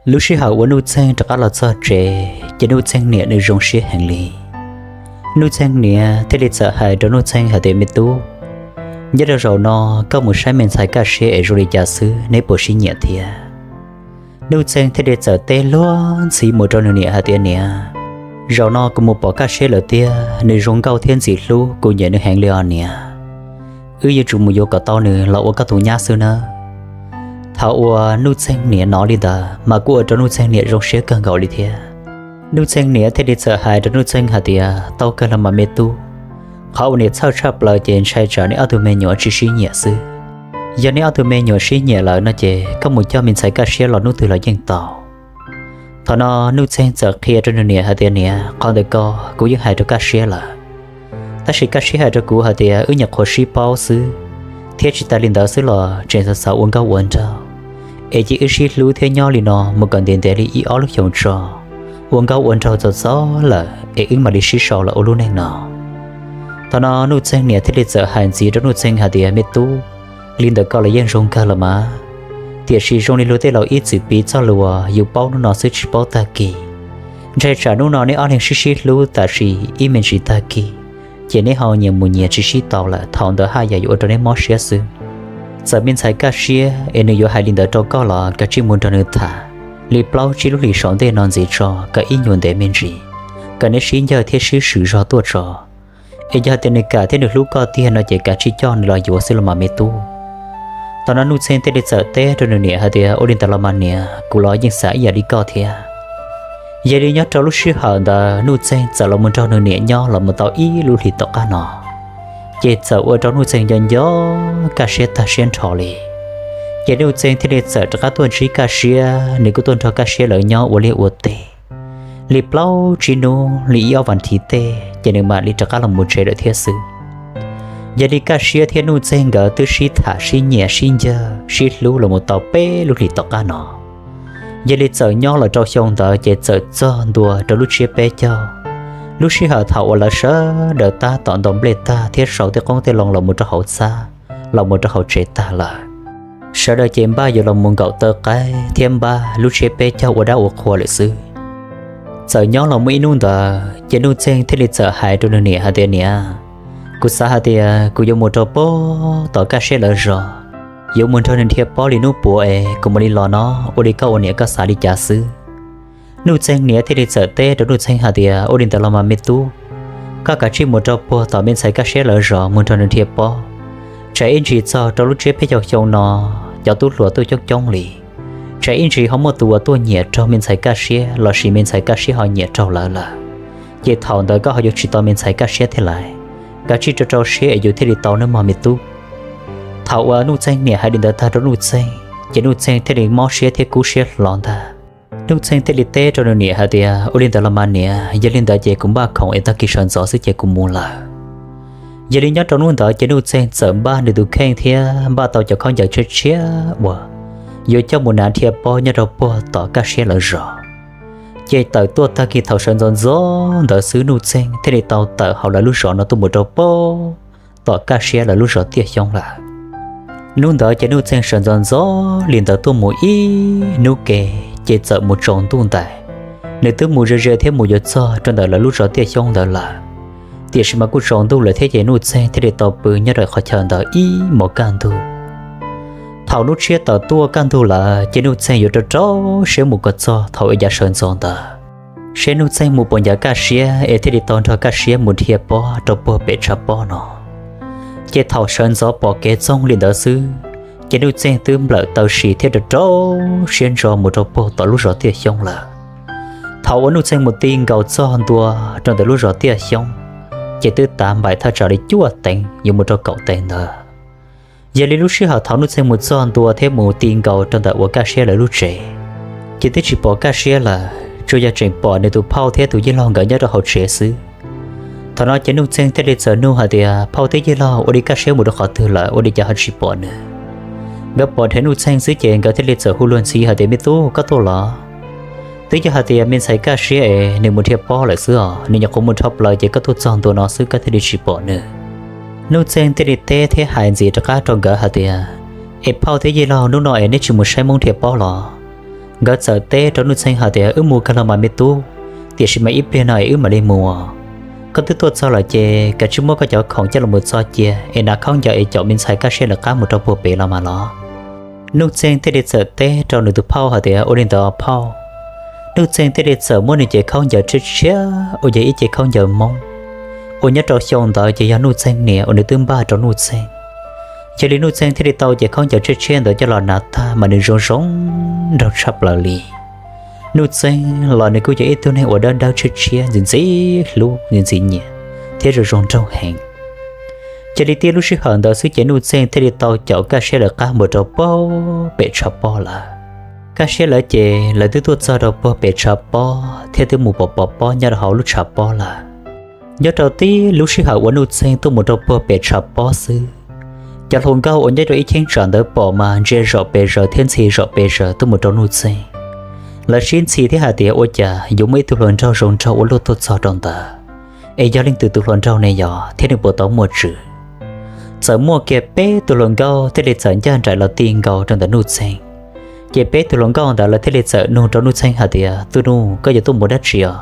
Lub sij hawm uas Nuj Txeeg rov qab los txog tsev ces Nuj Txeeg niam nws zoo siab heev li. Nuj Txeeg niam thiaj li txawm hais rau Nuj Txeeg hais tias, Me tub, nyob rau zaum no koj mus saib me ntxhais Kaj Siab es zoo li cas xwb, neb puas sib nyiam thiab? Nuj Txeeg thiaj li txawm teb luag ntxhi mus rau nws niam hais tias, Niam, zaum no kuv mus pom Kaj Siab lawm tiag, nws zoo nkauj thiab ntxim hlub, kuv nyiam nws heev li os niam. Wb yuav tsum mus yuav kom tau nws los ua koj tus nyab xwb nawb. Thaum uas Nuj Txeeg niam hnov li ntawd mas kuj ua rau Nuj Txeeg niam zoo siab kawg nkaus li thiab. Nuj Txeeg niam thiaj li txawm hais rau Nuj Txeeg hais tias, Tau kawg los mas me tub, qhov uas niam txhawj tshaj plaws ces ntshai tsam neb ob tug me nyuam tsis sib nyiam xwb. Yog neb ob tug me nyuam sib nyiam lawm no ces koj mus coj me ntxhais Kaj Siab los hnub twg los yeej tau. Thaum no Nuj Txeeg txawm qhia rau nws niam hais tias, Niam, qhov ntawd ko kuv yeej hais rau Kaj Siab lawm, tab sis Kaj Siab hais rau kuv hais tias wb nyuam qhuav sib paub xwb, thiab tsis tas li ntawd xwb los tseem xav xav ua nkauj ua nraug, es cia wb sib hlub thiab nyob li no mus kom ntev ntev li ib ob lub xyoos tso, ua nkauj ua nraug txaus txaus lawm es wb mam li sib sau los ua lub neej no. Thaum no Nuj Txeeg niam thiaj li txawm hais ntxiv rau Nuj Txeeg hais tias, Me tub, li ntawd ko los yeej zoo kawg los mas, tiam sis zoo li luag tej laus ib txwm piv txoj lus uas yus paub hnub no xwb tsis paub tag kis. Ntshai tsam hnub no neb ob leeg sib sib hlub tam sim ib me ntsis tag kis, ces neb ho nyias mus nyias tsis sib tau lawm, thaum ntawd haj yam yuav ua rau neb mob siab xwb. Txawm me ntxhais Kaj Siab es nws yuav hais li ntawd rau koj los kav tsij mus nrog nws tham, li plaub tsib lub hlis saum ntej no ntxiv tso, kom ib nyuag ntev me ntsis, kom neb sib ncawg thiab sib swm zog tuaj tso. Es yog tias nws kam thiab nws hlub koj tiag no ces kav tsij coj nws los yuav xwb los mas me tub. Thaum no Nuj Txeeg thiaj li txawm teb rau nws niam hais tias, Ua li ntawd los mas niam, kuv los yeej xav ib yam li koj thiab. Yog li nyob rau lub sij hawm ntawd Nuj Txeeg txawm los mus nrog nws niam nyob los mus tau ib lub hlis tom qab no, ces txawm ua rau Nuj Txeeg nco nco Kaj Siab tag siab nrho li. Ces Nuj Txeeg thiaj li txawm rov qab tuaj ntsib Kaj Siab, nws kuj tuaj nrog Kaj Siab lawv nyob ua liaj ua teb li plaub tsib hnub li ib ob vas thiv tej, ces nws mam li rov qab los mus tsev lawm thiab xwb. Yog li Kaj Siab thiab Nuj Txeeg nkawd twb sib tham sib nyiam sib ncawg sib hlub los mus tau peb lub hlis tom qab no. Yog li txawm nyob los rau xyoo ntawd ces txawm txog ntua rau lub tsiab peb caug. Lub sij hawm thaum uas lawv sawv daws tab tom ntaus nplej tag thiab sau tej qoob tej loo los mus rau hauv txhab, los mus rau hauv tsev tag lawm, sawv daws ces npaj yuav los mus nkaum taw qaib thiab npaj lub tsiab peb caug ua dab ua qhua lawm xwb. Txawm nyob los muaj ib hnub ntawd ces Nuj Txeeg thiaj li txawm hais rau nws niam hais tias, Niam, kuv xav hais tias kuv yuav mus rau puag tom Kaj Siab lawv zos, yuav mus nrog nws dhia pob li hnub puav es kuv mam li los no, ua li koj ua niam koj xav li cas xwb? Nuj Txeeg niam thiaj li txawm teb rau Nuj Txeeg hais tias, Ua li ntawd los mas me tub, koj kav tsij mus rau puag tom me ntxhais Kaj Siab lawv zos mus nrog nws dhia pob. Tsam ib ntsis txog rau lub tsiab peb caug xyoo no, cov tub hluas tuaj coob coob li, tsam ib ntsis ho muaj tus uas tuaj nyiam raug me ntxhais Kaj Siab lossis me ntxhais Kaj Siab ho nyiam raug lawv lawm, ces thaum ntawd koj ho yuav tsis tau me ntxhais Kaj Siab thiab lawm. Kav tsij rau rau siab es yus thiaj li tau nawb mog me tub. Thaum uas Nuj Txeeg niam hais li ntawd tag rau Nuj Txeeg ces Nuj Txeeg thiaj li mob siab thiab kub siab hlo ntag. Nuj Txeeg thiaj li teb rau nws niam hais tias, Ua li ntawd los mas niam, yog li ntawd ces kuv npaj khoom es tag kis sawv ntxov xwb ces kuv mus lawm. Yog li nyob rau hnub ntawd ces Nuj Txeeg txawm npaj nws tus kheej thiab npaj tau cov khaub ncaws tshiab tshiab uas yuav coj mus hnav dhia pob nyob rau puag tom Kaj Siab lawv zos. Ces tawm tuaj tag kis thaum sawv ntxov ntxov ntawd xwb Nuj Txeeg thiaj li tau tawm hauv lawv lub zos no tuaj mus rau puag tom Kaj Siab lawv lub zos Tiaj Xyoob lawm. Hnub ntawd ces Nuj Txeeg sawv ntxov ntxov li ntawd tuaj mus ib hnub ke, ces txawm mus tsaus ntuj ntais. Nws twb mus ze ze thiab mus yuav txog rau ntawm lawv lub zos Tiaj Xyoob ntawd lawm, tiam sis mas kuj tsaus ntuj lawm thiab ces Nuj Txeeg thiaj li tau pw nyob rau qhov chaw ntawd ib hmos kaj ntug. Thaum hnub tshiab tawm tuaj kaj ntug lawm ces Nuj Txeeg yuav rau rau siab mus kom txog thaum yav sawv ntxov ntawd, seb Nuj Txeeg mus puas ncav Kaj Siab es thiaj li tau nrog Kaj Siab mus dhia pob rau puag pem tshav pob no. Ces thaum sawv ntxov pom kev txoog li ntawd xwb, ces Nuj Txeeg twb nplawm taw si thiab rau rau siab ntso mus rau puag tom lub zos Tiaj Xyoob lawm. Thaum uas Nuj Txeeg mus ti nkaus txog ntua rau ntawm lub zos Tiaj Xyoob, ces twb tav npaim thaj tsam li cuaj teev yuav mus rau kaum teev ntawd. Yog li lub sij hawm thaum Nuj Txeeg mus txog ntua thiab mus ti nkaus rau ntawm uas Kaj Siab lawv lub tsev, ces twb tsis pom Kaj Siab lawm, tsuas yog tseem pom nws tus phauj thiab tus yij laug nkawd nyob rau hauv tsev xwb. Thaum no ces Nuj Txeeg thiaj li txawm nug hais tias, Phauj thiab yij laug, ua li Kaj Siab mus rau qhov twg lawm, ua li cas ho tsis pom nws? Nkawd pom dheev Nuj Txeeg xwb ces nkawd thiaj li txawm hu luag ntxhi hais tias, Me tub, koj tuaj los? Twb yog hais tias me ntxhais Kaj Siab es nws mus dhia pob lawm xwb os, nws nyuam qhuav mus dhau plaws ces koj tuaj txog ntua no xwb koj thiaj li tsis pom nws. Nuj Txeeg thiaj li teb thiab hais ntxiv rov qab rau nkawd hais tias, Es phauj thiab yij laug, hnub no es neb tsis mus saib Hmoob dhia pob los? Nkawd txawm teb rau Nuj Txeeg hais tias, Wb mus kawg los mas me tub, tiam sis mas ib pliag no es wb mam li mus. Koj twb tuaj txog lawm ces kav tsij muab koj cov khoom coj los mus txo cia es hnav khaub ncaws es caum me ntxhais Kaj Siab lawv qab mus rau puag pem los mas los. Nuj Txeeg thiaj li txawm teb rau nws tus phauj hais tias, Ua li ntawd phauj. Nuj Txeeg thiaj li txawm muab nws cev khaub ncaws tshiab tshiab uas yog ib cev khaub ncaws Hmoob uas nyob rau xyoo ntawd ces yog Nuj Txeeg niam uas nws twb npaj rau Nuj Txeeg. Yog li Nuj Txeeg thiaj li tau cev khaub ncaws tshiab tshiab ntawd coj los hnav tag mas nws zoo zoo nraug tshaj plaws li. Nuj Txeeg los nws kuj yog ib tug neeg uas dawb dawb tshiab tshiab, ntxim ntxim hlub, ntxim ntxim nyiam thiab zoo zoo nraug heev. Cia li tib lub sij hawm ntawd xwb ces Nuj Txeeg thiaj li tau caum Kaj Siab lawv qab mus rau puag pem tshav pob lawm. Kaj Siab lawv ces lawv twb tuaj txog rau puag pem tshav pob thiab twb mus pov pov pob nyob rau hauv lub tshav pob lawm. Nyob rau tib lub sij hawm uas Nuj Txeeg tuaj mus rau puag pem tshav pob xwb, cov hluas nkauj uas nyob rau ib cheeb tsam ntawd pom mas ntsia zom pes zaws thiab ntxhi zom pes zaws tuaj mus rau Nuj Txeeg. Lawv sib ntxhi thiab hais tias, Ua cas yuav muaj ib tug hluas nraug zoo nraug ua luaj tuaj txog rau ntawd? Es yog leej twg tus hluas nraug ne yog thiab nws puas tau muaj tswv? Txawm muaj kiag peb tug hluas nkauj thiaj li txawm ncaj nraim los ti nkaus rau ntawm Nuj Txeeg. Ces peb tug hluas nkauj ntawd lawv thiaj li txawm nug rau Nuj Txeeg hais tias, Tub Nuj, koj yuav tuaj mus dab tsi os?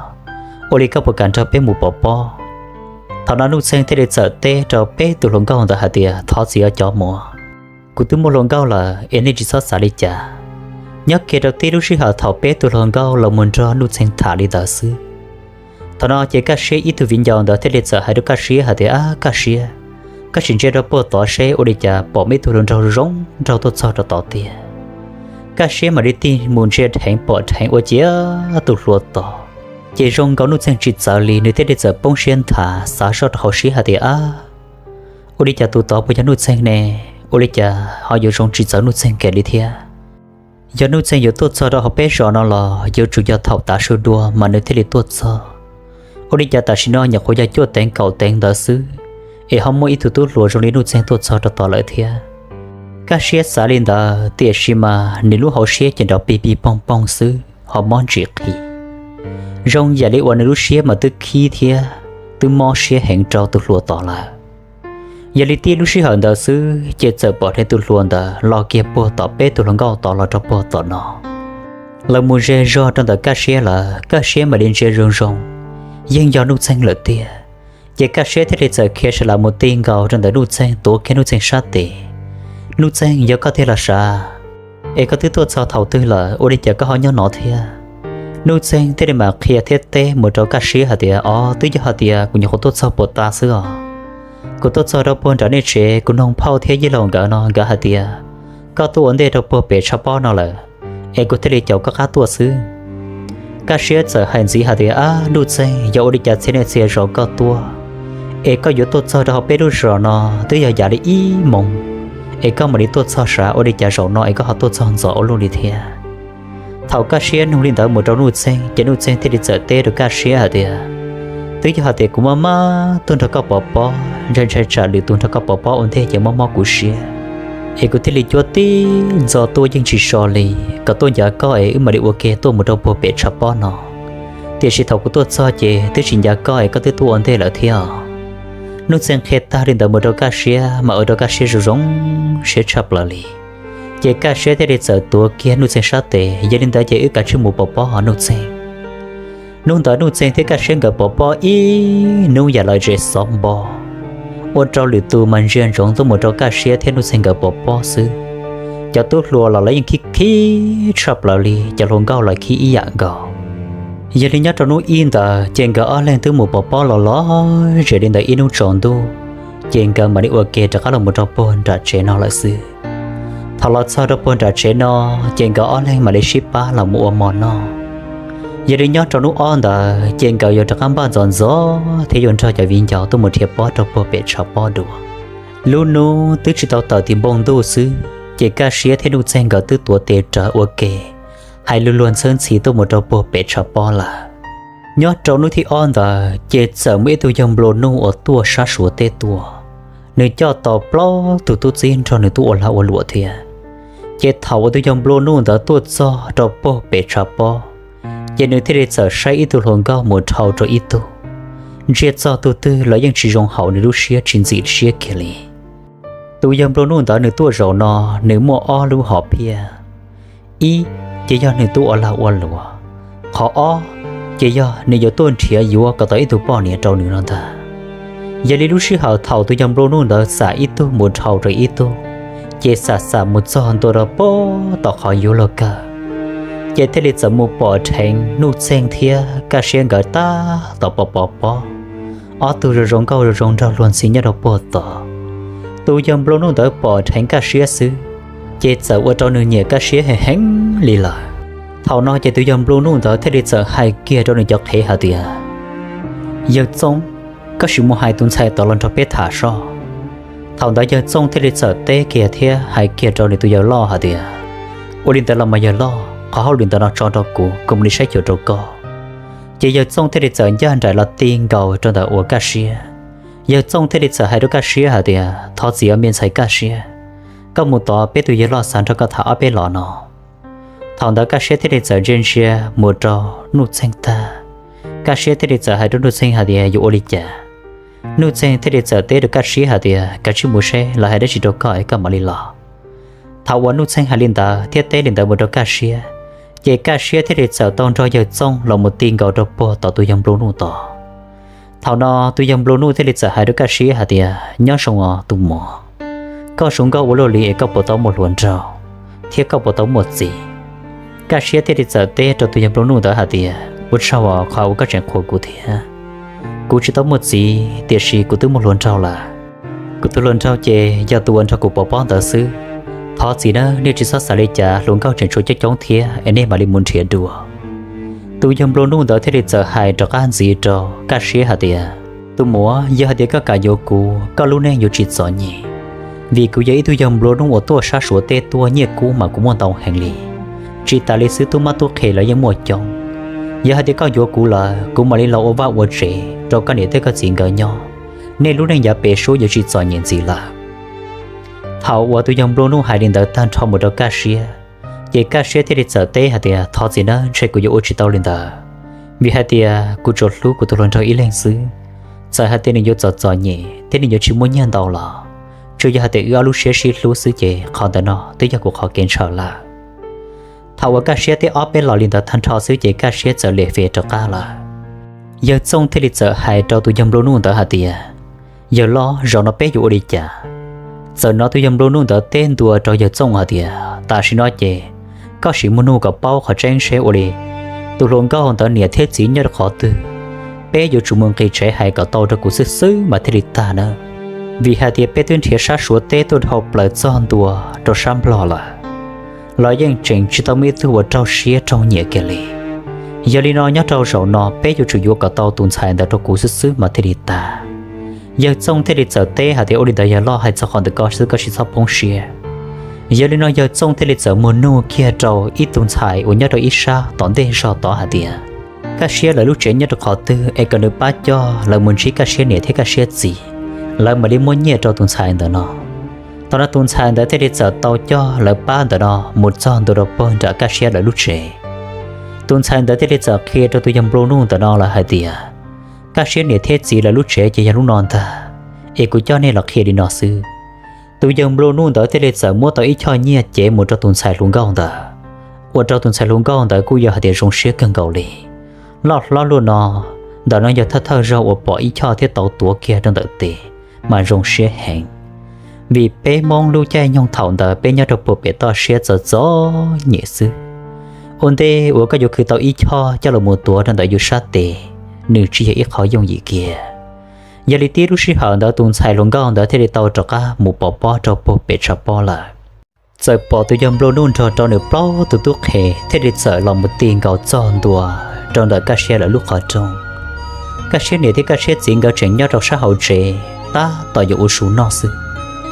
Ua li koj puas kam nrog peb mus pov pob? Thaum no Nuj Txeeg thiaj li txawm teb rau peb tug hluas nkauj ntawd hais tias, Thov txim os cov muam, kuv twb muaj hluas nkauj lawm es nej tsis txhob xav li cas. Nyob kiag rau tib lub sij hawm thaum peb tug hluas nkauj los mus nrog Nuj Txeeg tham li ntawd xwb, thaum no ces Kaj Siab ib tug viv ncaus ntawd thiaj li txawm hais rau Kaj Siab hais tias, Ab Kaj Siab, koj sim ntsia rau puag tod seb ua li cas pom muaj ib tug hluas nraug zoo nraug tuaj txog rau tod tiag. Kaj Siab mam li tig mus ntsia dheev pom dheev ua ciav tus hluas tod ces zoo nkaus Nuj Txeeg tsis txawv li, nws thiaj li txawm poob siab nthav xav zoj rau hauv siab hais tias, Ab, ua li cas tus tod puas yog Nuj Txeeg ne? Ua li cas ho yuav zoo tsis txawv Nuj Txeeg kiag li thiab? Yog Nuj Txeeg yuav tuaj txog rau hauv peb zos no los yuav tsum yog thaum tav su dua mas nws thiaj li tuaj txog. Ua li cas tam sim no nyuam qhuav yog cuaj teev kaum teev ntawd xwb es ho muaj ib tug tub hluas zoo li Nuj Txeeg tuaj txog rau tod lawm thiab? Kaj Siab xav li ntawd tiam sis mas nws lub hauv siab ces nrov pig pig poog poog xwb ho mob ntsim qhi. Zoo yam li uas nws lub siab mas twb khib thiab twb mob siab heev rau tus hluas tod lawm. Yog li tib lub sij hawm ntawd xwb ces txawm pom dheev tus hluas ntawd los kiag puag tom peb tug hluas nkauj tod los rau puag tom no. Lawv mus ze zog rau ntawm Kaj Siab lawm, Kaj Siab mam li ntsia zoo zoo, yeej yog Nuj Txeeg lawm tiag. Ces Kaj Siab thiaj li txawm khiav sawv los mus ti nkaus rau ntawm Nuj Txeeg, tuav kiag Nuj Txeeg sab tes. Nuj Txeeg, yog koj tiag los sav? Es koj twb tuaj txog thaum twg lawm, ua li cas koj ho nyob no thiab? Nuj Txeeg thiaj li mam qhia thiab teb mus rau Kaj Siab hais tias, Os, twb yog hais tias kuv nyuam qhuav tuaj txog puag ta xwb os. Kuv tuaj txog rau puag nram nej tsev, kuv noog phauj thiab yij laug nkawd no, nkawd hais tias koj tuaj ua ntej rau puag pem tshav pob no lawm, es kuv thiaj li caum koj qab tuaj xwb. Kaj Siab txawm hais ntxiv hais tias, Ab Nuj Txeeg, yog ua li cas txhia niaj txhia zaus koj tuaj es koj yuav tuaj txog rau hauv peb lub zos no twb yog yav li ib moos es koj mam li tuaj txog sav, ua li cas zaum no es koj ho tuaj txog ntxov ua luaj li thiab? Thaum Kaj Siab nug li ntawd mus rau Nuj Txeeg ces Nuj Txeeg thiaj li txawm teb rau Kaj Siab hais tias, Twb yog hais tias kuv maj maj tuaj nrog koj pov pob, ntshai ntshai tsam lwm tus nrog koj pov pob ua ntej ces mob mob kuv siab, es kuv thiaj li cuab tib ntxo tuaj yeej tsis so li, kom tuaj ncav koj es wb mam li ua ke tuaj mus rau puag pem tshav pob no. Tiam sis thaum kuv tuaj txog ces twb tsis ncav koj es koj twb tuaj ua ntej lawm thiab. Nuj Txeeg qhia tag li ntawd mus rau Kaj Siab mas ua rau Kaj Siab zoo zoo siab tshaj plaws li. Ces Kaj Siab thiaj li txawm tuav kiag Nuj Txeeg sab tes, Yog li ntawd ces wb kav tsij mus pov pob os Nuj Txeeg. Hnub ntawd Nuj Txeeg thiab Kaj Siab nkawd pov pob ib hnub yam lom zem xov npo, ua rau lwm tus mas ntsia ntsoov tuaj mus rau Kaj Siab thiab Nuj Txeeg nkawd pov pob xwb. Cov tub hluas los lawv yeej khib khib tshaj plaws li, cov hluas nkauj los khib ib yam nkaus. Yog li nyob rau hnub ib ntawd ces nkawd ob leeg twb mus pov pob los lom zem li ntawd ib hnub tsaus ntuj, ces nkawd mam li ua ke rov qab los mus rau puag nram tsev no lawm xwb. Thaum los txog rau puag nram tsev no, ces nkawd ob leeg mam li sib pab los mus ua mov noj. Yog li nyob rau hnub ob ntawd ces nkawd yuav rov qab npaj ntxov ntxov thiab yuav nrog cov viv ncaus tuaj mus dhia pob rau puag pem tshav pob dua. Lub hnub twb tsis tau tawm tim npoo ntuj xwb, ces Kaj Siab thiab Nuj Txeeg nkawd twb tuav tes rawv ua ke hais luag luag ntxhawb ntxhi tuaj mus rau puag pem tshav pob lawm. Nyob rau hnub thib ob ntawd ces txawm muaj ib tug yawg nplua nuj uas tuaj sab Suav teb tuaj, nws coj tau plaub tug tub txib nrog nws tuaj ua lag ua luam thiab. Ces thaum uas tus yawg nplua nuj ntawd tuaj txog rau puag pem tshav pob, ces nws thiaj li txawm saib ib tug hluas nkauj mus dhau rau ib tug. Ntsia txog tus twg los yeej tsis zoo haum nws lub siab, tsis ntxim siab kiag li. Tus yawg nplua nuj ntawd nws tuaj zaum no, nws muaj ob lub hom phiaj. Ib, ces yog nws tub ua lag ua luam. Qhov ob, ces yog nws yuav tuaj nrhiav yuav kom tau ib tug poj niam rau nws no ntag. Yog li lub sij hawm thaum tus yawg nplua nuj ntawd xam ib tug mus dhau rau ib tug, ces xam xam mus txog ntua rau pem tom qhov yuav luag kawg, ces thiaj li txawm mus pom dheev Nuj Txeeg thiab Kaj Siab nkawd tab tom pov pov pob, ob tug zoo zoo nkauj zoo zoo nraug luag ntxhi nyob rau puag tod. Tus yawg nplua nuj ntawd pom dheev Kaj Siab xwb, ces txawm ua rau nws nyiam Kaj Siab heev heev li lawm. Thaum no ces tus yawg nplua nuj ntawd thiaj li txawm hais kiag rau nws cov qhev hais tias, Yawg Txooj, koj sim mus hais tus ntxhais tod los nrog peb tham soj. Thaum ntawd yawg Txooj thiaj li txawm teb kiag thiab hais kiag rau nws tus yawg loj hais tias, Ua li ntawd los mas yawg loj, qhov hauj lwm ntawm no tso rau kuv, kuv mam li saib xyuas rau koj. Ces yawg Txooj thiaj li txawm ncaj nraim los ti nkaus rau ntawm uas Kaj Siab. Yawg Txooj thiaj li txawm hais rau Kaj Siab hais tias, Thov txim os me ntxhais Kaj Siab, koj mus tod peb tus yawg loj xav nrog koj tham ob peb los no. Thaum ntawd Kaj Siab thiaj li txawm ntsia ntsia mus rau Nuj Txeeg tag, Kaj Siab thiaj li txawm hais rau Nuj Txeeg hais tias, Yuav ua li cas? Nuj Txeeg thiaj li txawm teb rau Kaj Siab hais tias, Kav tsij mus seb lawv hais dab tsi rau koj es koj mam li los. Thaum uas Nuj Txeeg hais li ntawd thiab teb li ntawd mus rau Kaj Siab, ces Kaj Siab thiaj li txawm tau nrog yawg Txooj los mus ti nkaus rau puag tom tus yawg nplua nuj tod. Thaum no tus yawg nplua nuj thiaj li txawm hais rau Kaj Siab hais tias, Nyob zoo os tus muam, koj zoo nkauj ua luaj li es koj puas tau muaj hluas nraug, thiab koj puas tau muaj txiv? Kaj Siab thiaj li txawm teb rau tus yawg nplua nuj ntawd hais tias, Ua tsaug os qhov uas koj tseem qhuas kuv thiab. Kuv tsis tau muaj txiv, tiam sis kuv twb muaj hluas nraug lawm. Kuv tus hluas nraug ces yog tus uas nrog kuv pov pob ntawd xwb. Thov txim nawb, nej tsis txhob xav li cas, hluas nkauj tseem tshuav coob coob thiab es nej mam li mus nrhiav dua. Tus yawg nplua nuj ntawd thiaj li txawm hais rov qab ntxiv rau Kaj Siab hais tias, Tus muam, yog hais tias koj kam yuav kuv, koj lub neej yuav tsis txom nyem, vim kuv yog ib tug yawg nplua nuj uas tuaj sab Suav teb tuaj, nyiaj kub mas kuv muaj ntau heev li. Tsis tas li xwb, tub mab tub qhe lawv yeej muaj coob. Yog hais tias koj yuav kuv lawm, kuv mam li los ua vaj ua tsev rau koj niam thiab koj txiv nkawd nyob, nej lub neej yav pem suab yuav tsis txom nyem ntxiv lawm. Thaum uas tus yawg nplua nuj hais li ntawd tag nrho mus rau Kaj Siab, ces Kaj Siab thiaj li txawm teb hais tias, Thov txim nawb, ntshe kuv yuav ua tsis tau li ntawd, vim hais tias kuv tsuas hlub kuv tus hluas nraug ib leeg xwb. Txawm hais tias nws yuav txom txom nyem thiab nws yuav tsis muaj nyiaj ntau los, tsuas yog hais tias wb ob lub siab sib hlub xwb ces qhov ntawd no twb yog kuv qhov kev ntshaw lawm. Thaum uas Kaj Siab teb ob peb los li ntawd tag nrho xwb ces Kaj Siab txawm lem fem rov qab lawm. Yawg Txooj thiaj li txawm hais rau tus yawg nplua nuj ntawd hais tias, Yawg loj, zaum no peb yuav ua li cas? Txawm hnov tus yawg nplua nuj ntawd teb ntua rau yawg Txooj hais tias, Tam sim no ces koj sim mus nug kom paub qhov tseeb seb ua li tus hluas nkauj ntawd niam thiab txiv nyob rau qhov twg. Peb yuav tsum mus nqis tsev hais kom tau rau kuv xwb xwb mas thiaj li tag nawb, vim hais tias peb twb nrhiav sab Suav teb tuaj dhau plaws txog ntua rau sab Nplog lawm, los yeej tseem tsis tau muaj ib tug uas raug siab raug nyiam kiag li. Yog li no nyob rau zaum no peb yuav tsum yuav kom tau tus ntxhais ntawd rau kuv xwb xwb mas thiaj li tag. Yawg Txooj thiaj li txawm teb hais tias, Ua li ntawd yawg loj, hais txog qhov ntawm koj xwb, koj tsis txhob poob siab. Yog li no yawg Txooj thiaj li txawm mus nug kiag rau ib tug ntxhais uas nyob rau ib sab tom ntej zog tod hais tias, Kaj Siab lawv lub tsev nyob rau qhov twg es kom nws pab coj lawv mus ntsib Kaj Siab niam thiab Kaj Siab txiv, lawv mam li muab nyiaj rau tus ntxhais ntawm no. Thaum no tus ntxhais ntawd thiaj li txawm tau coj lawv pab ntawm no mus txog ntua rau puag nram Kaj Siab lawv lub tsev. Tus ntxhais ntawd thiaj li txawm qhia rau tus yawg nplua nuj ntawm no lawm hais tias, Kaj Siab niam thiab txiv lawv lub tsev ces yog lub no ntag, es kuv coj nej los qhia li no xwb. Tus yawg nplua nuj ntawd thiaj li txawm muab tau ib choj nyiaj cev mus rau tus ntxhais hluas nkauj ntawd, ua rau tus ntxhais hluas nkauj ntawd kuj yog hais tias zoo siab kawg nkaus li. Loj hlob luaj no, ntawm no yog thawj thawj zaug uas pom ib choj thiab tau tuav kiag rau ntawm tes, mas zoo siab heev. Vim peb Hmoob lub caij nyoog thaum ntawd peb nyob rau puag pem toj siab txom txom nyem xwb. Ua ntej uas koj yuav khwv tau ib choj coj los mus tuav rau ntawm yus sab tes, nws tsis yog ib qho yooj yim kiag. Yog li tib lub sij hawm ntawd tus ntxhais hluas nkauj ntawd thiaj li tau rov qab mus pov pob rau puag pem tshav pob lawm. Txawm pom tus yawg nplua nuj nrog rau nws plaub tus tub qhe thiaj li txawm los mus ti nkaus txog ntua rau ntawm Kaj Siab lawv lub qhov rooj. Kaj Siab niam thiab Kaj Siab txiv nkawd tseem nyob rau sab hauv tsev tab tom yuav ua su noj xwb,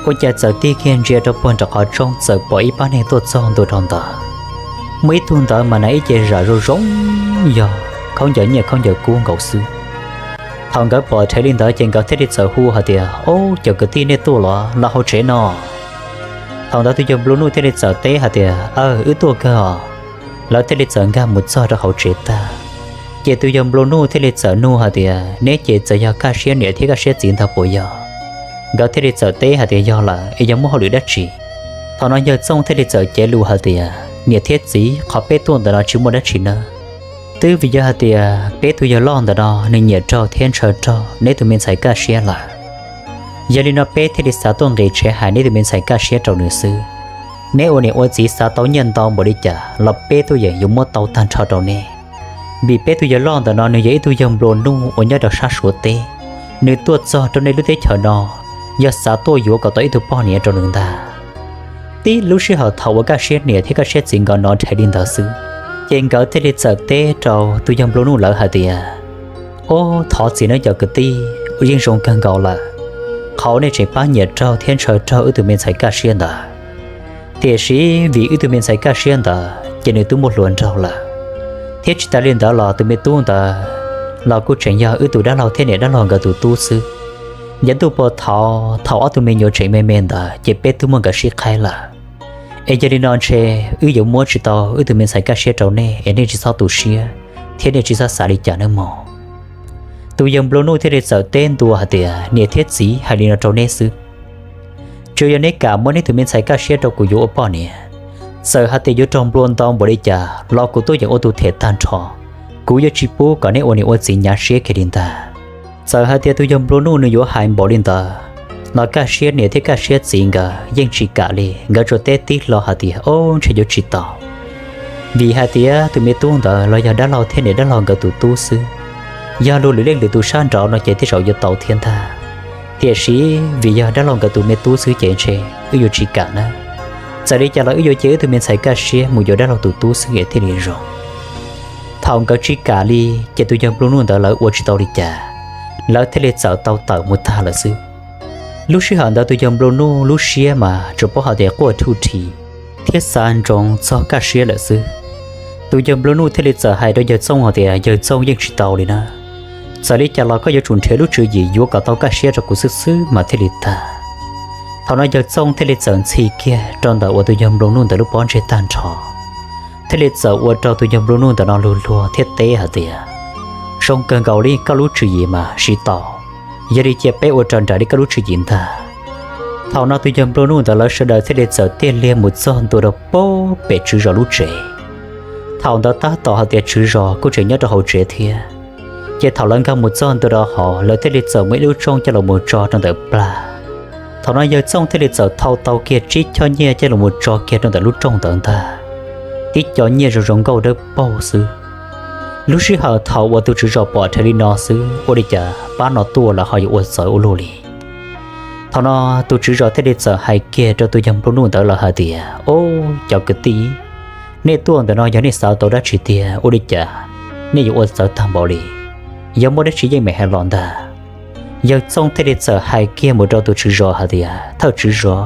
ua cas txawm tig kiag ntsia rau puag nram qhov rooj txawm pom ib pab neeg tuaj txog ntua rau ntawd. Muaj ib tug ntawd mas hnav ib ce zam zoo zoo, yog khaub ncaws nyiaj khaub ncaws kub nkaus xwb. Thaum nkawd pom dheev li ntawd ces nkawd thiaj li txawm hu hais tias, Ob, cov kwv tij, nej tuaj los los hauv tsev no. Thaum ntawd tus yawg nplua nuj thiaj li txawm teb hais tias, Aw, wb tuaj kawg os. Lawv thiaj li txawm nkag mus txog rau hauv tsev tag, ces tus yawg nplua nuj thiaj li txawm nug hais tias, Neb ces txawm yog Kaj Siab niam thiab Kaj Siab txiv ntag puas yog? Nkawd thiaj li txawm teb hais tias, Yog lawm, es yog muaj hauj lwm dab tsi? Thaum no yawg Txooj thiaj li txawm cev lus hais tias, Niam thiab txiv, qhov peb tuaj ntawm no tsis muaj dab tsi na, twb vim yog hais tias peb tus yawg loj ntawm no nws nyiam raug thiab ntshaw raug neb tus me ntxhais Kaj Siab lawm. Yog li no peb thiaj li xav tuaj nqis tsev hais neb tus me ntxhais Kaj Siab rau nws xwb. Neb ua niam ua txiv xav tau nyiaj ntau npaum li cas los peb tuaj yeem yuav muab tau tag nrho rau neb. Vim peb tus yawg loj ntawm no nws yog ib tug yawg nplua nuj uas nyob rau sab Suav teb, nws tuaj txog rau nej lub teb chaws no yog xav tuaj yuav kom tau ib tug poj niam rau nws ntag. Tib lub sij hawm thaum uas Kaj Siab niam thiab Kaj Siab txiv nkawd hnov nrhe li ntawd xwb, ces nkawd thiaj li txawm teb rau tus yawg nplua nuj lawv hais tias, Ob, thov txim nawb cov kwv tij, yeej zoo kawg nkaus lawm, qhov uas nej tseem pab nyiam raug thiab ntshaw raug wb tus me ntxhais Kaj Siab ntawd. Tiam sis vim wb tus me ntxhais Kaj Siab ntawd ces nws twb muaj hluas nraug lawm, thiab tsis tas li ntawd los tus me tub ntawd los kuj tseem yog wb tus dab laug thiab niam dab laug nkawd tus tub xwb. Yav ntuj puag thaum, thaum ob tug me nyuam tseem me me ntawd ces peb twb muaj nkawd sib qhaib lawm. Es yog li no ntshe wb yuav muab tsis tau wb tus me ntxhais Kaj Siab rau nej es nej tsis txhob tu siab thiab nej tsis txhob xav li cas nawb mog. Tus yawg nplua nuj thiaj li txawm teb ntua hais tias, Niam thiab txiv, hais li no rau neb xwb, tsuas yog neb kam muab neb tus me ntxhais Kaj Siab rau kuv yuav ua poj niam, txawm hais tias yuav raug nplua ntau npaum li cas los kuv tuaj yeem ua tus them tag nrho. Kuv yuav tsis pub kom neb ua niam ua txiv hnyav siab kiag li ntag. Txawm hais tias tus yawg nplua nuj nws yuav hais npaum li ntawd los Kaj Siab niam thiab Kaj Siab txiv nkawd yeej tsis kam li, nkawd tsuas teb tib hlo hais tias, Ob, ntshe yuav tsis tau, vim hais tias tus me tub ntawd los yog dab laug thiab niam dab laug nkawd tus tub xwb. Yog luag lwm leej lwm tus sab nraud no ces tej zaum yuav tau thiab ntag, tiam sis vim yog dab laug nkawd tus me tub xwb ces ntshe wb yuav tsis kam nawb. Txawm li cas los wb yuav cia wb tus me ntxhais Kaj Siab mus yuav dab laug tus tub xwb es thiaj li zoo. Thaum nkawd tsis kam li, ces tus yawg nplua nuj ntawd lawv ua tsis tau li cas, lawv thiaj li txawm tau tawm mus tag lawm xwb. Lub sij hawm ntawd tus yawg nplua nuj lub siab mas tsuas paub hais tias quaj thuj thi thiab xav ntsoov txog Kaj Siab lawm xwb. Tus yawg nplua nuj thiaj li txawm hais rau yawg Txooj hais tias, Yawg Txooj, yeej tsis tau li na, txawm li cas los koj yuav tsum nrhiav lub tswv yim yuav kom tau Kaj Siab rau kuv xwb xwb mas thiaj li tag. Thaum no yawg Txooj thiaj li txawm ntxhi kiag rau ntawm uas tus yawg nplua nuj ntawd lub pob ntseg tag nrho, thiaj li txawm ua rau tus yawg nplua nuj ntawm no lug luag thiab teb hais tias, Zoo kawg nkaus li, koj lub tswv yim mas siv tau, yog li cia peb ua raws nraim li koj lub tswv yim ntag. Thaum no tus yawg nplua nuj ntawd lawv sawv daws thiaj li txawm tiaj liag mus txog ntua rau pem pem tswv zos lub tsev. Thaum ntawd tab tom hais tias tswv zos kuj tseem nyob rau hauv tsev thiab, ces thaum lawv nkag mus txog ntua rau hauv, lawv thiaj li txawm muab ib lub tsooj coj los mus tso rau ntawm plag. Thaum no yawg Txooj thiaj li txawm thau tau kiag tsib choj nyiaj coj los mus tso kiag rau ntawm lub tsooj ntawd ntag. Tib co nyiaj zoo zoo nkauj dawb paug xwb. Lub sij hawm thaum uas tus tswv zos pom dheev li no xwb, ua li cas pab no tuaj lawv ho yuav ua txawv ua luaj li. Thaum no tus tswv zos thiaj li txawm hais kiag rau tus yawg nplua nuj ntawd lawv hais tias, Ob, cov kwv tij, nej tuaj ntawm no yog nej xav tau dab tsi tiag, ua li cas nej yuav ua txawv tag npaum li? Yog muaj dab tsi yeej meem hais los ntag. Yawg Txooj thiaj li txawm hais kiag mus rau tus tswv zos hais tias, Thawj tswv zos,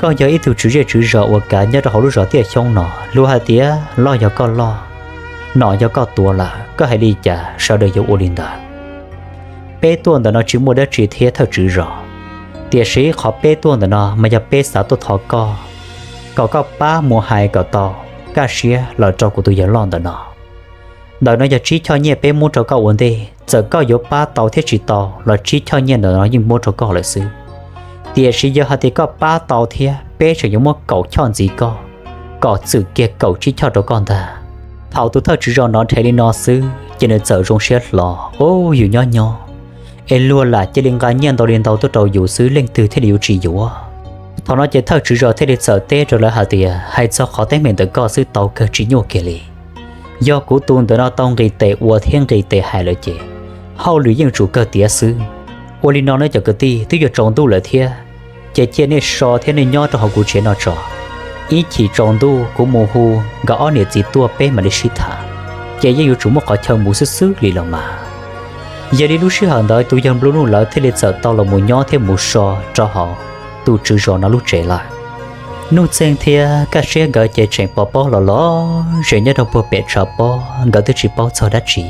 koj yog ib tug tswv zej tswv zos uas kav nyob rau hauv lub zos Tiaj Xyoob no, luag hais tias loj yog koj loj, nom yog koj tuav lawm, koj hais li cas sawv daws yuav ua li ntawd. Peb tuaj ntawm no tsis muaj dab tsi thiab thawj tswv zos, tiam sis qhov peb tuaj ntawm no mas yog peb xav tuaj thov koj, kom koj pab mus hais kom tau Kaj Siab los rau kuv tus yawg loj ntawm no. Ntawm no yog tsib choj nyiaj peb muab rau koj ua ntej, txawm koj yuav pab tau thiab tsis tau los tsib choj nyiaj ntawm no yeej muab rau koj lawm xwb. Tiam sis yog hais tias koj pab tau thiab, peb tseem yuav muab kaum choj ntxiv koj, kom txwm kiag kaum tsib choj rau koj ntag. Thaum tus thawj tswv zos hnov dheev li no xwb ces nws txawm zoo siab hlo, Ub, yus nyob nyob es luag lam cia li nqa nyiaj ntau li ntau tuaj rau yus xwb, leej twg thiaj li yuav tsis yuav? Thaum no ces thawj tswv zos thiaj li txawm teb rau lawv hais tias, Hais txog qhov teeb meem ntawm koj xwb tau kawg, tsis nyuaj kiag li. Yog kuv tus ntawm no tau nqis tes ua thiab nqis tes hais lawm ces hauj lwm yeej tsum kawg tiav xwb. Ua li no nawb cov kwv tij, twb yuav tsaus ntuj lawm thiab, ces cia nej so thiab nej nyob rau hauv kuv tsev no tso. Ib chim tsaus ntuj kuv mus hu nkawd ob niam txiv tuaj peb mam li sib tham, ces yeej yuav tsum muaj qhov chaw mus xwb xwb li los mas. Yog li lub sij hawm ntawd tus yawg nplua nuj lawv thiaj li txawm tau los mus nyob thiab mus so rau hauv tus tswv zos no lub tsev lawm. Nuj Txeeg thiab Kaj Siab nkawd ces tseem pov pob los los ze nyob rau puag pem tshav pob, nkawd twb tsis paub txog dab tsi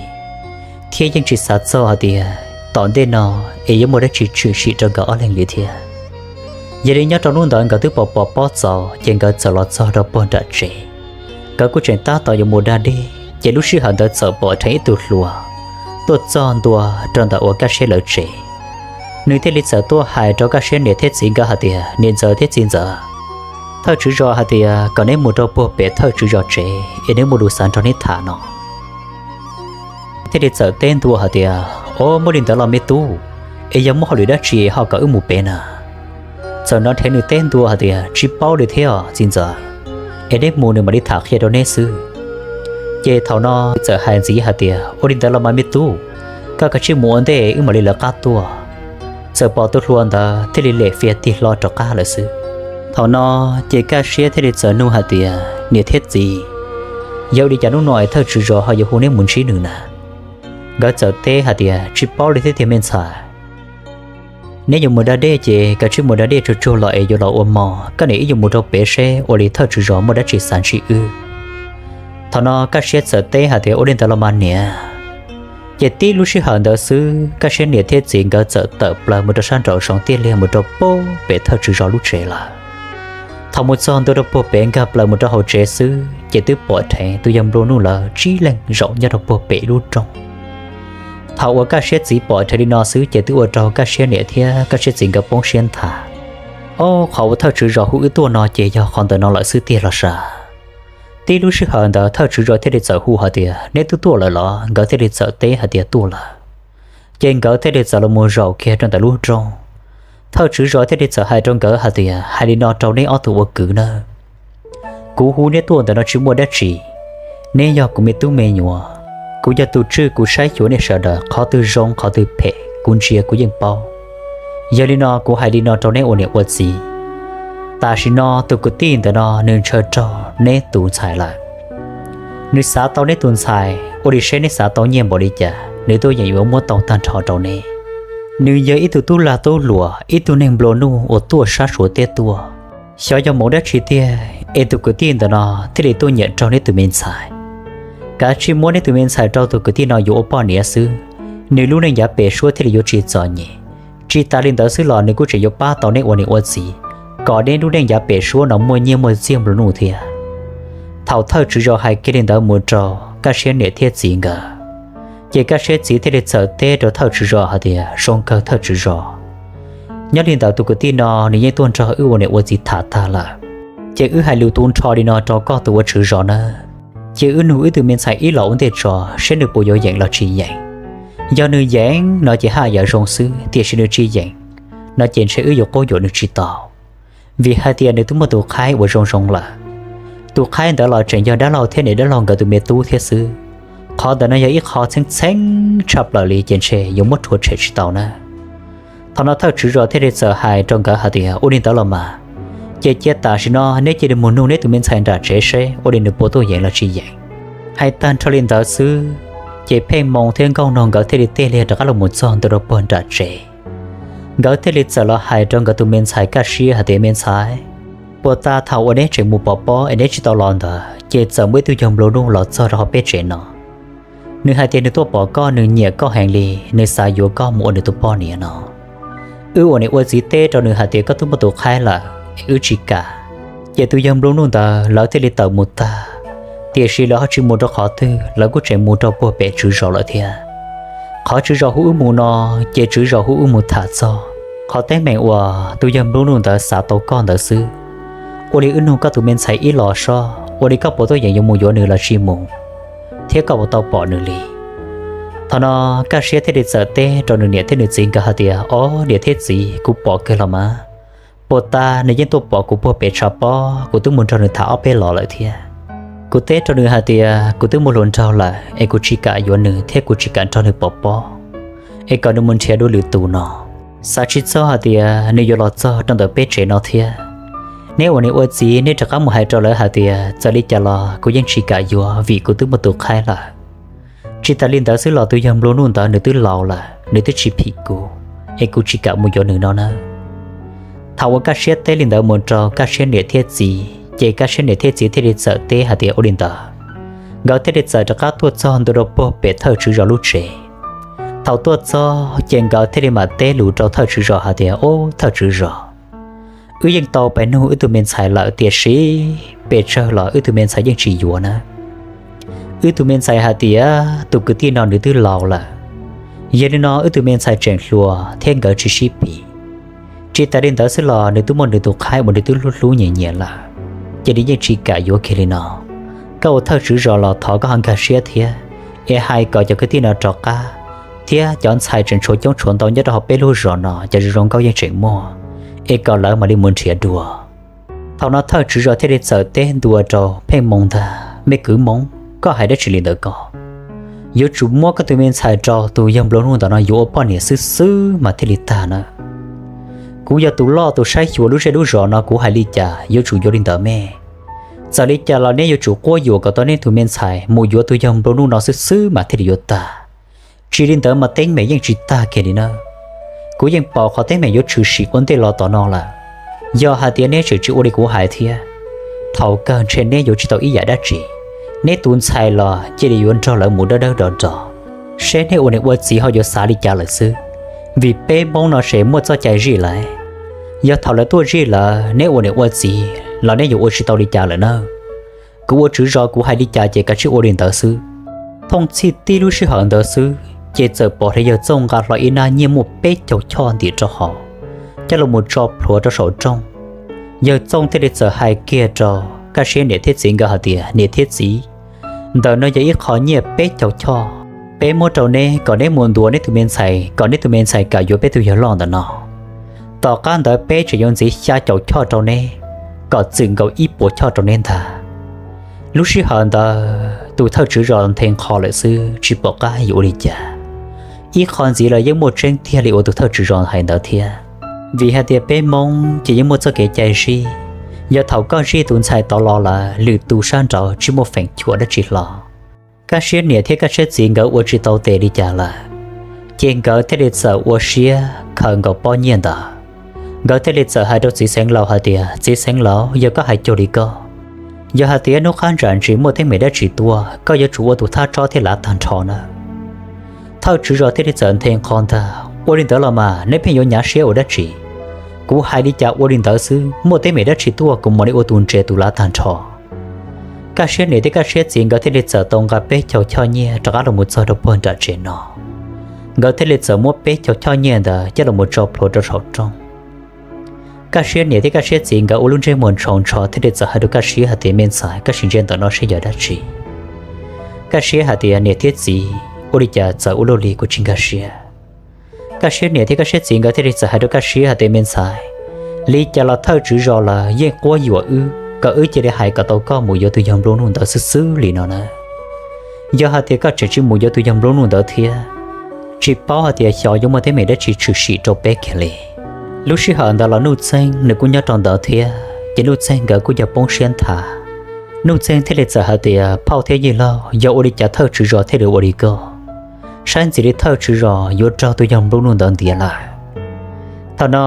thiab yeej tsis xav txog hais tias tom ntej no es yuav muaj dab tsi tshwm sim rau nkawd ob leeg li thiab. Yog li nyob rau hnub ntawd nkawd twb pov pov pob txaus ces nkawd txawm los txog rau puag nram tsev. Nkawd kuj tseem tab tom yuav mus da dej ces lub sij hawm ntawd txawm pom dheev ib tug hluas tuaj txog ntua rau ntawm uas Kaj Siab lawv tsev. Nws thiaj li txawm tuaj hais rau Kaj Siab niam thiab txiv nkawd hais tias, Niam ntxawm thiab txiv ntxawm, Thawj tswv zos hais tias kom neb mus rau puag pem thawj tswv zos tsev es neb muaj lus xav nrog neb tham no. Thiaj li txawm teb ntua hais tias, Au, muaj li ntawd los me tub, es yog muaj hauj lwm dab tsi ho kom wb mus pem na? Txawm nov nrhiav nws teb ntua hais tias, Tsis paub li thiab txiv ntxawm, es neb mus nws mam li tham qhia rau neb xwb. Ces thaum no txawm hais ntxiv hais tias, Ua li ntawd los mas me tub, koj kav tsij mus ua ntej wb mam li lawv qab tuaj. Txawm pom tus hluas ntawd thiaj li lem fias tig hlo rov qab lawm xwb. Thaum no ces Kaj Siab thiaj li txawm nug hais tias, Niam thiab txiv, yog ua li cas hnub no es thawj tswv zos ho yuav hu neb mus ntsib nws na? Nkawd txawm teb hais tias, Tsis paub li thiab tiag me ntxhais. Neb yuav mus da dej ces kav tsij mus da dej tsuag tsuag los es yuav los ua hmo, koj niam wb yuav mus rau pem seb ua li thawj tswv zos muaj dab tsi xav ntsib wb. Thaum no Kaj Siab txawm teb hais tias, Ua li ntawd los mas niam. Ces tib lub sij hawm ntawd xwb Kaj Siab niam thiab txiv nkawd txawm tawm plaws mus rau sab nraum zoov tiaj liag mus rau puag pem thawj tswv zos lub tsev lawm. Thaum mus txog ntua rau puag pem nkag plaws mus rau hauv tsev xwb ces twb pom dheev tus yawg Nplua Nuj lawv tsib leeg zaum nyob rau puag pem lub rooj. Thaum uas Kaj Siab txiv pom dheev li no xwb ces twb ua rau Kaj Siab niam thiab Kaj Siab txiv nkawd poob siab nthav. Ob, qhov uas thawj tswv zos hu wb tuaj no ces yog qhov ntawm no lawm xwb tiag los sav? Tib lub sij hawm ntawd thawj tswv zos thiaj li txawm hu hais tias, Neb twb tuaj lawm los? Nkawd thiaj li txawm teb hais tias, Tuaj lawm. Ces nkawd thiaj li txawm los mus zaum kiag rau ntawm lub rooj. Thawj tswv zos thiaj li txawm hais rau nkawd hais tias, Hais li no rau neb ob tug ua kwv nawb, kuv hu neb tuaj ntawm no tsis muaj dab tsi. Neb yog kuv me tub me nyuam, kuv yog tus tswj kuv saib xyuas nej sawv daws, qhov twg zoo qhov twg phem kuv ntsia kuv yeej paub. Yog li no kuv hais li no rau neb ua niam ua txiv, tam sim no tus kwv tij ntawm no nws ntshaw raug neb tus ntxhais lawm. Nws xav tau neb tus ntxhais ua li seb neb xav tau nyiaj npaum li cas nws tuaj yeem yuav muab tau tag nrho rau neb. Nws yog ib tug tub lag tub luam, ib tug neeg nplua nuj uas tuaj sab Suav teb tuaj. Xyov yog hmoov dab tsi tiag es tus kwv tij ntawm no thiaj li tuaj nyiam raug neb tus me ntxhais. Kav tsij muab neb tus me ntxhais rau tus kwv tij no yuav ua poj niam xwb, nws lub neej yav pem suab thiaj li yuav tsis txom nyem. Tsis tas li ntawd xwb los nws kuj tseem yuav pab tau neb ua niam ua txiv, kom neb lub neej yav pem suab no muaj nyiaj muaj txiag nplua nuj thiab. Thaum thawj tswv zos hais kiag li ntawd mus rau Kaj Siab niam thiab txiv nkawd, ces Kaj Siab txiv thiaj li txawm teb rau thawj tswv zos hais tias, Zoo kawg thawj tswv zos, nyob li ntawd tus kwv tij no nws yeej tuaj nrog wb ua niam ua txiv tham tag lawm. Ces wb hais lus tu nrho li no rau koj tus ua tswv zos nawb, cia wb nug wb tus me ntxhais ib los ua ntej tso seb nws puas yuav yeem los tsis yeem. Yog nws yeem no ces haj yam zoo xwb, tiam sis nws tsis yeem no ces ntshe wb yuav quab yuam nws tsis tau, vim hais tias nws twb muaj tus qhaib uas zoo zoo lawm. Tus qhaib ntawd los tseem yog dab laug thiab niam dab laug nkawd tus me tub thiab xwb. Qhov ntawm no yog ib qho txheeb txheeb tshaj plaws li ces ntshe yuav muab rhuav tshem tsis tau na. Thaum no thawj tswv zos thiaj li txawm hais rau nkawd hais tias, Ua li ntawd los mas, ces cia tam sim no neb cia li mus nug neb tus me ntxhais nram tsev seb ua li nws puas tuaj yeem los tsis yeem. Hais tag nrho li ntawd xwb, ces Pheej Moo thiab Nkauj Nog nkawd thiaj li tig liag rov qab los mus txog ntua rau puag nram tsev. Nkawd thiaj li txawm los hais rau nkawd tus me ntxhais Kaj Siab hais tias, Me ntxhais, puag ta thaum uas neb tseem mus pov pob es neb tsis tau los ntawd ces txawm muaj ib tug yawg nplua nuj los txog rau hauv peb tsev no. Nws hais tias nws tuaj pom koj, nws nyiam koj heev li, nws xav yuav koj mus ua nws tus poj niam no. Wb ua niam ua txiv teb rau nws hais tias koj twb muaj tus qhaib lawm es wb tsis kam, ces tus yawg nplua nuj ntawd lawv thiaj li tawm mus tag. Tiam sis lawv ho tsis mus rau qhov twg, lawv kuj tseem mus rau puag pem tswv zos lawm thiab. Qhov tswv zos hu wb mus no, ces tswv zos hu wb mus tham txog qhov teeb meem uas tus yawg nplua nuj ntawd xav tau koj ntawd xwb. Ua li wb nug koj tus me ntxhais ib los seb ua li koj puas tuaj yeem yuav mus yuav nws los tsis mus, thiab koj puas tau pom nws li. Thaum no Kaj Siab thiaj li txawm teb rau nws niam thiab nws txiv nkawd hais tias, Ob, niam thiab txiv, kuv pom kawg los mas. Puag ta nws yeej tuaj pom kuv puag pem tshav pob, kuv twb mus nrog nws tham ob peb los lawm thiab. Kuv teb rau nws hais tias kuv twb muaj hluas nraug lawm es kuv tsis kam yuav nws thiab kuv tsis kam nrog nws pov pob, es kom nws mus nrhiav dua lwm tus no. Xav tsis txog hais tias nws yuav los txog rau ntawm peb tsev no thiab. Neb ua niam ua txiv neb rov qab mus hais rau lawv hais tias txawm li cas los kuv yeej tsis kam yuav vim kuv twb muaj tus qhaib lawm. Tsis tas li ntawd xwb los tus yawg nplua nuj ntawd nws twb laus lawm, nws twb tsis phim kuv, es kuv tsis kam mus yuav nws no nawb. Thaum uas Kaj Siab teb li ntawd mus rau Kaj Siab niam thiab txiv, ces Kaj Siab niam thiab txiv thiaj li txawm teb hais tias ua li ntawd. Nkawd thiaj li txawm rov qab tuaj txog ntua rau puag pem thawj tswv zos lub tsev. Thaum tuaj txog ces nkawd thiaj li mam teb lus rau thawj tswv zos hais tias, Ob, thawj tswv zos, wb yeej tau pais nug wb tus me ntxhais lawm tiam sis pes tsawg los wb tus me ntxhais yeej tsis yuav na. Wb tus me ntxhais hais tias tus kwv tij no nws twb laus lawm, yog li no wb tus me ntxhais tseem hluas thiab nkawd tsis sib pim. Tsis tas li ntawd xwb los nws twb muaj nws tus qhaib uas nws twb hlub hlub nyiam nyiam lawm. cia li yeej tsis kam yuav kiag li no. Koj ua thawj tswv zos los thov koj ho nkag siab thiab, es hais kom cov kwv tij no rov qab, thiab cov ntxhais tseem tshuav coob tshuav ntau nyob rau hauv peb lub zos no cov zoo zoo nkauj yeej tseem muaj, es kom lawv mam li mus nrhiav dua. Thaum no thawj tswv zos thiaj li txawm teb ntua rau Pheej Moo ntag, Me kwv Moo, koj hais dab tsi li ntawd ko? Yuav tsum muab koj tus me ntxhais rau tus yawg nplua nuj ntawm no yuav ua poj niam xwb xwb mas thiaj li tag na. Kuv yog tus loj tus saib xyuas lub zej lub zos no, kuv hais li cas yuav tsum yuav li ntawd me. Txawm li cas los neb yuav tsum quab yuam kom tau neb tus me ntxhais mus yuav tus yawg nplua nuj no xwb xwb mas thiaj li yuav tag. Tsis li ntawd mas teeb meem yeej tsis tag kiag li na. Kuv yeej pom qhov teeb meem yuav tshwm sim ua ntej los tom no lawm. Yog hais tias neb tseem tsis ua li kuv hais thiab, thaum kawg ntshe neb yuav tsis tau ib yam dab tsi. Neb tus ntxhais los cia li yuav nrog lawv mus dawb dawb do do, seb neb ua niam ua txiv ho yuav xav li cas lawm xwb. Vim peb Hmoob no ces muaj txoj cai zij lawm. Yog thaum lawv tuaj zij lawm, neb ua niam ua txiv los neb yuav ua tsis tau li cas lawm na. Kuv ua tswv zos kuv hais li cas ces kav tsij ua li ntawd xwb. Thooj txhij tib lub sij hawm ntawd xwb ces txawm pom hlo yawg Txooj nqa hlo ib nab nyiaj muaj peb caug choj ntim rau hauv, coj los mus tso plhuav rau saum rooj. Yawg Txooj thiaj li txawm hais kiag rau Kaj Siab niam thiab txiv nkawd hais tias, Niam thiab txiv, ntawm no yog ib qho nyiaj peb caug choj, peb muab rau neb kom neb mus ntuas neb tus me ntxhais kom neb tus me ntxhais kam yuav peb tus yawg loj ntawm no. Tom qab ntawd peb tseem yuav ntxiv xya caum choj rau neb, kom txwm nkaus ib puas choj rau neb ntag. Lub sij hawm ntawd tus thawj tswv zos nthe nqho lawm xwb tsis pom qab yuav ua li cas. Ib qho ntxiv los yeej muaj tseeb tiag li uas tus thawj tswv zos hais ntawd thiab. Vim hais tias peb Hmoob ces yeej muaj txoj kev cai zij, yog thaum koj zij tus ntxhais tod los lawm lwm tus sab nraud tsis muaj feem xyuam dab tsi hlo. Kaj Siab niam thiab Kaj Siab txiv nkawd ua tsis tau tes li cas lawm, ces nkawd thiaj li txawm ua siab khaws nkaus pob nyiaj ntawd. Nkawd thiaj li txawm hais rau txiv xeev laus hais tias, Txiv xeev laus, yog koj hais cuag li koj, yog hais tias hnub qab ntsam ntsis muaj teeb meem dab tsi tuaj koj yuav tsum ua tus thab tsob thiab lav tag nrho na. Thawj tswv zos thiaj li txawm nthe nqho ntag, Ua li ntawd los mas neb pheej yuav nyav siab ua dab tsi? Kuv hais li cas ua li ntawd xwb, muaj teeb meem dab tsi tuaj kuv mam li ua tus ntse tus lav tag nrho. Kaj Siab niam thiab Kaj Siab txiv nkawd thiaj li txawm tau nqa peb caug choj nyiaj rov qab los mus txog rau puag nram tsev no. Nkawd thiaj li txawm muab peb caug choj nyiaj ntawd coj los mus tso plhuav rau saum rooj. Kaj Siab niam thiab Kaj Siab txiv nkawd ua lub ntsej muag ntshaus ntsho thiaj li txawm hais rau Kaj Siab hais tias, Me ntxhais, koj sim ntsia ntawm no seb yog dab tsi? Kaj Siab hais tias, Niam thiab txiv, ua li cas txawv ua luaj li, kuv tsis nkag siab. Kaj Siab niam thiab Kaj Siab txiv nkawd thiaj li txawm hais rau Kaj Siab hais tias, Me ntxhais, li cas los thawj tswv zos lawv yeej quab yuam wb kom wb cia li hais kom tau koj mus yuav tus yawg nplua nuj ntawd xwb xwb li no na. Yog hais tias koj tseem tsis mus yuav tus yawg nplua nuj ntawd thiab, tsis paub hais tias xyov yuav muaj teeb meem dab tsi tshwm sim rau peb kiag li. Lub sij hawm ntawd los Nuj Txeeg nws kuj nyob rau ntawd thiab, ces Nuj Txeeg nkawd kuj yog poob siab nthav. Nuj Txeeg thiaj li txawm hais tias, Phauj thiab yij laug, yog ua li cas thawj tswv zos thiaj li ua li ko? Saib ntxim li thawj tswv zos yuav raug tus yawg nplua nuj ntawd ntiav lawm. Thaum no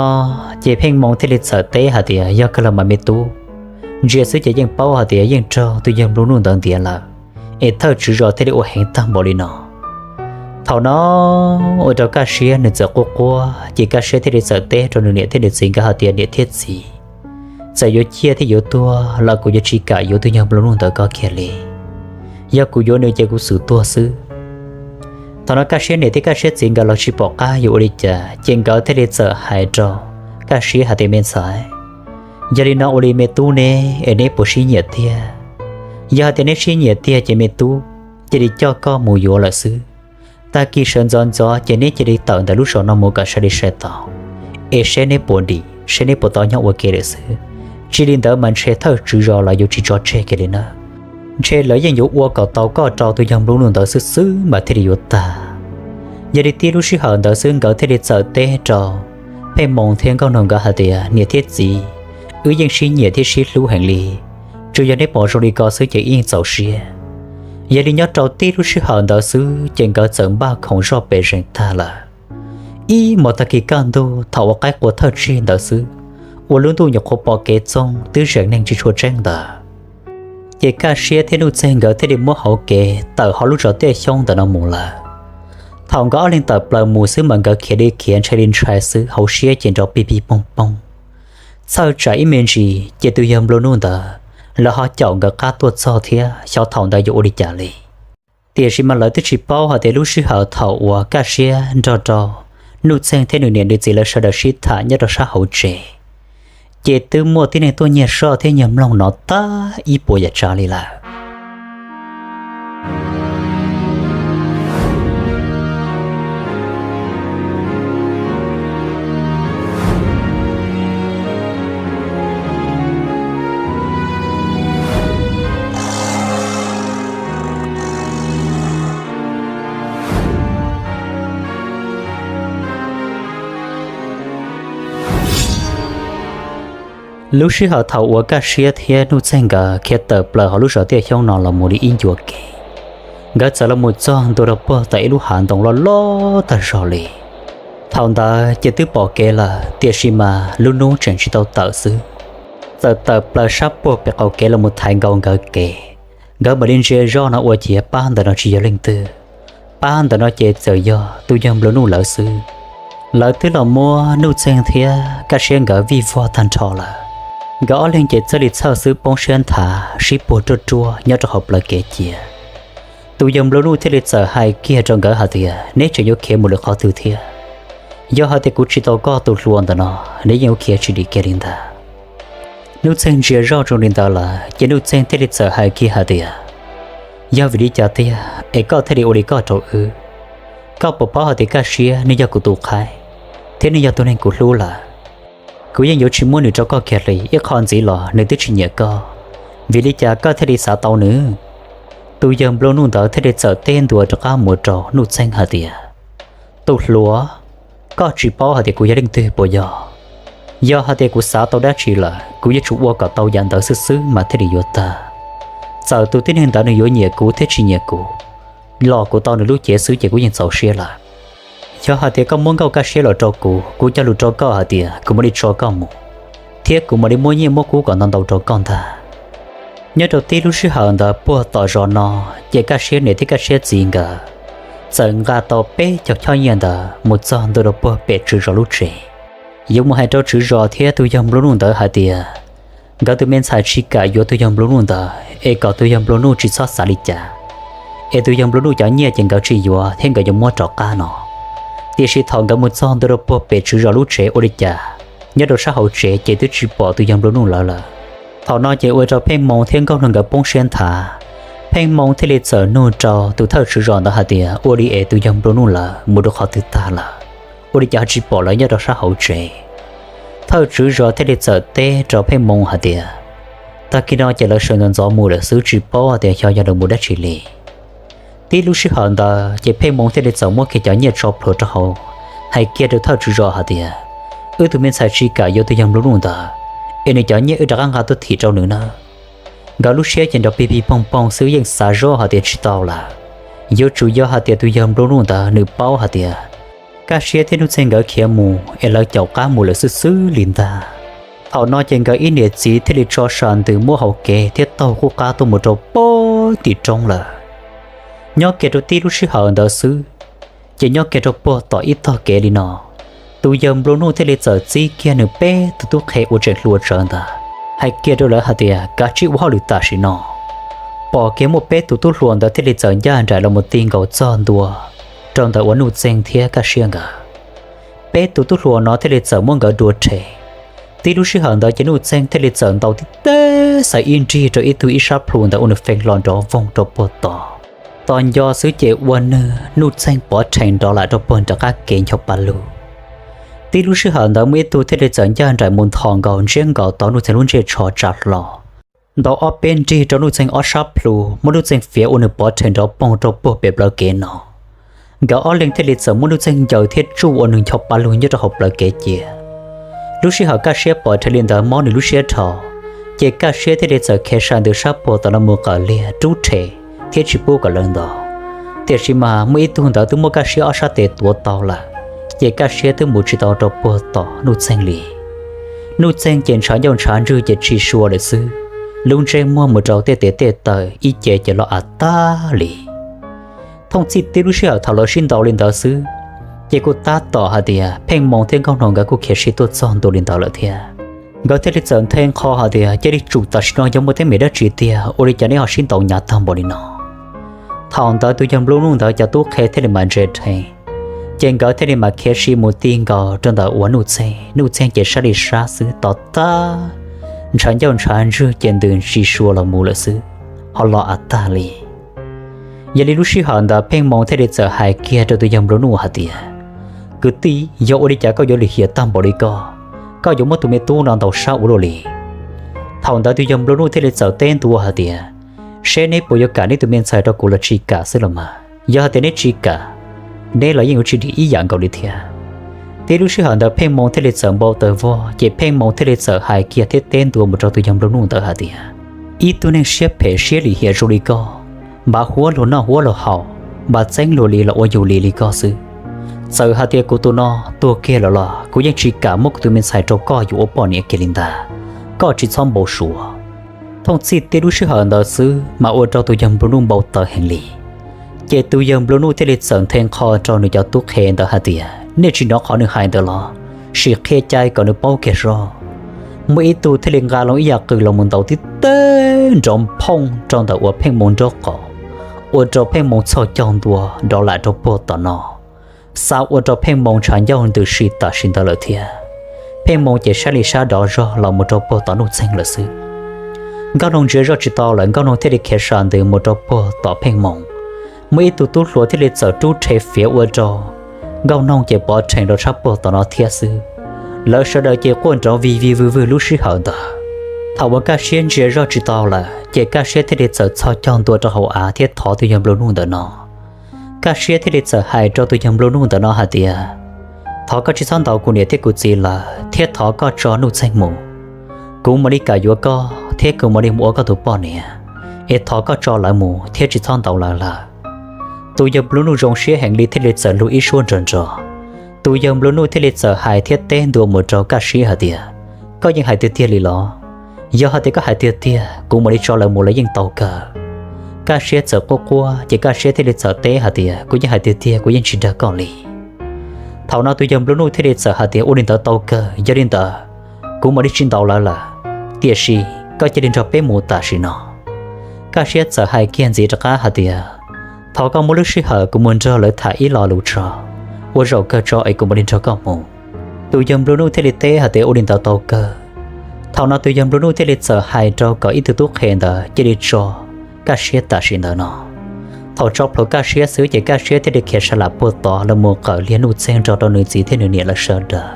ces Pheej Moo thiaj li txawm teb hais tias, Yog kawg los mas me tub, ntsia xwb ces yeej paub hais tias yeej raug tus yawg nplua nuj ntawd ntiav lawm, es thawj tswv zos thiaj li ua heev tag npaum li no. Thaum no ua rau Kaj Siab nws txawm quaj quaj, ces Kaj Siab thiaj li txawm teb rau nws niam thiab nws txiv nkawd hais tias, Niam thiab txiv, txawm yuav ciaj thiab yuav tuag los kuv yuav tsis kam yuav tus yawg nplua nuj ntawd koj kiag li. Yog kuv yuav nws ces kuv xum tuag xwb. Thaum no Kaj Siab niam thiab Kaj Siab txiv nkawd los tsis pom qab yuav ua li cas, ces nkawd thiaj li txawm hais rau Kaj Siab hais tias, Me ntxhais, yog li no ua li me tub ne, es neb puas sib nyiam tiag? Yog hais tias neb sib nyiam tiag ces me tub, cia li coj koj mus yuav lawm xwb. Tag kis sawv ntxov ntxov ces neb cia li tawm ntawm lub zos no mus kom sai li sai tau, es seb neb puas dim, seb neb puas tau nyob ua ke lawm xwb. Tsis li ntawd mas ntshe thawj tswv zos lawv yuav tsis tso tseg kiag li na. Ntshe lawv yeej yuav ua kom tau koj rau tus yawg nplua nuj ntawd xwb xwb mas thiaj li yuav tag. Yog li tib lub sij hawm ntawd xwb nkawd thiaj li txawm teb rau Pheej Moo thiab Nkauj Nug nkawd hais tias, Niam thiab txiv, wb yeej sib nyiam thiab sib hlub heev li, tsuas yog neb pom zoo li ko xwb ces wb yeej txaus siab. Yog li nyob rau tib lub sij hawm ntawd xwb ces nkawd txawm npaj khoom zoj pem zeem tag lawm. Ib hmos tag kis kaj ntug thaum ua qaib qua thawj tsig ntawd xwb, ua lub ntuj nyuam qhuav pom kev txoog twb zeem neeg tsis tshua tseeb ntawd, ces Kaj Siab thiab Nuj Txeeg nkawd thiaj li muab hauv kev tawm hauv lub zos Tiaj Xyoob ntawm no mus lawm. Thaum nkawd ob leeg tawm plaws mus xwb mas nkawd khiav li khiav ntshai li ntshai xwb, hauv siab ces nrov pig pig poog poog. Txhawj tsam ib me ntsis ces tus yawg nplua nuj ntawd lawv ho caum nkawd qab tuaj txog thiab xyov thaum ntawd yuav ua li cas li. Tiam sis mas lawv twb tsis paub hais tias lub sij hawm thaum uas Kaj Siab nrog rau Nuj Txeeg thiab nws niam nws txiv lawv sawv daws sib tham nyob rau sab hauv tsev, ces twb muaj tib neeg tuaj nyiag soj thiab nyiag mloog no tag ib puas yam tsav li lawm. Lub sij hawm thaum uas Kaj Siab thiab Nuj Txeeg nkawd khiav tawm plaws hauv lub zos Tiaj Xyoob no los mus li ib ncua kev, nkawd txawm los mus txog ntua rau puag tom ib lub hav ntoo loj loj tag zog li. Thaum ntawd ces twb pom kev lawm, tiam sis mas lub hnub tseem tsis tau tawm xwb, txawm tawm plaws sab puag pem qaum kev los mus thaiv nkaus nkawd kev. Nkawd mam li ntsia zoj no ua ciav pab ntawm no tsis yog leej twg, pab ntawm no ces txawm yog tus yawg Nplua Nuj lawv xwb. Lawv twb los muab Nuj Txeeg thiab Kaj Siab nkawd vij vog tag nrho lawm. Nkawd ob leeg ces txawj li txhawj xwb poob siab nthav sib puag ruaj ruaj nyob rau hauv plawv kev cia. Tus yawg Nplua Nuj thiaj li txawm hais kiag rau nkawd hais tias, neb tseem yuav khiav mus lwm qhov twg thiab? Yog hais tias kuv tsis tau koj tus hluas ntawm no, neb yeej yuav khiav tsis dim kiag li ntag. Nuj Txeeg ntsia zoj zoo li ntawd lawm ces Nuj Txeeg thiaj li txawm hais kiag hais tias, yog vim li cas tiag es koj thiaj li ua li koj rau wb? Koj puas paub hais tias Kaj Siab nws yog kuv tus qhaib, thiab nws yog tus neeg kuv hlub lawm? Kuv yeej yuav tsis muab nws rau koj kiag li, ib qho ntxiv los nws twb tsis nyiam koj, vim li cas koj thiaj li xav tau nws? Tus yawg Nplua Nuj ntawd thiaj li txawm teb ntua rov qab mus rau Nuj Txeeg hais tias, tus hluas, koj tsis paub hais tias kuv yog leej twg puas yog? Yog hais tias kuv xav tau dab tsi lawm, kuv yuav tsum ua kom tau yam ntawd xwb xwb mas thiaj li yuav tag. Txawm tus tib neeg ntawd nws yuav nyiam kuv thiab tsis nyiam kuv, los kuv tau nws lub cev xwb ces kuv yeej txaus siab lawm. Yog hais tias koj muab Nkauj Kaj Siab los rau kuv, kuv cog lus rau koj hais tias kuv mam li tso koj mus, thiab kuv mam li muab nyiaj muab kub kom ntau ntau rau koj ntag. Nyob rau tib lub sij hawm ntawd puag tom zos no, ces Kaj Siab niam thiab Kaj Siab txiv nkawd txawm nqa tau peb caug choj nyiaj ntawd mus txog ntua rau puag pem tswv zos lub tsev. Yuav mus hais rau tswv zos thiab tus yawg Nplua Nuj ntawd hais tias, nkawd tus me ntxhais tsis kam yuav tus yawg Nplua Nuj ntawd es kom tus yawg Nplua Nuj tsis txhob xav li cas, es tus yawg Nplua Nuj cov nyiaj ces nkawd tsis yuav thiab nkawd yuav muab rov qab no. Tiam sis thaum nkawd mus txog ntua rau puag pem tswv zos lub tsev ua li cas, nyob rau sab hauv tsev ces twb tsis pom tus yawg Nplua Nuj lawv lawm. Thaum no ces ua rau Pheej Hmoo thiab Nkauj Nuj nkawd poob siab nthav. Pheej Hmoo thiaj li txawm nug rau tus thawj tswv zos ntawd hais tias ua li es tus yawg Nplua Nuj lawv mus rau qhov twg tag lawm, ua li cas ho tsis pom lawv nyob rau sab hauv tsev. Thawj tswv zos thiaj li txawm teb rau Pheej Hmoo hais tias, tag kis no ces lawv sawv ntxov ntxov mus lawm xwb, tsis paub hais tias xyov yog lawv mus dab tsi li. Tib lub sij hawm ntawd ces Pheej Hmoo thiaj li txawm muab kiag cov nyiaj tso plhuav rau hauv, hais kiag rau thawj tswv zos hais tias, wb tus me ntxhais tsis kam yuav tus yawg Nplua Nuj ntawd, es nws cov nyiaj wb rov qab nqa tuaj thim rau nws nawb. Nkawd lub siab ces nrov pig pig poog poog xwb, yeej xav zoj hais tias tsis tau lawm. Yuav tsum yog hais tias tus yawg Nplua Nuj ntawd nws paub hais tias Kaj Siab thiab Nuj Txeeg nkawd khiav mus es lawv caum qab mus lawm xwb xwb li ntag. Thaum no ces nkawd ib niam txiv thiaj li tso sam ntws muab hau kev thiab taug qub qab tuaj mus rau puag tim roob lawm. Nyob kiag rau tib lub sij hawm ntawd xwb, ces nyob kiag rau puag tom ib tog kev li no, tus yawg Nplua Nuj thiaj li txawm txib kiag nws peb tus tub qhe uas tseem hluas tsawv ntawd, hais kiag rau lawv hais tias kav tsij ua hauj lwm tam sim no. Pom kiag muaj peb tus tub hluas ntawd thiaj li txawm ncaj nraim los mus ti nkaus txog ntua rau ntawm uas Nuj Txeeg thiab Kaj Siab nkawd. Peb tus tub hluas no thiaj li txawm muab nkawd dua rhe. Tib lub sij hawm ntawd ces Nuj Txeeg thiaj li txawm ntaus tib teb xaiv ib nrig rau ib tug ib sab plhu ntawd ua nws feeb hlo nrov voog rau puag tod. Tos nco xwb ces ua nws Nuj Txeeg pov rhees nrov lawm rau puag nram qab kev ncho pa lug. Tib lub sij hawm ntawd muaj ib tug thiaj li txawm ncaj nraim mus nthos nkaus ntsiab nkaus tau Nuj Txeeg lub ntsej tsho tsa hlo, ntaus ob peb nrig rau Nuj Txeeg ob sab plhu, muab Nuj Txeeg fiav ua nws pov rhees nrov poog rau puag pem plawv kev no. Nkawd ob leeg thiaj li txawm muab Nuj Txeeg ncaws thiab tsuj ua nws ncho pa lug nyob rau hauv plawv kev cia. Lub sij hawm Kaj Siab pom rhe li ntawd mob nws lub siab dhau, ces Kaj Siab thiaj li txawm khiav sai ntws sab puag tom no mus qawm liag rub rhe thiab tsis pub kom lawv ntaus. Tiam sis mas muaj ib tug ntawd twb muab Kaj Siab ob sab tes tuav tau lawm, ces Kaj Siab twb mus tsis tau rau puag tom Nuj Txeeg li. Nuj Txeeg ces ntshav ncauj ntshav ntswg ces tsis sua lawm xwb, lub ntsej muag mus rau tej tes tej taw ib ce ces los av tag li. Thooj txhij tib lub sij hawm thaum lawv sib ntaus li ntawd xwb, ces kuj tab tom hais tias Pheej Moo thiab Nkauj Hlau nkawd kuj khiav sib tuaj txog ntua li ntawd lawm thiab. Nkawd thiaj li txawm nthe nqho hais tias cia li tsum tam sim no yog muaj teeb meem dab tsi tiag ua li cas neb ho sib ntaus hnyav tag npaum li no. Thaum ntawd tus yawg Nplua Nuj ntawd cov tub qhe thiaj li mam ntse rhe, Ces nkawd thiaj li mam khiav si mus ti nkaus rau ntawm uas Nuj Txeeg. Nuj Txeeg ces sab li sab xwb, tos tag ntshav ncauj ntshav ntswg ces ntws ntsis sua los mus lawm xwb, ho los av tag li. Yog li lub sij hawm ntawd Pheej Moo thiaj li txawm hais kiag rau tus yawg Nplua Nuj hais tias, Kwv tij, yog ua li cas koj yuav lim hiam tag npaum li koj? Koj yuav muab tus me tub no ntaus sab ua luaj li. Thaum ntawd tus yawg Nplua Nuj thiaj li txawm teb ntua hais tias, Seb neb puas yuav kam neb tus me ntxhais rau kuv los tsis kam xwb los mas? Yog hais tias neb tsis kam, neb los yeej yuav tsis dim ib yam nkaus li thiab. Tib lub sij hawm ntawd Pheej Moo thiaj li txawm npau taws vog, ces Pheej Moo thiaj li txawm hais kiag thiab teb ntua mus rau tus yawg Nplua Nuj ntawd hais tias, Ib tug neeg siab phem siab lim hiam zoo li koj, npav huab luag noj huab luag haus, npav txeeb luag li los ua yus li li koj xwb. Txawm hais tias kuv tus no tuag kiag lawm los kuv yeej tsis kam muab kuv tus me ntxhais rau koj yuav ua poj niam kiag li ntag. Koj tsis txhob npau suav. Thooj txhij tib lub sij hawm ntawd xwb mas ua rau tus yawg Nplua Nuj npau taws heev li. Ces tus yawg Nplua Nuj thiaj li txawm nthe nqho rau nws cov tub qhe ntawd hais tias, Nej tsis hnov qhov nws hais ntawd los? Sim qhia cai kom nws paub kiag zoj. Muaj ib tug thiaj li nqa loo ib yam qws los mus ntaus tib teg nrov nphooj rau ntawm uas Pheej Moo nraub qaum, ua rau Pheej Moo txhoj caug ntua dov lam rau puag tom no. Xa ua rau Pheej Moo ntshav ncauj ntws si tam sim ntawd lawm thiab. Pheej Moo ces sab li sab dov zog los mus rau puag tom Nuj Txeeg lawm xwb. Nkauj Noog ntsia zoj tsis tau lawm, Nkauj Noog thiaj li khiav sa ntws mus rau puag tom Pheej Moo. Muaj ib tug tub hluas thiaj li txawm rub rhe fiav ua rau Nkauj Noog ces pov rhees rau tshab puag tom no thiab xwb. Lawv sawv daws ces quaj nrov vig vig vwg vwg lub sij hawm ntawd. Thaum uas Kaj Siab ntsia zoj tsis tau lawm ces Kaj Siab thiaj li txawm txhos caug ntua rau hauv av thiab thov tus yawg Nplua Nuj ntawm no. Kaj Siab thiaj li txawm hais rau tus yawg Nplua Nuj ntawm no hais tias, Thov koj tsis txhob ntaus kuv niam thiab kuv txiv lawm, thiab thov koj tso Nuj Txeeg mus. Kuv mam li kam yuav koj thiab kuv mam li mus ua koj tus poj niam, es thov koj tso lawv mus thiab tsis txhob ntaus lawv lawm. Tus yawg Nplua Nuj zoo siab heev li thiaj li txawm lug ib suab nrov nrov. Tus yawg Nplua Nuj thiaj li txawm hais thiab teb ntua mus rau Kaj Siab hais tias, Koj yeej hais tiag tiag li los? Yog hais tias koj hais tiag tiag, kuv mam li tso lawv mus los yeej tau kawg. Kaj Siab txawm quaj quaj ces Kaj Siab thiaj li txawm teb hais tias, Kuv yeej hais tiag tiag, kuv yeej tsis dag koj li. Thaum no tus yawg Nplua Nuj thiaj li txawm hais tias, Ua li ntawd tau kawg, yog li ntawd kuv mam li tsis ntaus lawv lawm, tiam sis koj cia li nrog peb mus tam sim no. Kaj Siab txawm hais kiag ntxiv rov qab hais tias, Thov koj muab lub sij hawm kuv mus nrog lawv tham ib lo lus tso, ua zaum kawg tso es kuv mam li nrog koj mus. Tus yawg Nplua Nuj thiaj li teb hais tias, Ua li ntawd tau kawg. Thaum no tus yawg Nplua Nuj thiaj li txawm hais rau kom ib tug tub qhe ntawd cia li tso Kaj Siab tam sim ntawd no. Thaum tso plhuav Kaj Siab xwb ces Kaj Siab thiaj li khiav sa lam puag tod los mus qawm liag Nuj Txeeg nrog rau nws txiv thiab nws niam lawv sawv daws.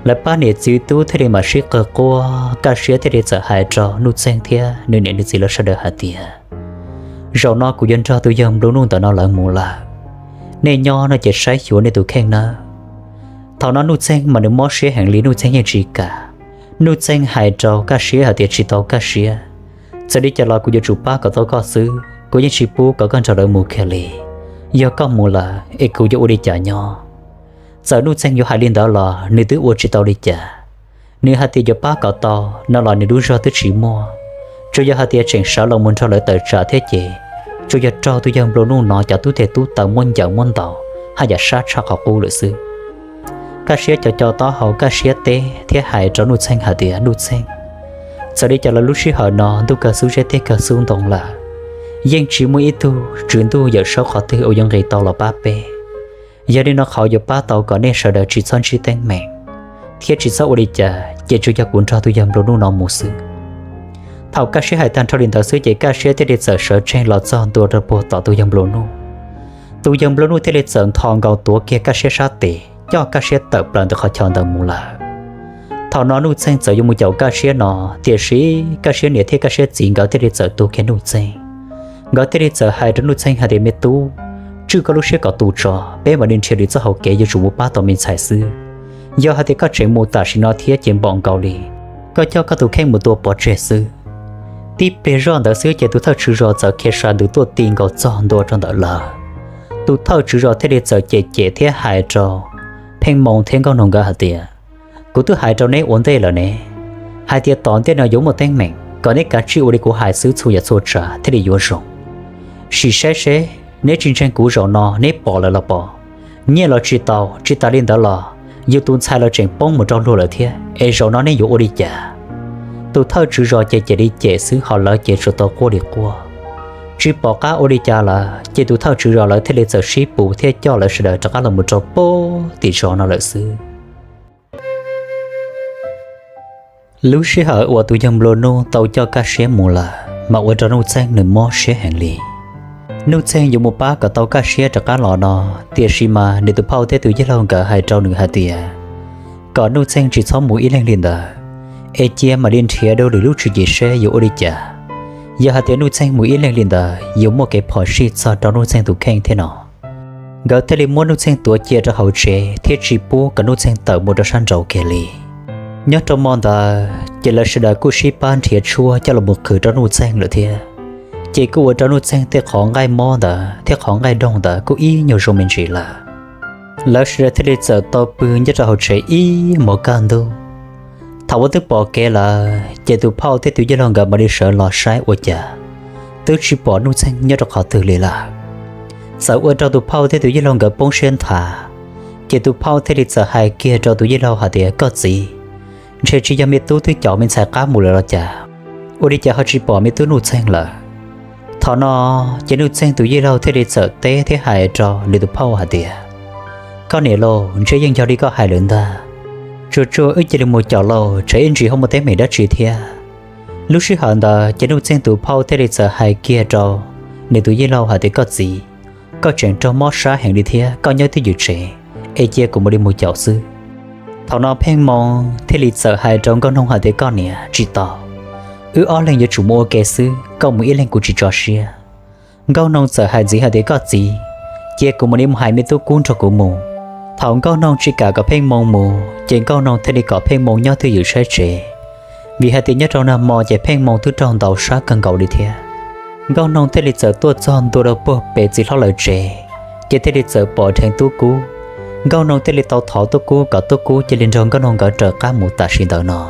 Lawv pab niam txiv tub thiaj li mam sib qawg quaj, Kaj Siab thiaj li txawm hais rau Nuj Txeeg thiab nws niam nws txiv lawv sawv daws hais tias, Zaum no kuv yuav nrog tus yawg Nplua Nuj ntawm no lawv mus lawm. Nej nyob no ces saib xyuas nej tus kheej nawb. Thaum no Nuj Txeeg mas nws mob siab heev li, Nuj Txeeg yeej tsis kam. Nuj Txeeg hais rau Kaj Siab hais tias, Tsis tau Kaj Siab, txawm li cas los kuv yuav tsum pab kom tau koj xwb, kuv yeej tsis pub kom koj nrog lawv mus kiag li. Yog koj mus lawm es kuv yuav ua li cas nyob? Txawm Nuj Txeeg yuav hais li ntawd los nws twb ua tsis tau li cas. Nws hais tias yuav pab kom tau no los nws lub zog twb tsis muaj. Tsuas yog hais tias tseem sawv los mus nrog lawv tawm tsam thiab ces, tsuas yog raug tus yawg Nplua Nuj no cov tub teg tub taw muab ncaws muab ntaus haj yam sab tshaj qhov qub lawm xwb. Kaj Siab co co taub hau, Kaj Siab teb thiab hais rau Nuj Txeeg hais tias, Nuj Txeeg, txawm li cas los lub sij hawm no ntuj kawg xub zeb tiaj kawg xub ntoo lawm, yeej tsis muaj ib tug tswv ntuj Yawm Saub qhov twg uas yuav nqis tau los pab peb. Yog li no qhov yuav pab tau kom nej sawv daws tsis txhob ntsib teeb meem thiab tsis txhob ua li cas ces tsuas yog kuv nrog tus yawg Nplua Nuj no mus xwb. Thaum Kaj Siab hais tag nrho li ntawd xwb ces Kaj Siab thiaj li txawm sawv tsees los txog ntua rau puag tom tus yawg Nplua Nuj. Tus yawg Nplua Nuj thiaj li txawm nthos nkaus tuav kiag Kaj Siab sab tes coj Kaj Siab tawm plaws ntawm qhov chaw ntawd mus lawm. Thaum no Nuj Txeeg txawm yuav mus caum Kaj Siab no, tiam sis Kaj Siab niam thiab Kaj Siab txiv nkawd thiaj li txawm tu kiag Nuj Txeeg. Nkawd thiaj li txawm hais rau Nuj Txeeg hais tias, Me tub, tswj koj lub siab kom tus tso, peb mam li nrhiav lwm txoj hau kev yuav tsum mus pab tau me ntxhais xwb. Yog hais tias koj tseem mus tam sim no thiab ces npaum nkaus li koj coj koj tus kheej mus tua pov tseg xwb. Tib pliag zoj ntawd xwb ces tus thawj tswv zos txawm khiav sa ntws tuaj ti nkaus txog ntua rau ntawm lawv. Tus thawj tswv zos thiaj li txawm cem cem thiab hais rau Pheej Moo thiab Nkauj Noog nkawd hais tias, Kuv twb hais rau neb ua ntej lawm ne, hais tias tom ntej no yuav muaj teeb meem, kom neb kav tsij ua li kuv hais xwb, txhua yam txhua tsav thiaj li yuav zoo. Sim saib seb neb tsis ntseeg kuv zaum no neb pom lawm los pom, nyiaj los tsis tau, tsis tas li ntawd los yus tus ntxhais los tseem poob mus rau luag lawm thiab, es zaum no neb yuav ua li cas? Tus thawj tswv zos ces cem li cem xwb, ho lawv ces tsuas tau quaj li quaj. tsis pom qab ua li cas lawm ces tus thawj tswv zos lawv thiaj li txawm sib pus thiab coj lawv sawv daws rov qab los mus rau pem tim zos no lawm xwb. Lub sij hawm uas tus yawg nplua nuj tau coj Kaj Siab mus lawm mas ua rau Nuj Txeeg nws mob siab heev li. Nuj Txeeg yuav mus pab kom tau Kaj Siab rov qab los no, tiam sis mas nws tus phauj thiab tus yawg laug nkawd hais rau nws hais tias kom Nuj Txeeg tsis txhob mus ib leeg li ntawd, es cia mam li nrhiav dua lwm lub tswv yim seb yuav ua li cas. Yog hais tias Nuj Txeeg mus ib leeg li ntawd yuav muaj kev phom sij txog rau Nuj Txeeg tus kheej thiab no. Nkawd thiaj li muab Nuj Txeeg tuav cia rau hauv tsev thiab tsis pub kom Nuj Txeeg tawm mus rau sab nraud kiag li. Nyob rau hmo ntawd ces lawv sawv daws kuj sib pab nrhiav tshuaj coj los mus qhwv rau Nuj Txeeg lawm thiab. Ces kuj ua rau Nuj Txeeg tej qhov nqaij mob ntawd thiab qhov nqaij doog ntawd kuj ib nyuag zoo me ntsis lawm. Lawv sawv daws thiaj li txawm tau pw nyob rau hauv tsev ib hmos kaj ntug. Thaum uas twb pom kev lawm ces tus phauj thiab tus yawg laug nkawd mam li sawv los saib ua cas twb tsis pom Nuj Txeeg nyob rau qhov twg li lawm. Txawm ua rau tus phauj thiab tus yawg laug nkawd poob siab nthav, ces tus phauj thiaj li txawm hais kiag rau tus yawg laug hais tias, koj txiv, ntshe tsis yog me tub twb caum me ntxhais qab mus lawm los cas, ua li cas ho tsis pom me tub Nuj Txeeg lawm. Thaum no ces Nuj Txeeg tus yawg laug thiaj li txawm teb thiab hais rau nws tus phauj hais tias, koj niam lauj, ntshe yeej yog li koj hais lawm ntag. Tsuag tsuag wb cia li mus caum lauj, tsam ib ntsis ho muaj teeb meem dab tsi thiab. Lub sij hawm ntawd ces Nuj Txeeg tus phauj thiaj li txawm hais kiag rau nws tus yawg laug hais tias, koj txiv, koj tseem raug mob sab heev li thiab, koj nyob twj ywm tsev, es cia kuv mam li mus caum xwb. Thaum no Pheej Moo thiaj li txawm hais rau Nkauj Noog hais tias, koj niam, tsis tau, wb ob leeg yuav tsum mus ua ke xwb, koj mus ib leeg kuv tsis tso siab. Nkauj Noog txawm hais ntxiv hais tias, koj txiv, cia kuv mam li mus hais me tub Kub nrog kuv mus. Thaum Nkauj Noog tsis kam kom Pheej Moo mus ces Nkauj Noog thiaj li kom Pheej Moo nyob twj ywm saib tsev, vim hais tias nyob rau nag hmo ces Pheej Moo twb raug ntaus sab kawg nkaus li thiab. Nkauj Noog thiaj li txawm tuaj txog ntua rau puag pem txiv hlob lawv tsev, ces thiaj li txawm pom dheev tub Kub. Nkauj Noog thiaj li tau thov tub Kub kom tub Kub cia li nrog Nkauj Noog nkawd raws qab mus tam sim ntawd no.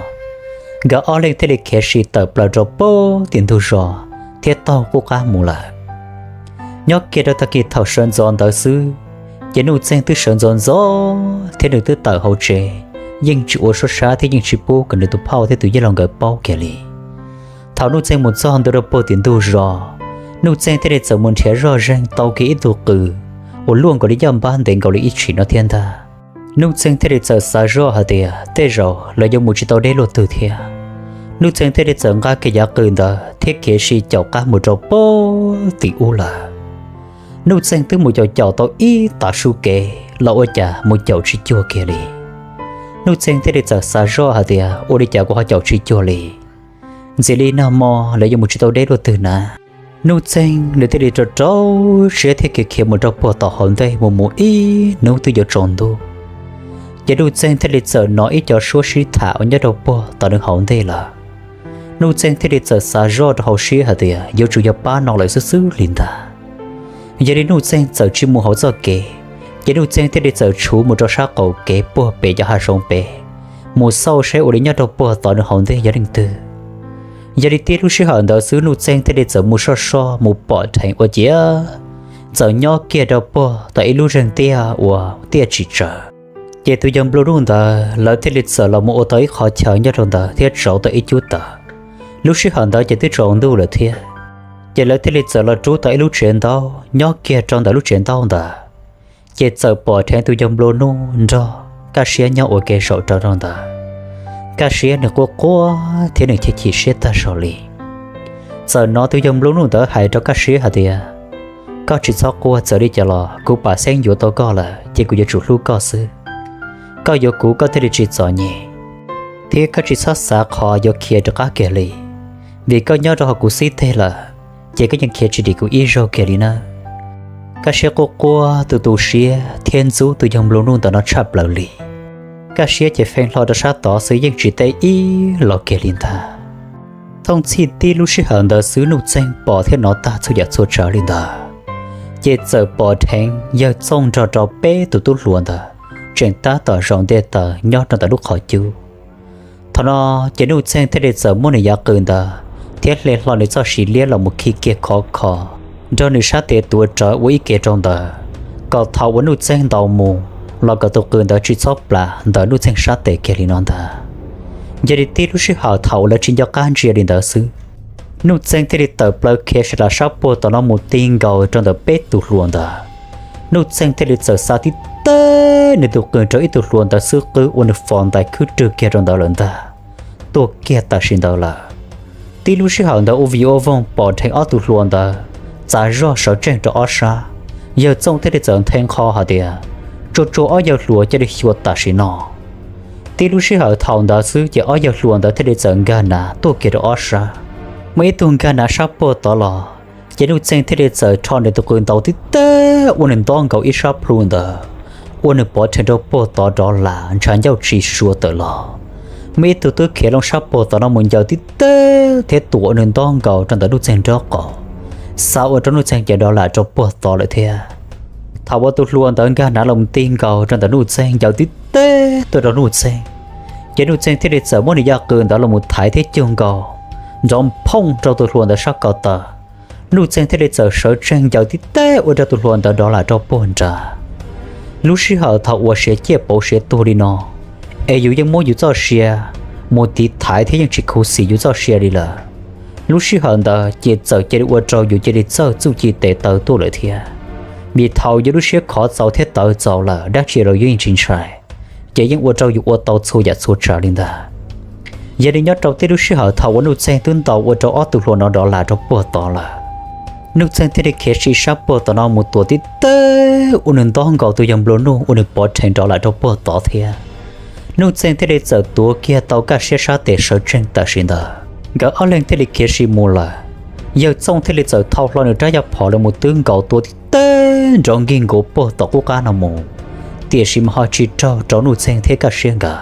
Nkawd ob leeg thiaj li khiav si tawm plaws rau puag tim ntug zos thiab taug qub qab mus lawm. Nyob kiag rau tag kis thaum sawv ntxov ntawd xwb, ces Nuj Txeeg twb sawv ntxov ntxov thiab nws twb tawm hauv tsev, yeej tsis ua suab sab thiab yeej tsis pub kom nws tus phauj thiab tus yawg laug nkawd paub kiag li. Thaum Nuj Txeeg mus txog ntua rau puag tim ntug zos, Nuj Txeeg thiaj li txawm mus nrhiav zoj zeeg tau kiag ib tug qws uas luaj nkaus li yaj npab ntev nkaus li ib tshim no thiab ntag. Nuj Txeeg thiaj li txawm xav zoj hais tias tej zaum lawv yuav mus tsis tau deb luaj twg thiab. Nuj Txeeg thiaj li txawm nqa kiag yav qws ntawd thiab khiav si caum qab mus rau puag tim ub lawm. Nuj Txeeg twb mus caum caum tau ib tav su kev los ua cas mus caum tsis cuag kiag li. Nuj Txeeg thiaj li txawm xav zoj hais tias ua li cas kuv ho caum tsis cuag li, ntxim li nag hmo lawv yuav mus tsis tau deb luaj twg na. Nuj Txeeg nws thiaj li rau rau siab thiab khiav khiav mus rau puag tom hauv ntej mus mus ib hnub twb yuav tsaus ntuj. Ces Nuj Txeeg thiaj li txawm hnov ib co suab sib tham uas nyob rau puag tom nws hauv ntej lawm. Nuj Txeeg thiaj li txawm xav zoj rau hauv siab hais tias yuav tsum yog pab no lawm xwb xwb li ntag. Yog li Nuj Txeeg txawm tsis mus hauv txoj kev, ces Nuj Txeeg thiaj li txawm tshuv mus rau sab qaum kev puag pem cov hav zoov pem, mus xauj saib ua li nyob rau puag tom nws hauv ntej yog leej twg. Yog li tib lub sij hawm ntawd xwb Nuj Txeeg thiaj li txawm mus soj soj mus pom dheev ua ciav txawm nyob kiag rau puag tom ib lub zeeg tiaj uas tiaj tsis tsaws. Ces tus yawg nplua nuj ntawd lawv thiaj li txawm los mus ua tau ib qhov chaw nyob rau ntawd thiab tsauv tau ib cub taws. Lub sij hawm ntawd ces twb tsaus ntuj lawm thiab, ces lawv thiaj li txawm los rub tau ib lub tsev ntaub nyob kiag rau ntawm lub tsev ntaub ntawd. Ces txawm pom dheev tus yawg nplua nuj nrog Kaj Siab nyob ua ke zaum rau rau ntawd. Kaj Siab nws quaj quaj thiab nws chim chim siab tag zog li. Txawm hnov tus yawg nplua nuj ntawd hais rau Kaj Siab hais tias, koj tsis txhob quaj, txawm li cas los kuv pam xeeb yuav tau koj lawm ces kuv yuav tsum hlub koj xwb. Koj yuav kuv koj thiaj li tsis txom nyem, thiab koj tsis txhob xav qhov yuav khiav rov qab kiag li, vim koj nyob rau hauv kuv xib teg lawm, ces koj yeej khiav tsis dim kuv ib zaug kiag li nawb. Kaj Siab quaj quaj tu tu siab thiab ntxub tus yawg nplua nuj ntawd no tshaj plaws li. Kaj Siab ces feej hlo rau sab tod xwb yeej tsis teb ib los kiag li ntag. Thooj txhij tib lub sij hawm ntawd xwb Nuj Txeeg pom thiab hnov tag txhua yam txhua tsav li ntawd, ces txawm pom dheev yawg Txooj nrog rau peb tus tub hluas ntawd tseem tab tom zaum nte taws nyob rau ntawm lub qhov cub. Thaum no ces Nuj Txeeg thiaj li txawm muab nws yav qws ntawd thiab hle hlo nws txoj siv liab los mus khi kiag khov kho nrog nws sab tes tuav rawv ua ib ke rau ntawd, kom thaum uas Nuj Txeeg ntaus mus los kom tus qws ntawd tsis txhob plam ntawm Nuj Txeeg sab tes kiag li no ntag. Yog li tib lub sij hawm thaum uas lawv tsis nco qab ntsia li ntawd xwb, Nuj Txeeg thiaj li tawm plaws khiav sawv los sab puag tom no mus ti nkaus rau ntawm peb tus hluas ntawd. Nuj Txeeg thiaj li txawm xa tib teg nws tus qws rau ib tug hluas ntawd xub qwb ua nws fov ntais khwb rwg kiag rau ntawd lawm ntag, tuag kiag tam sim ntawd lawm. Tib lub sij hawm ntawd ua vij ua voog pom dheev ob tug hluas ntawd txav zog sawv tsees rau ob sab. Yawg Txooj thiaj li txawm nthe nqho hais tias, tsuag tsuag ob yawg hluas cia li xyuas tam sim no. Tib lub sij hawm thaum ntawd xwb ces ob yawg hluas ntawd thiaj li txawm nkag nav tuaj kiag rau ob sab. Muaj ib tug nkag nav sab puag tod los, ces Nuj Txeeg thiaj li txawm rho nws tus qws ntaus tib teg ua nws ntob nkaus ib sab plhu ntawd, ua nws pov rhees rau puag tod rov las ntshav ncauj tsis suav tawm los. Muaj ib tug twb khiav loo sab puag tod no mus ncaws tib teg thiab tuam ua nws ntob nkaus rau ntawm Nuj Txeeg nraub qaum, xa ua rau Nuj Txeeg ces rov las rau puag tod lawm thiab. Thaum uas tus hluas ntawd nkag nav los mus ti nkaus rau ntawm Nuj Txeeg ncaws tib teg tuaj rau Nuj Txeeg, ces Nuj Txeeg thiaj li txawm muab nws yaj qws ntawd los mus thaiv thiab cug nkaus, nrov phooj rau tus hluas ntawd sab ko taw. Nuj Txeeg thiaj li txawm sawv tsees ncaws tib teg ua rau tus hluas ntawd rov las rau puag nrad. Lub sij hawm thaum uas siav ciaj pauv siav tuag li no, es yus yeej muab yus txoj sia mus tiv thaiv thiab yeej tsis khuv xim yus txoj sia li lawm. Lub sij hawm ntawd ces txawm cia li ua rau yus cia li txawj txuj ci tes taw tuaj lawm thiab. Vim thaum yus lub siab khov txaus thiab tawv txaus lawm dab tsi los yus yeej tsis ntshai, ces yeej ua rau yus ua tau txhua yam txhua tsav li ntag. Yog li nyob rau tib lub sij hawm thaum uas Nuj Txeeg twb ntaus ua rau ob tug hluas no rov las rau puag tod lawm, Nuj Txeeg thiaj li khiav sim sab puag tom no mus tuam tib teg ua nws ntob nkaus tus yawg nplua nuj ua nws pov rhees rov las rau puag tod thiab. Nuj Txeeg thiaj li txawm tuav kiag tau Kaj Siab sab tes sawv tsees tam sim ntawd. Nkawd ob leeg thiaj li khiav sim mus lawm. Yawg Txooj thiaj li txawm thau hlo nws rab yaj phom los mus twb nkaus tua tib teg nrov nkig nkuav puag tom qub qab no mus, tiam sis mas ho tsis raug rau Nuj Txeeg thiab Kaj Siab nkawd.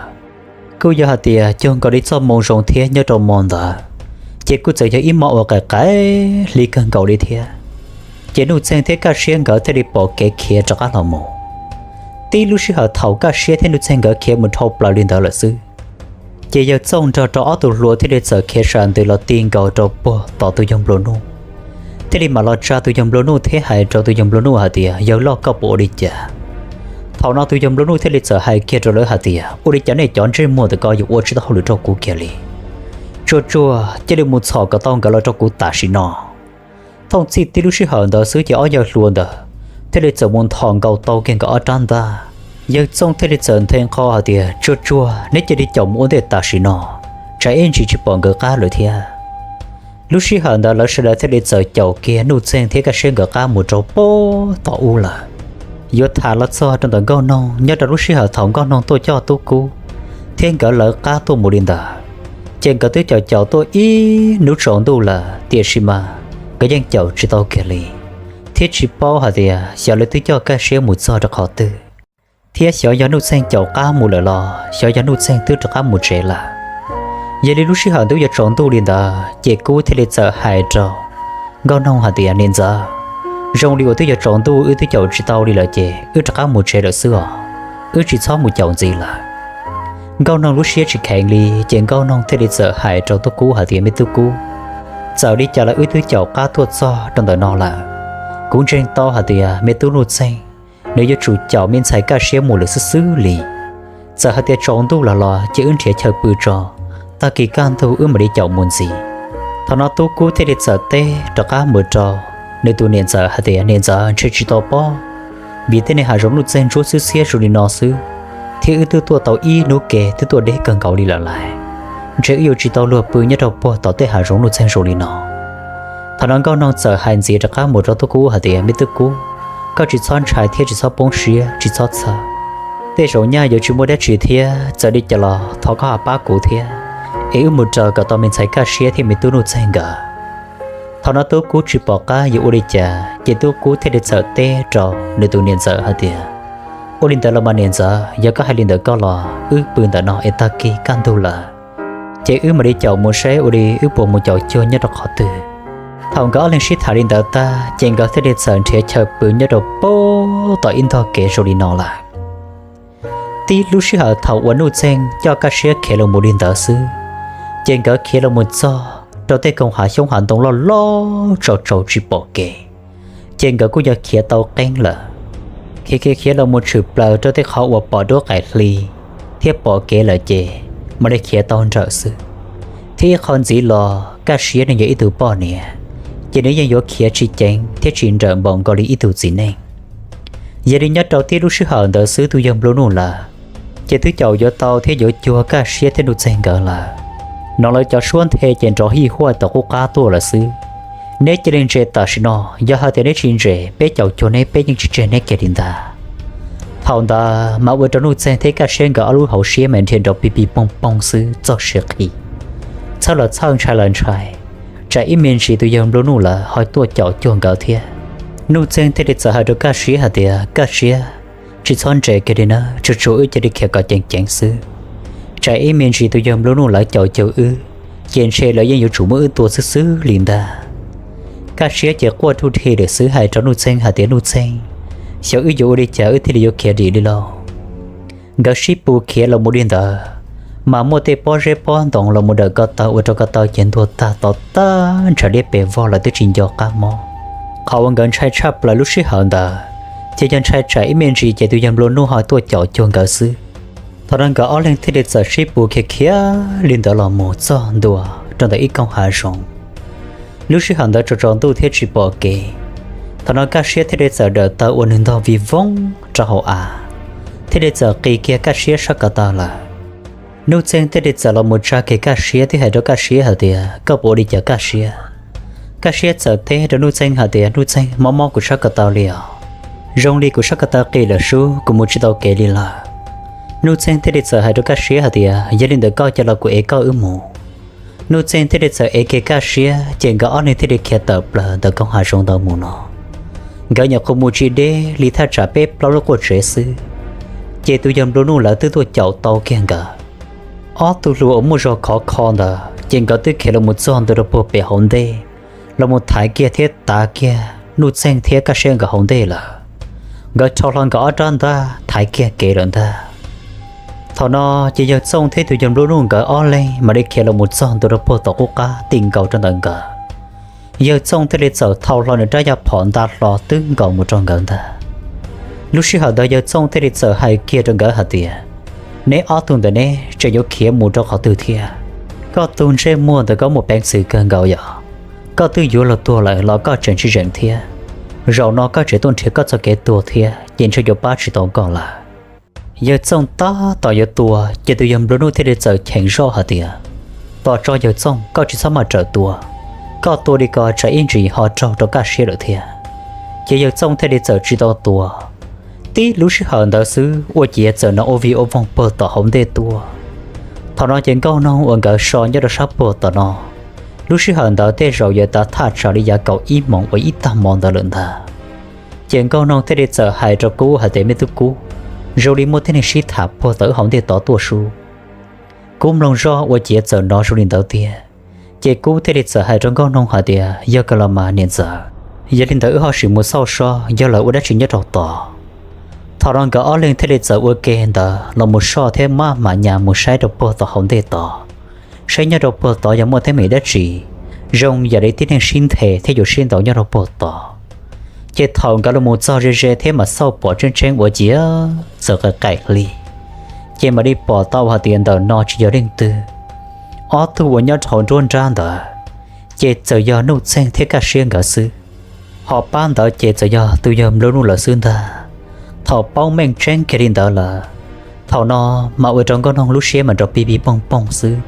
Kuj yog hais tias cuag nkaus li txoj moo zoo thiab nyob rau mo ntawd, ces kuj txawm yog ib mo uas qaim qaim hli kawg nkaus li thiab. Ces Nuj Txeeg thiab Kaj Siab nkawd thiaj li pom kev khiav rov qab los mus. Tib lub sij hawm thaum Kaj Siab thiab Nuj Txeeg nkawd khiav mus dhau plaws li ntawd lawm xwb, ces yawg Txooj nrog rau ob tug hluas thiaj li txawm khiav sam ntws los ti nkaus rau puag tom tus yawg nplua nuj, thiaj li mam los tsa tus yawg nplua nuj thiab hais rau tus yawg nplua nuj hais tias, yawg loj, koj puas ua li cas? Thaum no tus yawg nplua nuj thiaj li txawm hais kiag rau lawv hais tias, ua li cas nej cov ntsej muag ntawm ko yuav ua tsis tau hauj lwm rau kuv kiag li? Tsuag tsuag cia li mus txhom kom tau nkawd los rau kuv tam sim no. Thooj txhij tib lub sij hawm ntawd xwb ces ob yawg hluas ntawd thiaj li txawm mus nthos nkaus tau kiag nkawd ob rab ntaj. Yawg Txooj thiaj li txawm nthe nqho hais tias, tsuag tsuag neb cia li caum mus ua ntej tam sim no, tsam ib ntsis tsis pom nkawd qab lawm thiab. Lub sij hawm ntawd lawv sawv daws thiaj li txawm caum kiag Nuj Txeeg thiab Kaj Siab nkawd qab mus rau puag tom ub lawm. Yuav tham los txog rau ntawm Nkauj Noog, nyob rau lub sij hawm thaum Nkauj Noog tuaj coj Tub Kub thiab nkawd lawv qab tuaj mus li ntawd, ces nkawd twb caum caum tuaj ib hnub tsaus ntuj lawm, tiam sis mas nkawd yeej caum tsis tau kiag li, thiab tsis paub hais tias xyov lawv twb coj Kaj Siab mus txog rau qhov twg, thiab xyov yog Nuj Txeeg caum qab mus lawm los xyov yog Nuj Txeeg twb rov qab mus tsev lawm. Yog li lub sij hawm twb yuav tsaus ntuj li ntawd ces Kub thiaj li txawm hais rau Nkauj Noog hais tias, niam ntxawm, zoo li uas twb yuav tsaus ntuj wb twb caum tsis tau li lawm ces wb rov qab mus tsev lawm xwb os, wb tsis txhob mus caum ntxiv lawm. Nkauj Noog lub siab tsis kheev li, ces Nkauj Noog thiaj li txawm hais rau Tub Kub hais tias, me Tub Kub, txawm li cas los wb twb caum qab tuaj txog rau ntawm no lawm. Kuv ntseeg tau hais tias me tub Nuj Txeeg nws yuav tsum caum me ntxhais Kaj Siab mus lawm xwb xwb li. Txawm hais tias tsaus ntuj los los ces wb nrhiav chaw pw tso, tag kis kaj ntug wb mam li caum mus ntxiv. Thaum no Tub Kub thiaj li txawm teb rov qab mus rau nws tus niam ntxawm hais tias, niam ntxawm, ntshe tsis tau pob, vim tej niag hav zoov Nuj Txeeg ntsuab xwb xiab zoo li no xwb, thiab wb twb tuaj tau ib hnub ke twb tuaj deb kawg nkaus li lawm lauj. Ntshe wb yuav tsis tau luag pw nyob rau puag tom tej hav zoov Nuj Txeeg zoo li no. Thaum no Nkauj Noog txawm hais ntxiv rov qab mus rau Tub Kub hais tias, me Tub Kub, koj tsis txhob ntshai thiab tsis txhob poob siab, tsis txhob txhawj. Tej zaum nyaj yuav tsis muaj dab tsi thiab, txawm li cas los thov koj ho pab kuv thiab, es wb mus raws kom tau me ntxhais Kaj Siab thiab me tub Nuj Txeeg nkawd. Thaum no Tub Kub tsis pom qab yuav ua li cas, ces Tub Kub thiaj li txawm teb rau nws tus niam ntxawm hais tias, ua li ntawd los mas niam ntxawm, yog koj hais li ntawd koj los wb pw ntawm no es tag kis kaj ntug lawm, ces wb mam li caum mus saib ua li wb puas mus caum cuag nyob rau qhov twg. Thaum nkawd ob leeg sib tham li ntawd tag, ces nkawd thiaj li txawm nrhiav chaw pw nyob rau puag tom ib ntog kev zoo li no lawm. Tib lub sij hawm thaum uas Nuj Txeeg coj Kaj Siab khiav los mus li ntawd xwb, ces nkawd khiav los mus txog rau tej koog hav xyoob hav ntoo loj loj tsaus tsaus tsis pom kev, ces nkawd kuj yog khiav tau qeeb lawm. Khiav khiav khiav los mus tshwm plaws rau tej qhov uas pom duab qaim hli thiab pom kev lawm ces mam li khiav tau nrawm xwb. Thiab ib qho ntxiv los Kaj Siab nws yog ib tug poj niam, ces nws yeej yuav khiav tsis ceev thiab tsis nrawm npaum nkaus li ib tug txiv neej. Yog li nyob rau tib lub sij hawm ntawd xwb tus yawg Nplua Nuj lawm, ces twb caum yuav tau thiab yuav cuag Kaj Siab thiab Nuj Txeeg nkawd lawm. No lawv cov suab nthe ces nrov hij huaj tom qub qab tuaj lawm xwb. Neb cia li ntses tam sim no, yog hais tias neb tsis ntses peb caum cuag neb, peb yeej tsis tseg neb kiag li ntag. Thaum ntawd mas ua rau Nuj Txeeg thiab Kaj Siab nkawd ob lub hauv siab mas nrhiav nrov pig pig poog poog xwb txog siav qhi. Txhawj los txhawj, ntshai los ntshai, tsam ib me ntsis tus yawg Nplua Nuj lawv ho tuaj caum cuag nkawd thiab. Nuj Txeeg thiaj li txawm hais rau Kaj Siab hais tias, Kaj Siab, tsis txhob ntses kiag li nawb, tsuag tsuag wb cia li khiav kom ceev ceev xwb, tsam ib me ntsis tus yawg Nplua Nuj lawv caum cuag wb, ces ntshe lawv yeej yuav tsum muab wb tua xwb xwb li ntag. Kaj Siab ces quaj ruj dhi lawm xwb hais rau Nuj Txeeg hais tias, Nuj Txeeg, xyov wb yuav ua li cas wb thiaj li yuav khiav dim li lauj. Nkawd sib pus khiav los mus li ntawd, mas muaj tej pob zeb pob ntoo los mus dawm ko taw ua rau ko taw ces ntuag tag to tag ntshav liab pes vog lawv twb tsis nco qab mob. Qhov uas nkawd ntshai tshaj plaws lub sij hawm ntawd, ces yog ntshai tsam ib me ntsis ces tus yawg Nplua Nuj ho tuaj caum cuag nkawd xwb. Thaum no nkawd ob leeg thiaj li txawm sib pus khiav khiav li ntawd los mus txog ntua rau ntawm ib koog hav zoov. Lub sij hawm ntawd tsaus tsaus ntuj thiab tsis pom kev. Thaum no Kaj Siab thiaj li txawm dawm taw uas nws ntog vij voog rau hauv av, thiaj li txawm qis kiag Kaj Siab sab ko taw lawm. Nuj Txeeg thiaj li txawm los mus tsa kiag Kaj Siab thiab hais rau Kaj Siab hais tias, Koj puas ua li cas Kaj Siab? Kaj Siab txawm teb rau Nuj Txeeg hais tias, Nuj Txeeg, mob mob kuv sab ko taw li os. Zoo li kuv sab ko taw qis lawm sub, kuv mus tsis tau kev li lawm. Nuj Txeeg thiaj li txawm hais rau Kaj Siab hais tias, Yog li ntawd koj cia los kuv ev koj wb mus. Nuj Txeeg thiaj li txawm ev kiag Kaj Siab, ces nkawd ob leeg thiaj li khiav tawm plaws ntawm koog hav zoov ntawd mus no. Nkawd nyuam qhuav mus tsis deb li thaj tsam peb plaub lub quaj tsev xwb, ces tus yawg Nplua Nuj lawv twb tuaj caum tau kiag nkawd. Ob tug hluas uas muaj zog khov kho ntawd ces nkawd twb khiav los mus txog ntua rau puag pem hauv ntej, los mus thaiv kiag thiab tav kiag Nuj Txeeg thiab Kaj Siab nkawd hauv ntej lawm. Nkawd rho hlo nkawd ob rab ntaj thaiv kiag kev lawm ntag. Thaum no ces yawg Txooj thiab tus yawg Nplua Nuj nkawd ob leeg mam li khiav los mus txog ntua rau puag tom qub qab ti nkaus rau ntawm nkawd. Yawg Txooj thiaj li txawm thau hlo nws rab yaj phom nta hlo twb nkaus mus rau nkawd ntag. Lub sij hawm ntawd yawg Txooj thiaj li txawm hais kiag rau nkawd hais tias, Neb ob tug ntawm neb tseem yuav khiav mus rau qhov twg thiab? Koj tug ntsej muag ntawm koj muaj peev xwm kawg nkaus yom. Koj twb yuav luag tuag lawm los koj tseem tsis zeem thiab. Zaum no koj tseem tuaj nrhiav koj txoj kev tuag thiab ces ntshe yuav pab tsis tau koj lawm. Yawg Txooj tab tom yuav tua, ces tus yawg Nplua Nuj thiaj li txawm cheem zoj hais tias, Tos tso yawg Txooj, koj tsis txhob maj rawm tua. Koj tua li ko tsam ib ntsis ho raug rau Kaj Siab lawm thiab. Ces yawg Txooj thiaj li txawm tsis tau tua. Tib lub sij hawm ntawd xwb ua ciav txawm hnov ua vig ua voog puag tom hauv ntej tuaj. Thaum no ces Nkauj Noog uas nkawd so nyob rau sab puag tom no, lub sij hawm ntawd tej zaum yuav tav thaj tsam li yav kaum ib moos uas ib tag hmo ntawd lawm ntag. Ces Nkauj Noog thiaj li txawm hais rau Kub hais tias, Me tub Kub, zoo li muaj tib neeg sib tham puag tom wb hauv ntej tod tuaj sub. Kub mloog zoj ua ciav txawm hnov zoo li ntawd tiag. Ces Kub thiaj li txawm hais rau Nkauj Noog hais tias, Yog kawg los mas niam ntxawm, yog li ntawd wb ho sim mus xauj soj yog lawv ua dab tsi nyob rau tod. Thaum no nkawd ob leeg thiaj li txawm ua ke ntawd los mus soj thiab maj mam nyas mus saib rau puag tom hauv ntej tod, saib nyob rau puag tod yog muaj teeb meem dab tsi, zoo yam li tib neeg sib nthe thiab yuav sib ntaus nyob rau puag tod. Ces thaum nkawd los mus txog ze ze thiab mam xauj pom tseeb tseeb ua ciav txawm qaim qaim hli, ces mam li pom tau hais tias ntawm no tsis yog leej twg. Ob tug uas nyob rau hauv nruab nrab ntawd, ces txawm yog Nuj Txeeg thiab Kaj Siab nkawd xwb. Ho pab ntawd ces txawm yog tus yawg Nplua Nuj lawv xwb ntag. Thaum paub meej tseeb kiag li ntawd lawm, thaum no mas ua rau Nkauj Noog lub siab mas nrov pig pig poog poog xwb.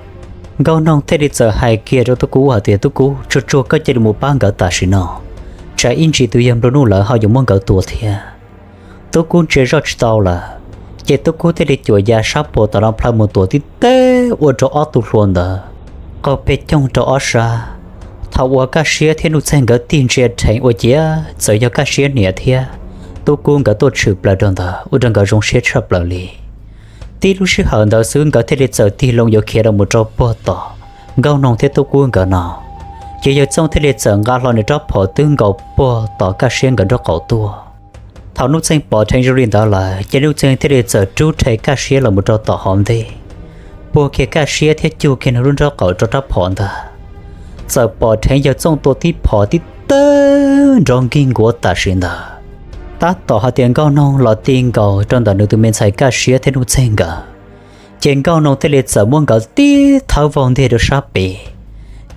Nkauj Noog thiaj li txawm hais kiag rau Tub Kub hais tias, Tub Kub, tsuag tsuag koj cia li mus pab nkawd tam sim no, tsam ib ntsis tus yawg Nplua Nuj lawv ho yuav muab nkawd tua thiab. Tub Kub ntsia zoj tsis tau lawm, ces Tub Kub thiaj li cuam ya sab puag tom no plhaw mus tuam tib teb ua rau ob tug hluas ntawd qaug peg coog rau ob sab. Thaum uas Kaj Siab thiab Nuj Txeeg nkawd tig ntsia dheev ua ciav txawm yog Kaj Siab niam thiab Tub Kub nkawd tuaj tshwm plaws rau ntawd ua rau nkawd zoo siab tshaj plaws li. Tib lub sij hawm ntawd xwb nkawd thiaj li txawm tig loo yuav khiav los mus rau puag tom Nkauj Noog thiab Tub Kub nkawd no. Ces yawg Txooj thiaj li txawm nqa hlo nws rab phom twb nkaus puag tom Kaj Siab nkawd nraub qaum tuaj. Thaum Nuj Txeeg pom dheev zoo li ntawd lawm, ces Nuj Txeeg thiaj li txawm rub rhe Kaj Siab los mus rau tom hauv ntej, puag kiag Kaj Siab thiab cug kiag nws lub nraub qaum rau rab phom ntag. Txawm pom dheev yawg Txooj tua tib phom tib tawg nrov nkig nkuav tam sim ntawd, tab tom hais tias Nkauj Noog los ti nkaus rau ntawm nws tus me ntxhais Kaj Siab thiab Nuj Txeeg nkawd. Ces Nkauj Noog thiaj li txawm muab nkawd tib thawb vau ntiag rau sab pem,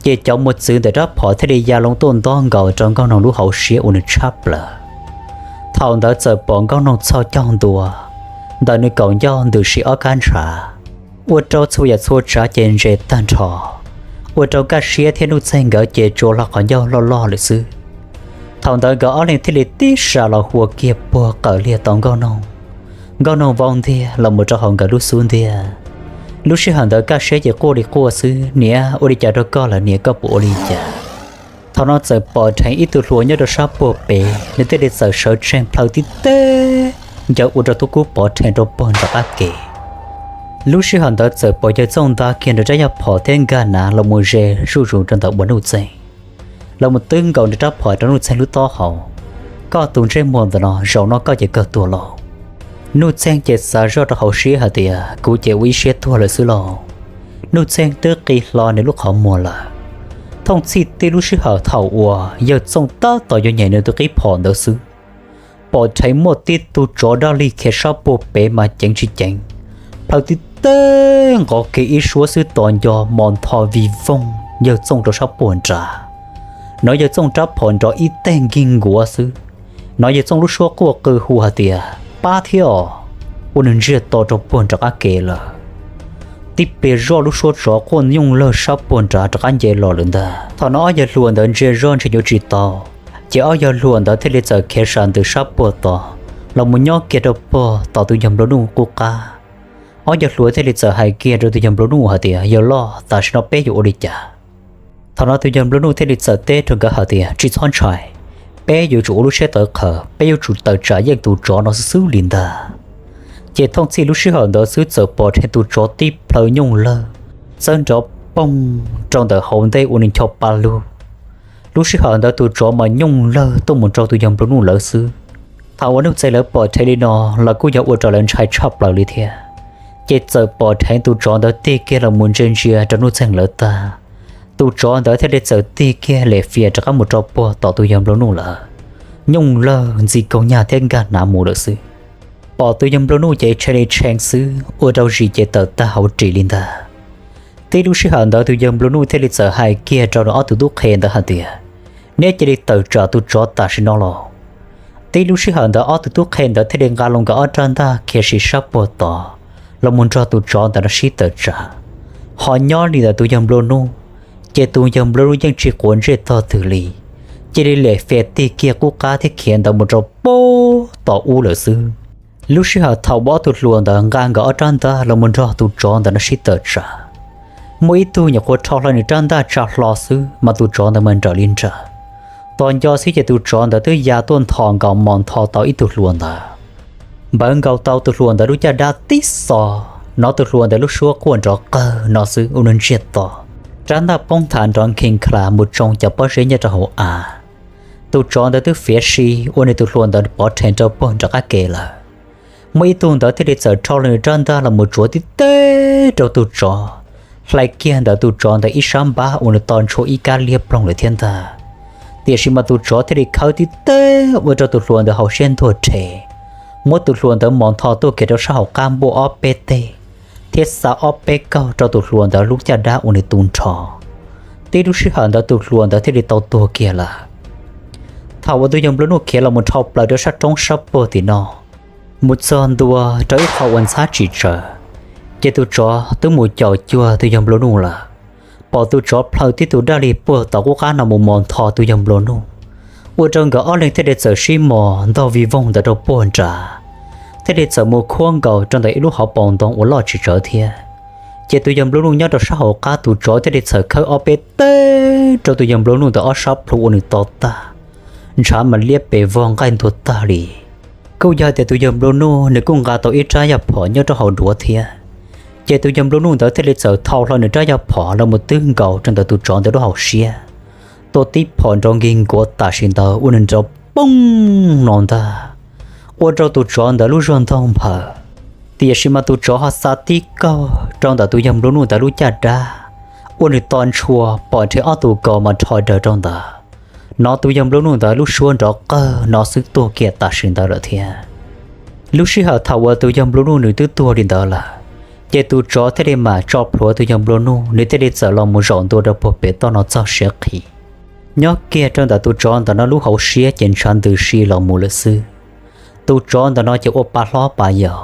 Ces cov mos txwv ntawm rab phom thiaj li ya loo tuaj ntob nkaus rau Nkauj Noog lub hauv siab ua nws tshab plaws. Thaum ntawd txawm pom Nkauj Noog txhoj caug ntua ntawm nws kaum ncauj ntws si ob kab ntshav, ua rau txhua yam txhua tsav ces ntse tag nrho, ua rau Kaj Siab thiab Nuj Txeeg nkawd ces tsuas hlo qhov ncauj loj loj lawm xwb. Thaum ntawd nkawd ob leeg thiaj li tib sas los hua kiag puag qawm liag tau Nkauj Noog. Nkauj Noog vau ntiag los mus rau hauv nkawd lub xub ntiag. Lub sij hawm ntawd Kaj Siab ces quaj li quaj xwb, niam, ua li cas rau koj lawm niam, koj puas ua li cas? Thaum no txawm pom dheev ib tug hluas nyob rau sab puag pem, nws thiaj li txawm sawv tsees plhaw tib teg ncaws ua rau tub kub pov rhees rau puag nram qab ke. Lub sij hawm ntawd txawm pom Yawg Txooj nta kiag nws rab yaj phom thiab nkag nav los mus ze zuj zus rau ntawm uas Nuj Txeeg, los mus twb nkaus nws rab phom rau Nuj Txeeg lub taub hau. Koj tus ntsej muag ntawm no zaum no koj ces kawg tuag lauj. Nuj Txeeg ces xav zoj rau hauv siab hais tias kuv ces ua ib siab tuag lawm xwb lauj. Nuj Txeeg twb qi hlo nws lub qhov muag lawm. Thooj txhij tib lub sij hawm thaum uas Yawg Txooj tab tom yuav nyem nws tus qib phom ntawd xwb, pom dheev muaj tib tug tsov daj li khiav sab puag pem mas ceev tsis ceev, plhaw tib teg nqov kiag ib suab xwb tos nco mos ntho vij voog Yawg Txooj rau sab puag nrad. Nov Yawg Txooj rab phom nrov ib teg nkig nkuav xwb, nov Yawg Txooj lub suab quaj qw hu hais tias pab thiab os, ua nws ntsiag to rau puag nram qab ke lawm. Tib pliag zoj lub suab tsov quaj nyooj lawg sab puag nrad rov qab nce los lawm ntag. Thaum no ob yawg hluas ntawd ntsia zoj ntshe yuav tsis tau, ces ob yawg hluas ntawd thiaj li txawm khiav sam ntws sab puag tod los mus nyob kiag rau puag tom tus yawg nplua nuj qub qab. Ob yawg hluas thiaj li txawm hais kiag rau tus yawg nplua nuj hais tias yawg loj, tam sim no peb yuav ua li cas? Thaum no tus yawg nplua nuj thiaj li txawm teb rau nkawd hais tias tsis txhob ntshai, peb yuav tsum ua lub siab tawv qhawv, peb yuav tsum tawm tsam yeej tus tsov no xwb xwb li ntag. Ces thooj txhij lub sij hawm ntawd xwb txawm pom dheev tus tsov tib plhaw nyooj lawg txawb nrov poog rau ntawm hauv ntej ua nws ncho pa lug. Lub sij hawm ntawd tus tsov mas nyooj lawg tuaj mus rau tus yawg nplua nuj lawv xwb. Thaum uas Nuj Txeeg lawv pom dheev li no los kuj yog ua rau lawv ntshai tshaj plaws li thiab. Ces txawm pom dheev tus tsov ntawd tig kiag los mus ntsia ntsia rau Nuj Txeeg lawv tag, tus tsov ntawd thiaj li txawm tig kiag lem fias rov qab mus rau puag tom tus yawg nplua nuj lawv, nyooj lawg ntxi kaug nyag thiab nkag hnav mus lawm xwb. Pom tus yawg nplua nuj ces tshee li tshee xwb, ua rau zis ces tawm tag hauv ris li ntag. Tib lub sij hawm ntawd tus yawg nplua nuj thiaj li txawm hais kiag rau nws ob tug tub qhe ntawd hais tias neb cia li tawm tsam tus tsov tam sim no los. Tib lub sij hawm ntawd ob tug tub qhe ntawd thiaj li nqa los nkawd ob rab ntaj khiav sim sab puag tod los mus nrog tus tsov ntawd no sib tawm tsam. Ho nyob li ntawm tus yawg nplua nuj, ces tus yawg nplua nuj yeej tsis quav ntsej tog twg li, cia li lem fias tig kiag qub qab thiab khiav ntawd mus rau puag tom ub lawm xwb. Lub sij hawm thaum uas ob tug hluas ntawd nqa nkawd ob rab ntaj los mus nrog tus tsov ntawd no sib tawm tsam, muaj ib tug nyuam qhuav rho hlo nws rab ntaj tsa hlo xwb mas tus tsov ntawd mas nrawm li nrawm. Tos nco xwb ces tus tsov ntawd twb ya tuaj ntho nkaus mos ntho tau ib tug hluas ntawd, npawv nkaus tau tus hluas ntawd lub caj dab tib xos, nov tus hluas ntawd lub suab quaj nrov qawg no xwb ua nws ntsiag to, rab ntaj poob nthav nrov nkhi nkhav mus tsoo cov pob zeb nyob rau hauv av. Tus tsov ntawd twb fiav si ua nws tus hluas ntawd pov rhees rau puag nram qab ke lawm. Muaj ib tug ntawd thiaj li txawm rho hlo nws rab ntaj los mus tsuav tib teg rau tus tsov, hlais kiag ntawm tus tsov ntawd ib sab npab ua nws to ntshua ib kab liab ploog lawm thiab ntag. Tiam sis mas tus tsov thiaj li khawb tib teg ua rau tus hluas ntawd hauv siab ntuag rhe, muab tus hluas ntawd mos ntho tuaj kiag rau sab hauv qab npuaj ob peb teg, thiab xa ob peb kaug rau tus hluas ntawd lub caj dab ua nws tu nrho. Tib lub sij hawm ntawd tus hluas ntawd thiaj li tau tuag kiag lawm. Thaum uas tus yawg nplua nuj khiav los mus dhau plaws rau sab roob sab puag tim no, mus txog ntua rau ib qho uas ntxhab tsis tsawg, ces tus tsov twb mus caum cuag tus yawg nplua nuj lawm. Pom tus tsov plhaw tib tug daj li puag tom qub qab no mus mos ntho tus yawg nplua nuj, ua rau nkawd ob leeg thiaj li txawm sib mos ntog vij voog ntawd rau puag nrad, thiaj li txawm mus khuab nkaus rau ntawm ib lub hauv paus ntoo uas loj tsis tsawg thiab. Ces tus yawg nplua nuj nyob rau sab hauv qab, tus tsov thiaj li txawm khawb ob peb teg rau tus yawg nplua nuj ntawd ob sab plhu ua nws to tag, ntshav mas liab pes vog nqaij ntuag tag li. Kuj yog tias tus yawg nplua nuj nws kuj nqa tau ib rab yaj phom nyob rau hauv duav thiab, ces tus yawg nplua nuj ntawd thiaj li txawm thau hlo nws rab yaj phom los mus twb nkaus rau ntawm tus tsov ntawd lub hauv siab, tua tib phom nrov nkig nkuav tam sim ntawd ua nws nrov poog no ntag, ua rau tus tsov ntawd lub zog ntog nphaws. Tiam sis mas tus tsov ho xa tib kaug rau ntawm tus yawg nplua nuj ntawd lub caj dab, ua nws to ntshua pom nrhe ob tug kaus mas rho daws rau ntawd. Nov tus yawg nplua nuj ntawd lub suab nrov qawg no xwb tuag kiag tam sim ntawd lawm thiab. Lub sij hawm thaum uas tus yawg nplua nuj nws twb tuag li ntawd lawm, Ces tus tsov thiaj li mam tso plhuav tus yawg nplua nuj, nws thiaj li txawm los mus zaum ntua rau puag pem toj no txog siav qhi. Nyob kiag rau ntawm tus tsov ntawm no lub hauv siab ces ntshav ntws si los mus lawm xwb. Tus tsov ntawm no ces ua pa hlob pa yau,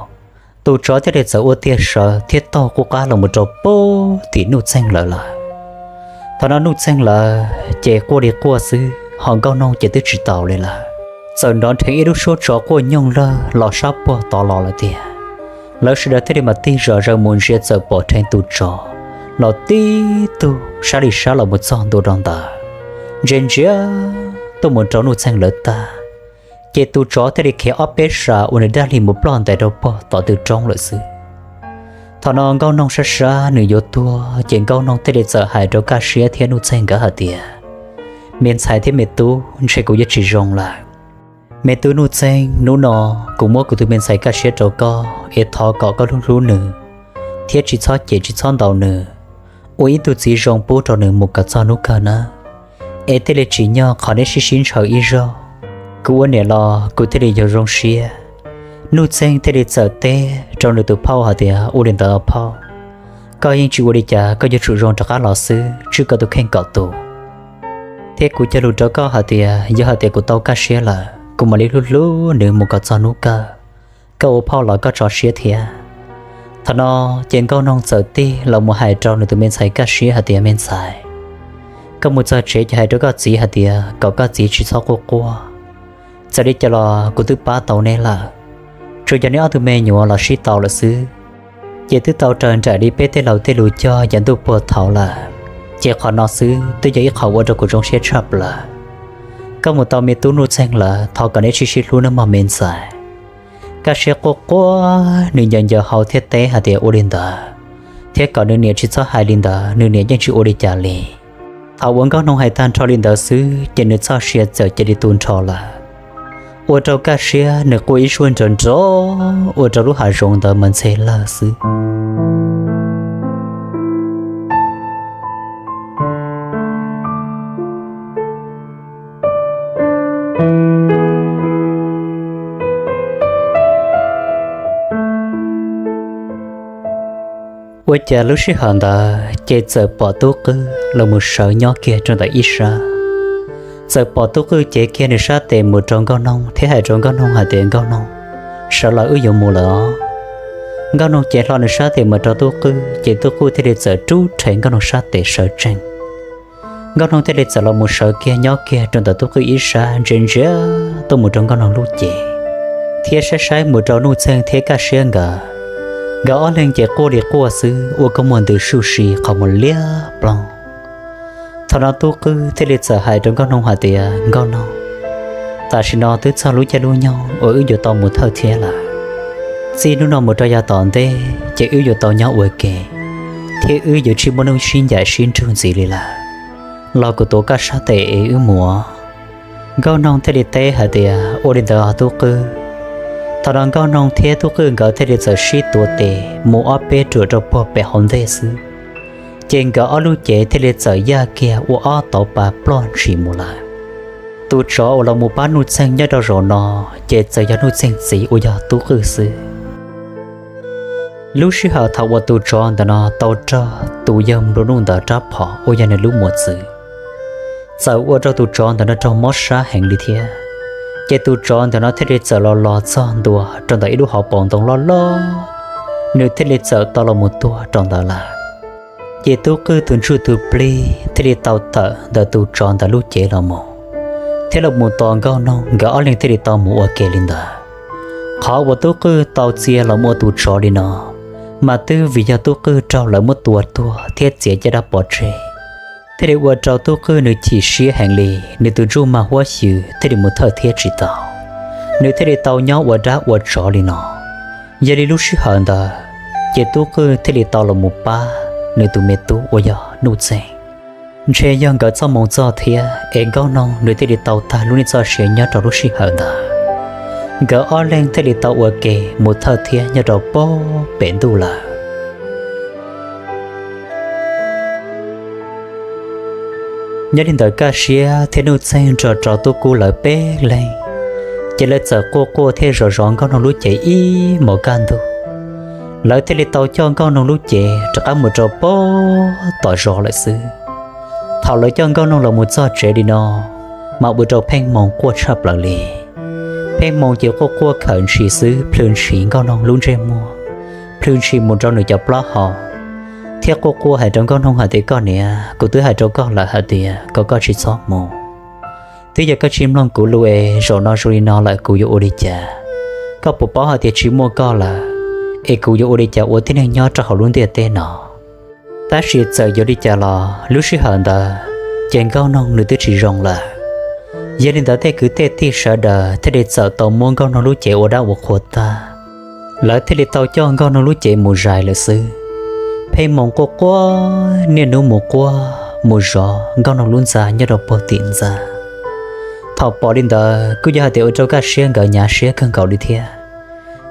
tus tsov thiaj li txawm ua tiag sawv thiab taug qub qab los mus rau puag tim Nuj Txeeg lawv lawm. Thaum no Nuj Txeeg lawv ces quaj li quaj xwb, ho Nkauj Noog ces twb tsis taus li lawm. Txawm nrov nrheev ib lub suab tsov quaj nyooj lawg los sab puag tod los lawm tiag. Lawv sawv daws thiaj li mam tig zom zaws mus ntsia txawm pom dheev tus tsov los tib tug sab li sab los mus txog ntua rau ntawd, ntsia ntsia tuaj mus rau Nuj Txeeg lawv tag, ces tus tsov thiaj li khiav ob peb sab uas nws daj li mus ploj ntais rau puag tom tw roob lawm xwb. Thaum no Nkauj Noog sab sab nws yuav tuag, ces Nkauj Noog thiaj li txawm hais rau Kaj Siab thiab Nuj Txeeg nkawd hais tias, Me ntxhais thiab me tub, ntshe kuv yuav tsis zoo lawm. Me tub Nuj Txeeg, hnub no kuv muab kuv tus me ntxhais Kaj Siab rau koj es thov kom koj hlub hlub nws thiab tsis txhob cem tsis txhob ntaus nws, ua ib tug txiv zoo pub rau nws mus kom txog hnub kawg nawb. Es thiaj li tsim nyog qhov neb sib sib ntshaw ib zaug, kuv ua niam los kuv thiaj li yog zoo siab. Nuj Txeeg thiaj li txawm teb rau nws tus phauj hais tias, Ua li ntawd phauj, koj yeej tsis ua li cas, koj yuav tsum zoo rov qab los xwb, tswj koj tus kheej kom tus. Thiab kuv cog lus rau koj hais tias yog hais tias kuv tau Kaj Siab lawm, kuv mam li hlub hlub nws mus kom txog hnub kawg. Koj ua phauj los koj tso siab thiab. Thaum no ces Nkauj Noog txawm tig los mus hais rau nws tus me ntxhais Kaj Siab hais tias, Me ntxhais, koj mus txog tsev ces hais rau koj txiv hais tias kom koj txiv tsis txhob quaj quaj. Txawm li cas los kuv twb pab tau neb lawm, tsuas yog neb ob tug me nyuam los sib tau lawm xwb. Ces twb tau raws nraim li peb tej laus tej lus cog yav ntuj puag thaud lawm, ces qhov no xwb twb yog ib qho ua rau kuv zoo siab tshaj plaws. Koj mus tau me tub Nuj Txeeg lawm, thov kom neb sib sib hlub nawb mog me ntxhais. Kaj Siab quaj quaj, nws ncaws ncaws hau thiab teb hais tias ua li ntawd, thiab kom nws niam tsis txhob hais li ntawd, nws niam yeej tsis ua li cas li. Thaum uas Nkauj Noog hais tag nrho li ntawd xwb ces nws txoj sia txawm cia li tu nrho lawm, ua rau Kaj Siab nws quaj ib suab nrov nrov, ua rau lub hav zoov ntawd mas ntxhe lawg xwb. Ua cas lub sij hawm ntawd ces txawm pom Tub Qwj los mus sawv nyob kiag rau ntawm ib sab. Txawm pom Tub Qwj cev kiag nws sab tes mus rau Nkauj Noog thiab hais rau Nkauj Noog hais tias, Nkauj Noog, sawv los wb yuav mus lawm os. Nkauj Noog cev hlo nws sab tes mus rau Tub Qwj ces Tub Qwj thiaj li txawm rub rhe Nkauj Noog sab tes sawv tsees. Nkauj Noog thiaj li txawm los mus sawv kiag nyob kiag rau ntawm Tub Qwj ib sab ntsia ntsia tuaj mus rau Nkauj Noog lub cev, thiab saib saib mus rau Nuj Txeeg thiab Kaj Siab nkawd. Nkawd ob leeg ces quaj li quaj xwb, ua kua muag ntws suj si qhov muag liab ploog. Thaum no Tub Qwj thiaj li txawm hais rau Nkauj Noog hais tias, Nkauj Noog, tam sim no twb txog lub caij lub nyoog uas wb yuav tau mus thawj thiab lawm. Txij hnub no mus rau yav tom ntej ces wb yuav tau nyob ua ke, thiab wb yuav tsis muaj nuj sib ncaim sib nrug ntxiv li lawm. Los kuv tuav koj sab tes es wb mus. Nkauj Noog thiaj li teb hais tias, Ua li ntawd os Tub Qwj. Thaum no Nkauj Noog thiab Tub Qwj nkawd thiaj li txawm sib tuav tes mus ob peb ruam rau puag pem hauv ntej xwb, ces nkawd ob lub cev thiaj li txawm yaj kiag ua ob tauv pas ploj ntshis mus lawm. Tus tsov uas los mus pab Nuj Txeeg nyob rau zaum no ces txawm yog Nuj Txeeg txiv uas yog Tub Qwj xwb. Lub sij hawm thaum uas tus tsov ntawm no tau raug tus yawg nplua nuj ntawd rab phom uas yog nws lub mos txwv, txawm ua rau tus tsov ntawm no raug mob sab heev li thiab. Ces tus tsov ntawm no thiaj li txawm los los txog ntua rau ntawm ib lub hauv paus ntoo loj loj, nws thiaj li txawm tau los mus tuag rau ntawd lawm. Ces Tub Qwj tus ntsuj tus plig thiaj li tau tawm ntawm tus tsov ntawd lub cev los mus, thiab los mus tos Nkauj Noog, nkawd ob leeg thiaj li tau mus ua ke li ntawd. Qhov uas Tub Qwj tau txia los mus ua tus tsov li no, mas twb vim yog Tub Qwj raug lawv muab tua tuag thiab txiav caj dab pov tseg, thiaj li ua rau Tub Qwj nws chim siab heev li, nws tus ntsuj mag huab xyw thiaj li mus thawj thiab tsis tau, nws thiaj li tau nyob ua dab ua tsov li no. Yog li lub sij hawm ntawd, ces Tub Qwj thiaj li tau los mus pab nws tus me tub uas yog Nuj Txeeg. Ntshe yog nkawd txoj moo txoj thiab es Nkauj Noog nws thiaj li tau tag lub neej txoj sia nyob rau lub sij hawm ntawd. Nkawd ob leeg thiaj li tau ua ke mus thawj thiab nyob rau puag pem ntuj lawm. Nyob li ntawd Kaj Siab thiab Nuj Txeeg nrog rau Tub Kub lawv peb leeg, ces lawv txawm quaj quaj thiab zov zov Nkauj Noog lub cev ib hmos kaj ntug. Lawv thiaj li tau coj Nkauj Noog lub cev rov qab mus rau pem tom zos lawm xwb. Thaum lawv coj Nkauj Noog los mus txog tsev li no, mas ua rau Pheej Hmoo quaj tshaj plaws li. Pheej Hmoo ces quaj quaj khawm ntshis xwb, plhws ntshis Nkauj Noog lub ntsej muag, plhws ntshis mus rau nws cov plaub hau, thiab quaj quaj hais rau Nkauj Noog hais tias, Koj niam, kuv twb hais rau koj lawm hais tias kom koj tsis txhob mus. Twb yog koj tsis mloog kuv lus es zaum no zoo li no lawm kuv yuav ua li cas? Koj puas paub hais tias tsis muaj koj lawm es kuv yuav ua li cas ua tib neeg nyob rau hauv lub ntiaj teb no? Tab sis txawm yuav li cas los lub sij hawm ntawd ces Nkauj Noog nws twb tsis zoo lawm. Yog li ntawd tej kwv tej tij sawv daws thiaj li txawm tau muab Nkauj Noog lub cev ua dab ua qhua tag. Lawv thiaj li tau coj Nkauj Noog lub cev mus zais lawm xwb. Pheej Hmoo quaj quaj niaj hnub mus quaj mus zov Nkauj Noog lub ntxa nyob rau puag tim ntxa. Thaum pom li ntawd kuj yog hais tias ua rau Kaj Siab nkawd hnyav siab kawg nkaus li thiab.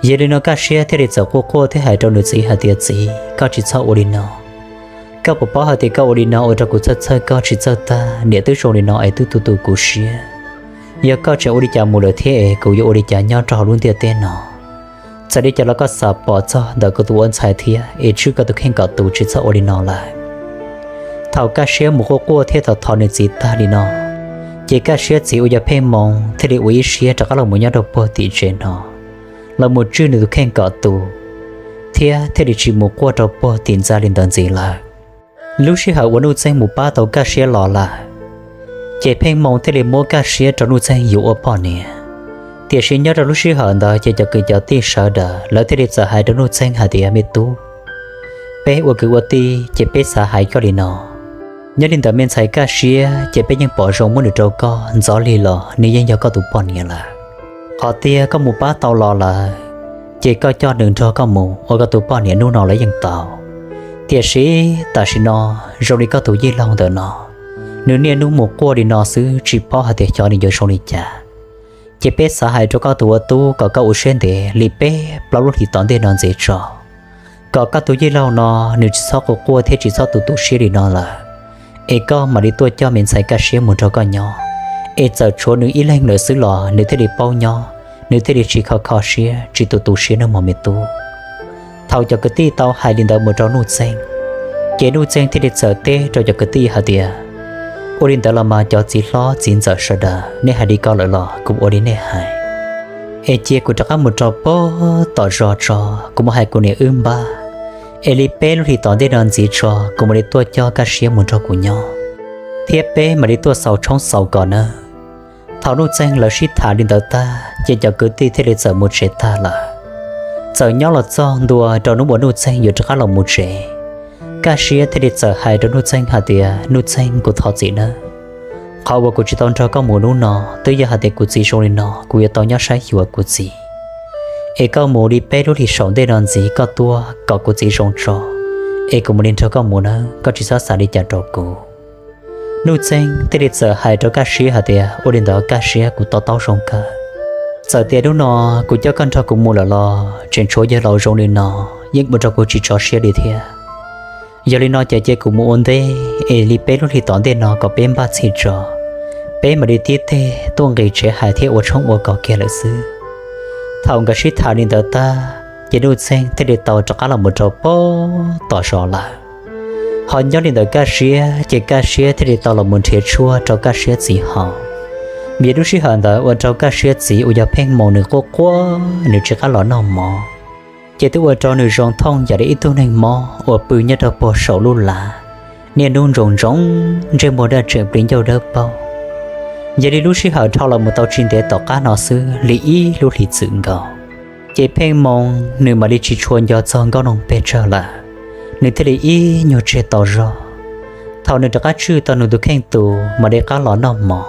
Yog li no Kaj Siab thiaj li txawm quaj quaj thiab hais rau nws txiv hais tias, Txiv, koj tsis txhob ua li no. Koj puas paub hais tias koj ua li no ua rau kuv txhawj txhawj koj tsis txawj tag, niam twb zoo li no es twb tu tu kuv siab. Yog koj tseem ua li cas mus lawm thiab es kuv yuav ua li cas nyob rau hauv lub ntiaj teb no? Txawm li cas los koj xav pom txog ntawm kuv tus ua ntxhais thiab es tswj koj tus kheej kom tus tsis txhob ua li no lawm. Thaum Kaj Siab mus quaj quaj thiab thov thov nws txiv tag li no, ces Kaj Siab txiv uas yog Pheej Hmoo thiaj li ua ib siab rov qab los mus nyob rau puag tim tsev no, los mus tswj nws tus kheej kom tus, thiab thiaj li tsis mus quaj rau puag tim ntxa li ntawd ntxiv lawm. Lub sij hawm uas Nuj Txeeg mus pab tau Kaj Siab los lawm, ces Pheej Hmoo thiaj li muab Kaj Siab rau Nuj Txeeg yuav ua poj niam. Tiam sis nyob rau lub sij hawm ntawd ces cov kwv cov tij sawv daws lawv thiaj li txawm hais rau Nuj Txeeg hais tias, Me tub, peb ua kwv ua tij ces peb xav hais koj li no. Nyob li ntawd me ntxhais Kaj Siab ces peb yeej pom zoo muab nws rau koj, ntxov li los nws yeej yog koj tus poj niam lawm. Qhov tiag koj mus pab tau los lawm, ces koj coj nws nrog koj mus ua koj tus poj niam hnub no los yeej tau. Tiam sis tam sim no zoo li koj tus yij laug ntawm no, nws niaj hnub mus quaj li no xwb tsis paub hais tias xyov nws yuav zoo li cas. Ces peb xav hais rau koj tus ua tub kom koj ua siab ntev li peb plaub lub hlis tom ntej no ntxiv tso, kom koj tus yij laug no nws tsis txhob quaj quaj thiab tsis txhob tu tu siab li no lawm, es koj mam li tuaj coj me ntxhais Kaj Siab mus nrog koj nyob, es txawm tshuav nws ib leeg lawm xwb los nws thiaj li paub nyob, nws thiaj li tsis kho kho siab tsis tu tu siab nawb mog me tub. Thaum cov kwv tij tau hais li ntawd mus rau Nuj Txeeg, ces Nuj Txeeg thiaj li txawm teb rau cov kwv tij hais tias, Ua li ntawd los mas cov txiv hlob txiv ntxawm sawv daws, nej hais li ko lawm los kuv ua li nej hais. Es cia kuv rov qab mus rau pem tom zos tso, kuv mus hais kuv niam wb npaj, es li peb lub hlis tom ntej no ntxiv tso kuv mam li tuaj coj Kaj Siab mus nrog kuv nyob, thiab peb mam li tuaj xaus tshoob xaus kos nawb. Thaum Nuj Txeeg lawv sib tham li ntawd tag ces cov kwv tij thiaj li txawm mus tsev tag lawm. Txawm nyob los txog ntua rau hnub uas Nuj Txeeg yuav rov qab los mus tsev, Kaj Siab thiaj li txawm hais rau Nuj Txeeg hais tias, Nuj Txeeg, kuv thov txim nawb. Qhov uas kuv tsis tau nrog koj mus hnub no twb yog hais tias kuv txiv zoo li no kuv yuav tau nyob saib xyuas kuv txiv. Es koj mus li peb lub hlis saum ntej no ntxiv koj tuaj kom kuv txiv zoo tso, es kuv mam li nrog koj mus nawb, koj tsis txhob xav li cas rau kuv. Nuj Txeeg thiaj li txawm hais rau Kaj Siab hais tias, Ua li ntawd Kaj Siab, kuv to taub zoo kawg. Txawm tias hnub no kuv coj koj nrog kuv mus lawm los tseem tshuav yawg laus zoo li no, yeej ua rau kuv tsis tso siab li thiab. Yog li no ces cia kuv mus ua ntej, es li peb lub hlis tom ntej no kom peb npaj txhij tso, peb mam li tib teg tuaj nqis tsev hais thiab ua tshoob ua kos kiag lawm xwb. Thaum nkawd sib tham li ntawd tag, ces Nuj Txeeg thiaj li tau rov qab los mus rau pem tom zos lawm. Ho nyob li ntawd Kaj Siab ces Kaj Siab thiaj li tau los mus nrhiav tshuaj rau Kaj Siab txiv haus. Vim lub sij hawm ntawd ua rau Kaj Siab txiv uas yog Pheej Hmoo nws quaj quaj nws tsis qab los noj mov, ces twb ua rau nws zoo thooj yam li ib tug neeg mob uas pw nyob rau puag saum lub lav, niaj hnub ntsoov ntsoov, ntsej muag daj tseem plig ncauj dawb paug. Yog li lub sij hawm dhau los mus tau tsis ntev tom qab no xwb li ib lub hlis txwm nkaus, ces Pheej Hmoo nws mam li tsis tshua nco txog Nkauj Noog pes tsawg lawm, nws thiaj li ib nyuag tseg tau zog. Thaum nws rov qab tswj tau nws tus kheej tus mam li qab los noj mov,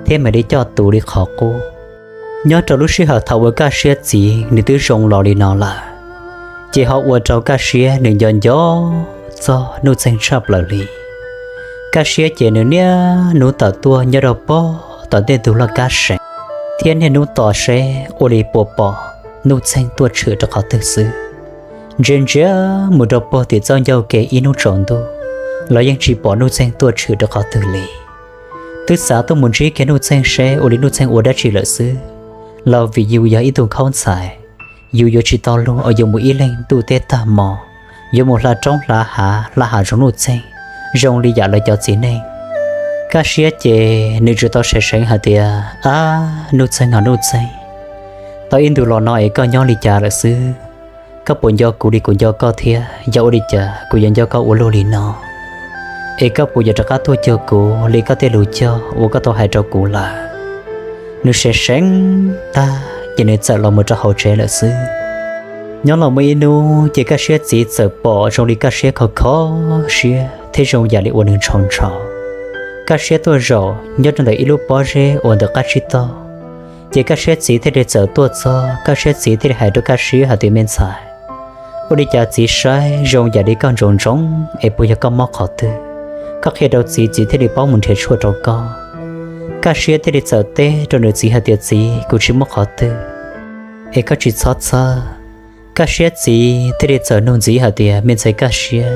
thiab mam li coj tus li qhov qub. Nyob rau lub sij hawm thaum uas Kaj Siab txiv nws twb zoo los li no lawm, ces ho ua rau Kaj Siab nws nco nco txog Nuj Txeeg tshaj plaws li. Kaj Siab ces nws niaj hnub tawm tuaj nyob rau pem tom ntej ntug laj kab seem, thiab niaj hnub tos seb ua li puas pom Nuj Txeeg tuaj tshwm rau qhov twg xwb. Ntsia ntsia mus rau puag tim txoj ncauj ke ib hnub tsaus ntuj los yeej tsis pom Nuj Txeeg tuaj tshwm rau qhov twg li. Twb xav tuaj mus ntsib kiag Nuj Txeeg seb ua li Nuj Txeeg ua dab tsi lawm xwb, los vim yus yog ib tug khaub ntxhais, yus yuav tsis tau luag uas yuav mus ib leeg ntuj teb tag hmo, yuav mus hla roob hla hav hla hav zoov Nuj Txeeg zoo li yam lawv cov txiv neej. Kaj Siab ces nws tsuas tau seev seev hais tias, Ab, Nuj Txeeg os Nuj Txeeg, tau ib ntus los no es koj nyob li cas lawm xwb? Koj puas nco kuv li kuv nco koj thiab? Yog ua li cas kuv yuav nco koj ua luaj li no? Es koj puas yuav rov qab tuaj cuag kuv li koj tej lus cog uas koj tau hais rau kuv lawm? Nws seev seev tag ces nws txawm los mus rau hauv tsev lawm xwb. Nyob los muaj ib hnub ces Kaj Siab txiv txawm pom zoo li Kaj Siab kho kho siab thiab zoo yam li uas nws ntshau ntshau. Kaj Siab tuaj zaum nyob rau ntawm ib lub pob zeb uas ntawm qab tsib taug, ces Kaj Siab txiv thiaj li txawm tuaj txog. Kaj Siab txiv thiaj li hais rau Kaj Siab hais tias, Me ntxhais, ua li cas txiv saib zoo yam li koj ntsoov ntsoov es puas yog koj mob qhov twg? Koj qhia rau txiv, txiv thiaj li paub mus nrhiav tshuaj rau koj. Kaj Siab thiaj li txawm teb rau nws txiv hais tias, Txiv, kuv tsis muaj qhov twg, es koj tsis txhob txhawj. Kaj Siab txiv thiaj li txawm nug ntxiv hais tias, Me ntxhais Kaj Siab,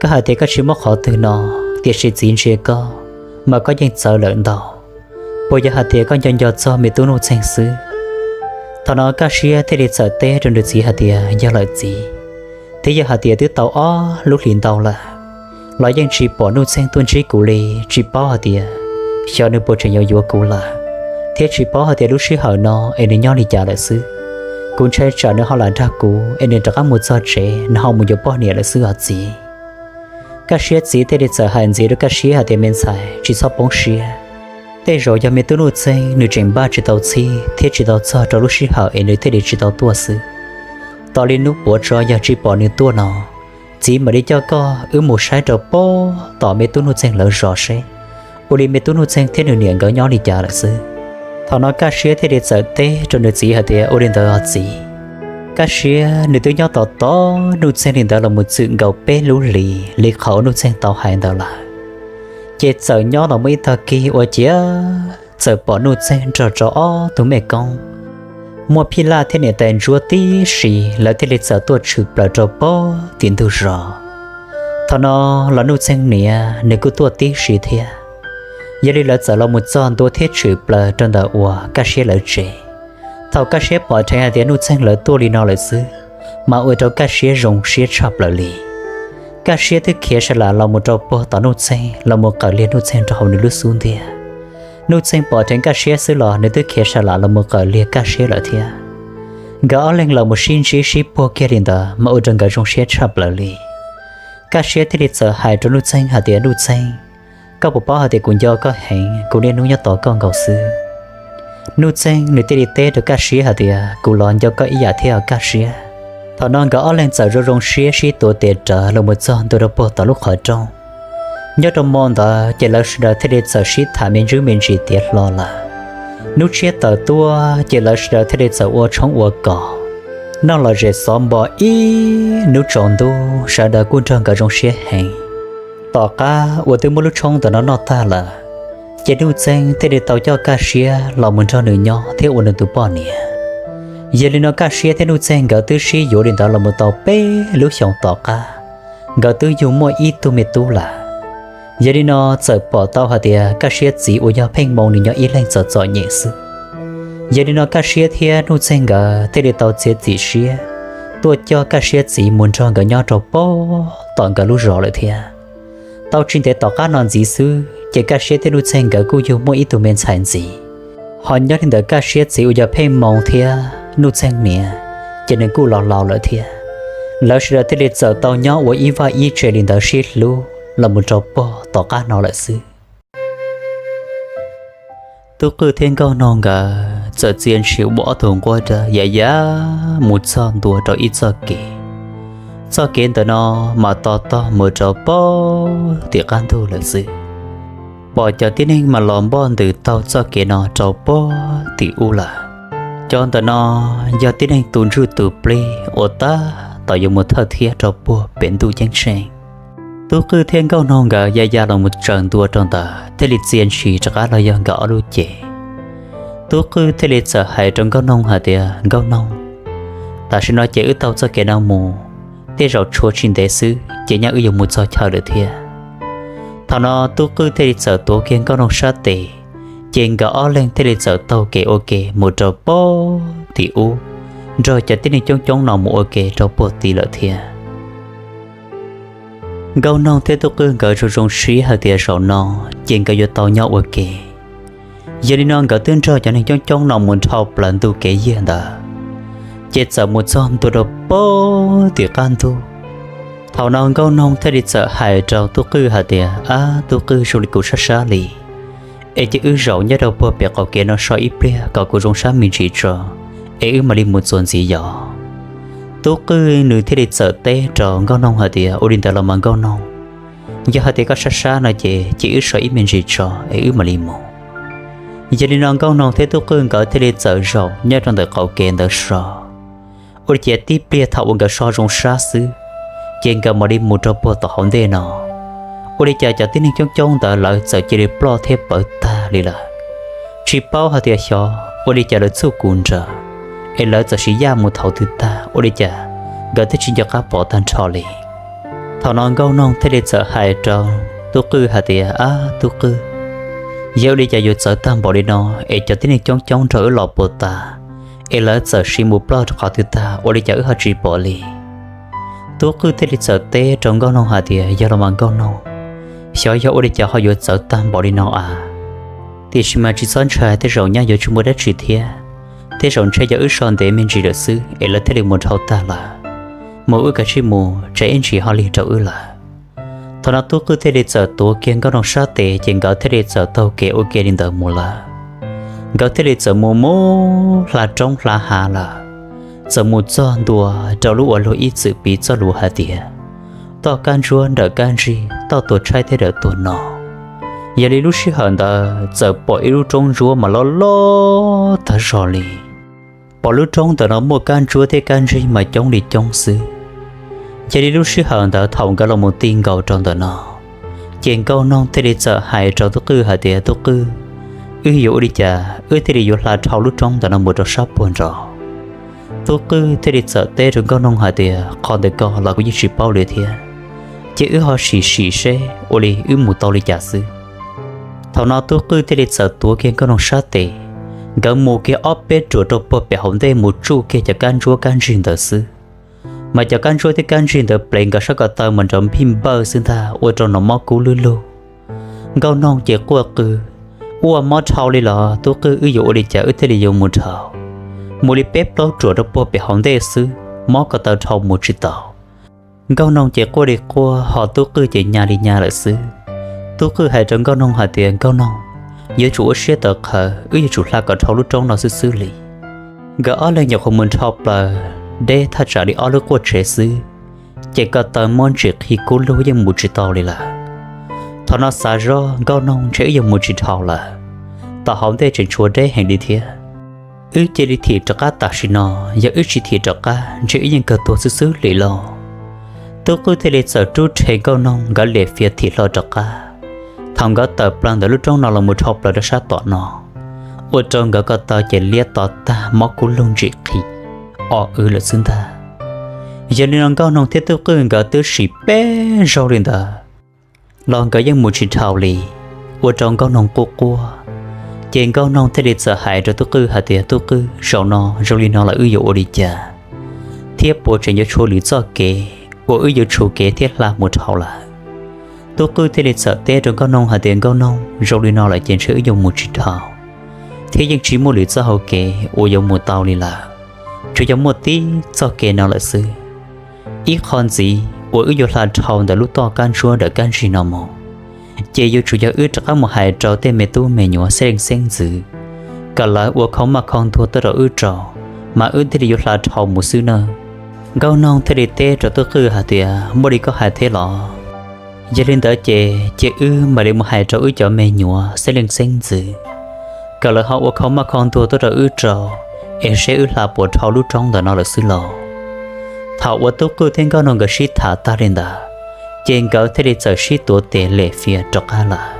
koj hais tias koj tsis muaj qhov twg no, tiam sis txiv ntsia koj mas koj yeej txawv lawm ntau. Puas yog hais tias koj nco nco txog me tub Nuj Txeeg xwb? Thaum no Kaj Siab thiaj li txawm teb rau nws txiv hais tias, Yog lawm txiv, thiab yog hais tias twb tau ob lub hlis ntau lawm los yeej tsis pom Nuj Txeeg tuaj ntsib kuv li, tsis paub hais tias xyov nws puas tseem yuav yuav kuv lawm, thiab tsis paub hais tias lub sij hawm no es nws nyob li cas lawm xwb. Kuv ntshai tsam nws ho lam dag kuv es nws rov qab mus txog tsev nws ho mus yuav poj niam lawm xwb os txiv. Kaj Siab txiv thiaj li txawm hais ntxiv rau Kaj Siab hais tias, Me ntxhais, tsis txhob poob siab. Tej zaum yog me tub Nuj Txeeg nws tseem npaj tsis tau txhij thiab tsis tau txog rau lub sij hawm es nws thiaj li tsis tau tuaj xwb. Tos li hnub puav tso yog tsis pom nws tuaj no, txiv mam li coj koj wb mus saib rau pob tom me tub Nuj Txeeg lawv zos seb ua li me tub Nuj Txeeg thiab nws niam nkawd nyob li cas lawm xwb. Thaum no Kaj Siab thiaj li txawm teb rau nws txiv hais tias, Ua li ntawd os txiv. Kaj Siab nws twb nyob tos tos Nuj Txeeg li ntawd los mus txwm nkaus peb lub hlis li qhov uas Nuj Txeeg tau hais ntawd lawm. Ces txawm nyob los muaj ib tag kis ua ciav txawm pom Nuj Txeeg nrog rau ob tug mej koob muaj phij laj thiab niam tais ntsuab tib si, lawv thiaj li txawm tuaj tshwm plaws rau pob tim ntug zos. Thaum no los Nuj Txeeg niam nws kuj tuaj tib si thiab. Yog li lawv txawm los mus txog ntua thiab tshwm plaws rau ntawm uas Kaj Siab lawv tsev. Thaum Kaj Siab pom dheev hais tias Nuj Txeeg lawv tuaj li no lawm xwb, mas ua rau Kaj Siab zoo siab tshaj plaws li. Kaj Siab twb khiav sa lam los mus rau puag tom Nuj Txeeg los mus qawm liag Nuj Txeeg rau hauv nws lub xub ntiag. Nuj Txeeg pom dheev Kaj Siab xwb los nws twb khiav sa lam los mus qawm liag Kaj Siab lawm thiab. Nkawd ob leeg los mus sib ntsib sib puag kiag li ntawd mas ua rau nkawd zoo siab tshaj plaws li. Kaj Siab thiaj li txawm hais rau Nuj Txeeg hais tias, Nuj Txeeg, koj puas paub hais tias kuv nco koj heev, kuv niaj hnub nyob tos koj nkaus xwb. Nuj Txeeg nws thiaj li teb rau Kaj Siab hais tias, Kuv los nco koj ib yam thiab os Kaj Siab. Thaum no nkawd ob leeg txawm zoo zoo siab sib tuav tes rawv los mus txog ntua rau puag tom lub qhov rooj. Nyob rau mo ntawd ces lawv sawv daws thiaj li txawm sib tham me ntsis me ntsis tiav hlo lawm. Hnub tshiab tawm tuaj ces lawv sawv daws thiaj li txawm ua tshoob ua kos, noj lom zem xov npo ib hnub tsaus ntuj, sawv daws kuj nrog nkawd zoo siab heev. Tom qab uas twb muab lub tshoob ntawm no noj tag lawm, ces Nuj Txeeg thiaj li tau coj Kaj Siab los mus nrog nws nyob thiab ua nws tus poj niam. Yog li no Kaj Siab thiab Nuj Txeeg nkawd twb sib yuav li ntawd los mus tau peb lub xyoos tom qab, nkawd twb yug muaj ib tug me tub lawm. Yog li no txawm pom tau hais tias Kaj Siab txiv uas yog Pheej Moo nws nyob ib leeg txom txom nyem xwb. Yog li no Kaj Siab thiab Nuj Txeeg nkawd thiaj li tau txiav txim siab tuaj coj Kaj Siab txiv mus nrog nkawd nyob rau puag tom nkawd lub zos lawm thiab. Tau tsis ntev tom qab no ntxiv xwb ces Kaj Siab thiab Nuj Txeeg nkawd kuj yug muaj ib tug me ntxhais ntxiv. Ho nyob li ntawm Kaj Siab txiv uas yog Pheej Moo thiab Nuj Txeeg niam, ces nws kuj los laus lawm thiab. Lawv sawv daws thiaj li txawm tau nyob ua ib vaj ib tse li ntawd sib hlub los mus rau puag tom qab no lawm xwb. Tub Qwj thiab Nkauj Noog nkawd txawm txia ntshis ua ob tug nquab dawb ya ya mus txog ntua rau ib txoj kev. Txoj kev ntawm no mas to tog mus rau puag tim qab ntug lawm xwb. Pom cov tib neeg mas los npoj ntws taug txoj kev no rau puag tim ub lawm. Cov ntawm no yog tib neeg tus ntsuj tus plig uas tab tom yuav mus thawj thiab rau puag pem ntuj ceeb tsheej. Tub Qwj thiab Nkauj Noog nkawd ya ya los mus tsaws ntua rau ntawd thiaj li txia ntshis rov qab los yog nkawd ob lub cev. Tub Qwj thiaj li txawm hais rau Nkauj Noog hais tias, Nkauj Noog, tam sim no ces wb taug txoj kev no mus, tej zaum tshuav tsis ntev xwb ces nyaj wb yuav mus txog chaw lawm thiab. Thaum no Tub Qwj thiaj li txawm tuav kiag Nkauj Noog sab tes, ces nkawd ob leeg thiaj li txawm taug kev ua ke mus rau puag tim ub, nrog cov tib neeg coob coob no mus ua ke rau puag tid lawm thiab. Nkauj Noog thiab Tub Qwj nkawd zoo zoo siab hais tias zaum no ces nkawd yuav tau nyob ua ke. Yog li no nkawd twb nrog cov neeg coob coob no mus dhau plaws ntu kev yag ntawd, ces txawm mus txog ntua rau puag tim qab ntug. Thaum no Nkauj Noog thiaj li txawm hais rau Tub Qwj hais tias, Ab Tub Qwj, zoo li kuv sab sab li, es cia wb zaum nyob rau puag pem qaum kev no so ib pliag kom kuv zoo sab me ntsis tso, es wb mam li mus txuas ntxiv yos. Tub Qwj nws thiaj li txawm teb rau Nkauj Noog hais tias, Ua li ntawd los mas Nkauj Noog, yog hais tias koj sab sab no ces cia wb so ib me ntsis tso es wb mam li mus. Yog li no Nkauj Noog thiab Tub Qwj nkawd thiaj li txawm zaum nyob rau ntawm qaum kev ntawd so. Ua li cas tib pliag thaum uas nkawd so zoo sab xwb, ces nkawd mam li mus rau puag tom hauv ntej no. Ua li cas cov tib neeg coob coob ntawd lawv txawm cia li ploj thiab pawv tag li lawm. Tsis paub hais tias xyov ua li cas lawv txuj kum nrawm, es lawv txawm siv yaj mus thaum twg tag ua li cas nkawd twb tsis nco qab pom tag nrho li. Thaum no Nkauj Noog thiaj li txawm hais rau Tub Qwj hais tias, Ab Tub Qwj, yog ua li cas yuav txawv tag npaum li no, es cov tib neeg coob coob nrog wb los puas tas, es lawv txawm siv mus ploj rau qhov twg tag ua li cas wb ho tsis pom li. Tub Qwj thiaj li txawm teb rau Nkauj Noog hais tias, Yog los mas Nkauj Noog, xyov yog ua li cas ho yuav txawv tag npaum li no a. Tiam sis mas tsis txhob ntshai, tej zaum nyaj yuav tsis muaj dab tsi thiab, tej zaum ntshe yog wb so ntev me ntsis lawm xwb es lawv thiaj li mus dhau tag lawm. Mus wb kav tsij mus, tsam ib ntsis ho lig rau wb lawm. Thaum no Tub Qwj thiaj li txawm tuav kiag Nkauj Noog sab tes ces nkawd thiaj li txawm taug kev ua ke li ntawd mus lawm. Nkawd thiaj li txawm mus mus hla roob hla hav lawm, txawm mus txog ntua rau lub uas luag ib txwm piv txoj lus hais tias, Toj kab ntsuab nrawm kab ntsig, toj tuag tshaib thiab dawm tuag no. Yog li lub sij hawm ntawd txawm pom ib lub roob ntsuab mas loj loj tag zog li. Pom lub roob ntawm no muaj kab ntsuab thiab kab ntsig mas coob li coob xwb. Yog li lub sij hawm ntawd thaum nkawd los mus ti nkaus rau ntawm no, ces Nkauj Noog thiaj li txawm hais rau Tub Qwj hais tias, Tub Qwj, wb yuav ua li cas wb thiaj li yuav hla dhau lub roob ntawm no mus rau sab puag nraud? Tub Qwj thiaj li txawm teb rau Nkauj Noog hais tias, Qhov ntawd ko los kuv yeej tsis paub li thiab, ces wb ho sim sim seb ua li wb mus tau li cas xwb. Thaum no Tub Qwj thiaj li txawm tuav kiag Nkauj Noog sab tes, nkawd mus kiag ob peb ruam rau puag pem hauv ntej mus tsuj kiag cov kab ntsuab kab ntsig ntawd xwb. Mas cov kab ntsuab thiab kab ntsig ntawd plev nkawd sab ko taw mas nrov npij npawj xwb ntag, ua rau nws mob kub lwj lug. Nkauj Noog ces quaj qw, Ua mob dhau li los Tub Qwj, wb yuav ua li cas wb thiaj li yuav mus dhau? Mus li peb plaub ruam rau puag pem hauv ntej xwb, mob ko taw dhau mus tsis tau. Nkauj Noog ces quaj li quaj, ho Tub Qwj ces nyas li nyas lawm xwb. Tub Qwj hais rau Nkauj Noog hais tias, Nkauj Noog, yuav tsum ua siab tawv qhawv, wb yuav tsum hla kom dhau lub roob no xwb xwb li. Nkawd ob leeg nyuam qhuav mus dhau plaws deb thaj tsam li ob lub quaj tsev xwb, ces ko taw mob ntsim qhi kub lug yeej mus tsis tau li lawm. Thaum no xav zoj Nkauj Noog, ntshe wb yuav mus tsis dhau lawm, tom hauv ntej tseem tshuav deb heev li thiab. Wb cia li thim rov qab tam sim no, yog wb tsis thim rov qab ntshe wb yeej kawg tuag xwb xwb li lauj. Tub Qwj thiaj li txawm rub rhe Nkauj Noog nkawd liam fias thim hlo rov qab. Thaum nkawd tawm plaws ntawm lub roob no los mus dhau plaws rau sab tom no, ua rau nkawd ko taw ces liab to tag mob kub lug ntsim qhi, o wb lawm xwb ntag. Yog li no Nkauj Noog thiab Tub Qwj nkawd twb sim peb zaug li ntawd los nkawd yeej mus tsis dhau li, ua rau Nkauj Noog quaj quaj. Ces Nkauj Noog thiaj li txawm hais rau Tub Qwj hais tias, Tub Qwj, zaum no zoo li no lawm wb yuav ua li cas, thiab puas tseem yuav tshuav lwm txoj kev uas wb yuav tshuv kev thiab hla mus dhau lawm? Tub Qwj thiaj li txawm teb rau Nkauj Noog hais tias, Nkauj Noog, zoo li no lawm ces ntshe wb yuav mus tsis dhau, thiab yeej tsis muaj lwm txoj hau kev uas yuav mus tau li lawm, tsuas yog muaj tib txoj kev no lawm xwb. Ib qho ntxiv uas wb yuav hla dhau ntawm lub toj kab ntsuab ntawm kab ntsig no mus, ces yuav tsum yog wb rov qab mus hais rau tej me tub me nyuam xeeb leej xeeb ntxwv, kom lawv ua khau maj khau ntuag tuaj rau wb rau, mas wb thiaj li yuav hla dhau mus xwb nawb. Nkauj Noog thiaj li teb rau Tub Qwj hais tias, Muaj li koj hais thiab los? Yog li ntawd ces cia wb mam li mus hais rau wb cov me nyuam xeeb leej xeeb ntxwv, kom lawv ho ua khau maj khau ntuag tuaj rau wb rau, es seb wb hla puas dhau lub roob ntawm no lawm xwb los. Thaum uas Tub Qwj thiab Nkauj Noog nkawd sib tham tag li ntawd, ces nkawd thiaj li txawm sib tuav tes lem fias rov qab lawm.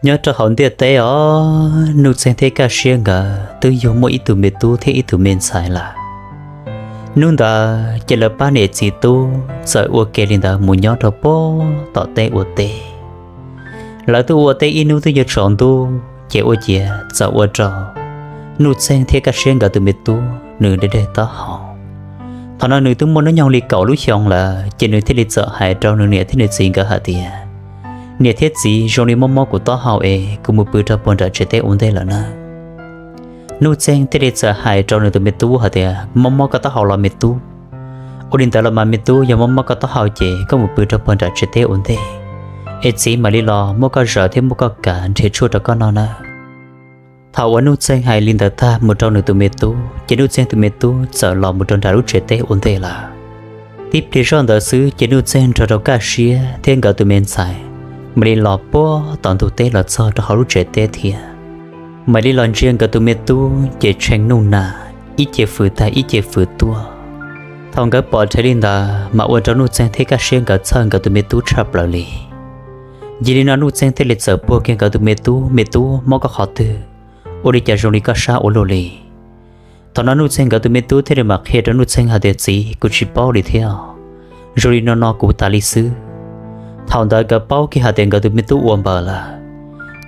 Nyob rau hauv ntiaj teb os, Nuj Txeeg thiab Kaj Siab nkawd twb yug muaj ib tug me tub thiab ib tug me ntxhais lawm. Hnub ntawd ces lawv pab niam txiv tub txawm ua ke li ntawd mus nyob rau puag tom teb ua teb. Lawv twb ua teb ib hnub twb yuav tsaus ntuj ces ua ciav txawm ua rau Nuj Txeeg thiab Kaj Siab nkawd tus me tub nws deb deb taub hau. Thaum no nws twb muaj hnub nyoog li kaum lub xyoo lawm ces nws thiaj li txawm hais rau nws niam thiab nws txiv nkawd hais tias, Niam thiab txiv, zoo li mob mob kuv taub hau es kuv mus pw rau puag nram tsev teb ua ntej lawm nawb. Nuj Txeeg thiaj li txawm hais rau nws tus me tub hais tias, Mob mob koj taub hau los me tub? Ua li ntawd los mas me tub, yog mob mob koj taub hau ces koj mus pw rau puag nram tsev teb ua ntej, es txiv mam li los muab koj zaws thiab muab koj kav nrhiav tshuaj rau koj noj nawb. Thaum uas Nuj Txeeg hais li ntawd tag mus rau nws tus me tub ces Nuj Txeeg tus me tub txawm los mus rau nram lub tsev teb ua ntej lawm. Tib pliag zoj ntawd xwb ces Nuj Txeeg nrog rau Kaj Siab thiab nkawd tus me ntxhais mam li los puag tom ntug teb los txog rau hauv lub tsev teb thiab. Mam li los ntsia nkawd tus me tub ces tshee nuj nag, ib ce fws tag ib ce fws tuaj. Thaum nkawd pom dheev li ntawd mas ua rau Nuj Txeeg thiab Kaj Siab nkawd txhawj nkawd tus me tub tshaj plaws li. Yog li no Nuj Txeeg thiaj li txawm puag kiag nkawd tus me tub, Me tub, mob koj qhov twg? Ua li cas zoo li koj sab ua luaj li? Thaum no Nuj Txeeg nkawd tus me tub thiaj li mam qhia rau Nuj Txeeg hais tias, Txiv, kuv tsis paub li thiab, zoo li no no kuv tas li xwb. Thaum ntawd nkawd paub kiag hais tias nkawd tus me tub ua npaws lawm,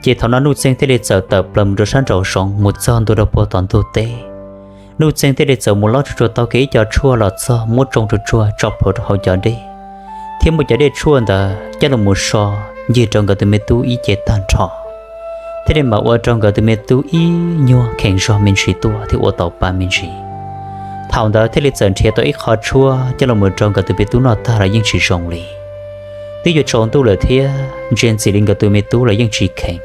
ces thaum no Nuj Txeeg thiaj li txawm tawm plaws mus rau sab nraum zoov mus txog ntua rau puag tom ntug teb. Nuj Txeeg thiaj li txawm mus lob tsuag tsuag tau kiag ib co tshuaj los txog muab tsoo tsuag tsuag tso plhuav rau hauv cov dej, thiab muab cov dej tshuaj ntawd coj los mus so ncig rau nkawd tus me tub ib ce tag nrho, thiaj li mam ua rau nkawd tus me tub ib nyuag kheev zog me ntsis tuaj thiab ua tau pa me ntsis. Thaum ntawd thiaj li txawm nrhiav tau ib qho tshuaj coj los mus rau nkawd tus me tub noj tag los yeej tsis zoo li. Twb yuav tsaus ntuj lawm thiab ntsia ntxim li nkawd tus me tub los yeej tsis kheev.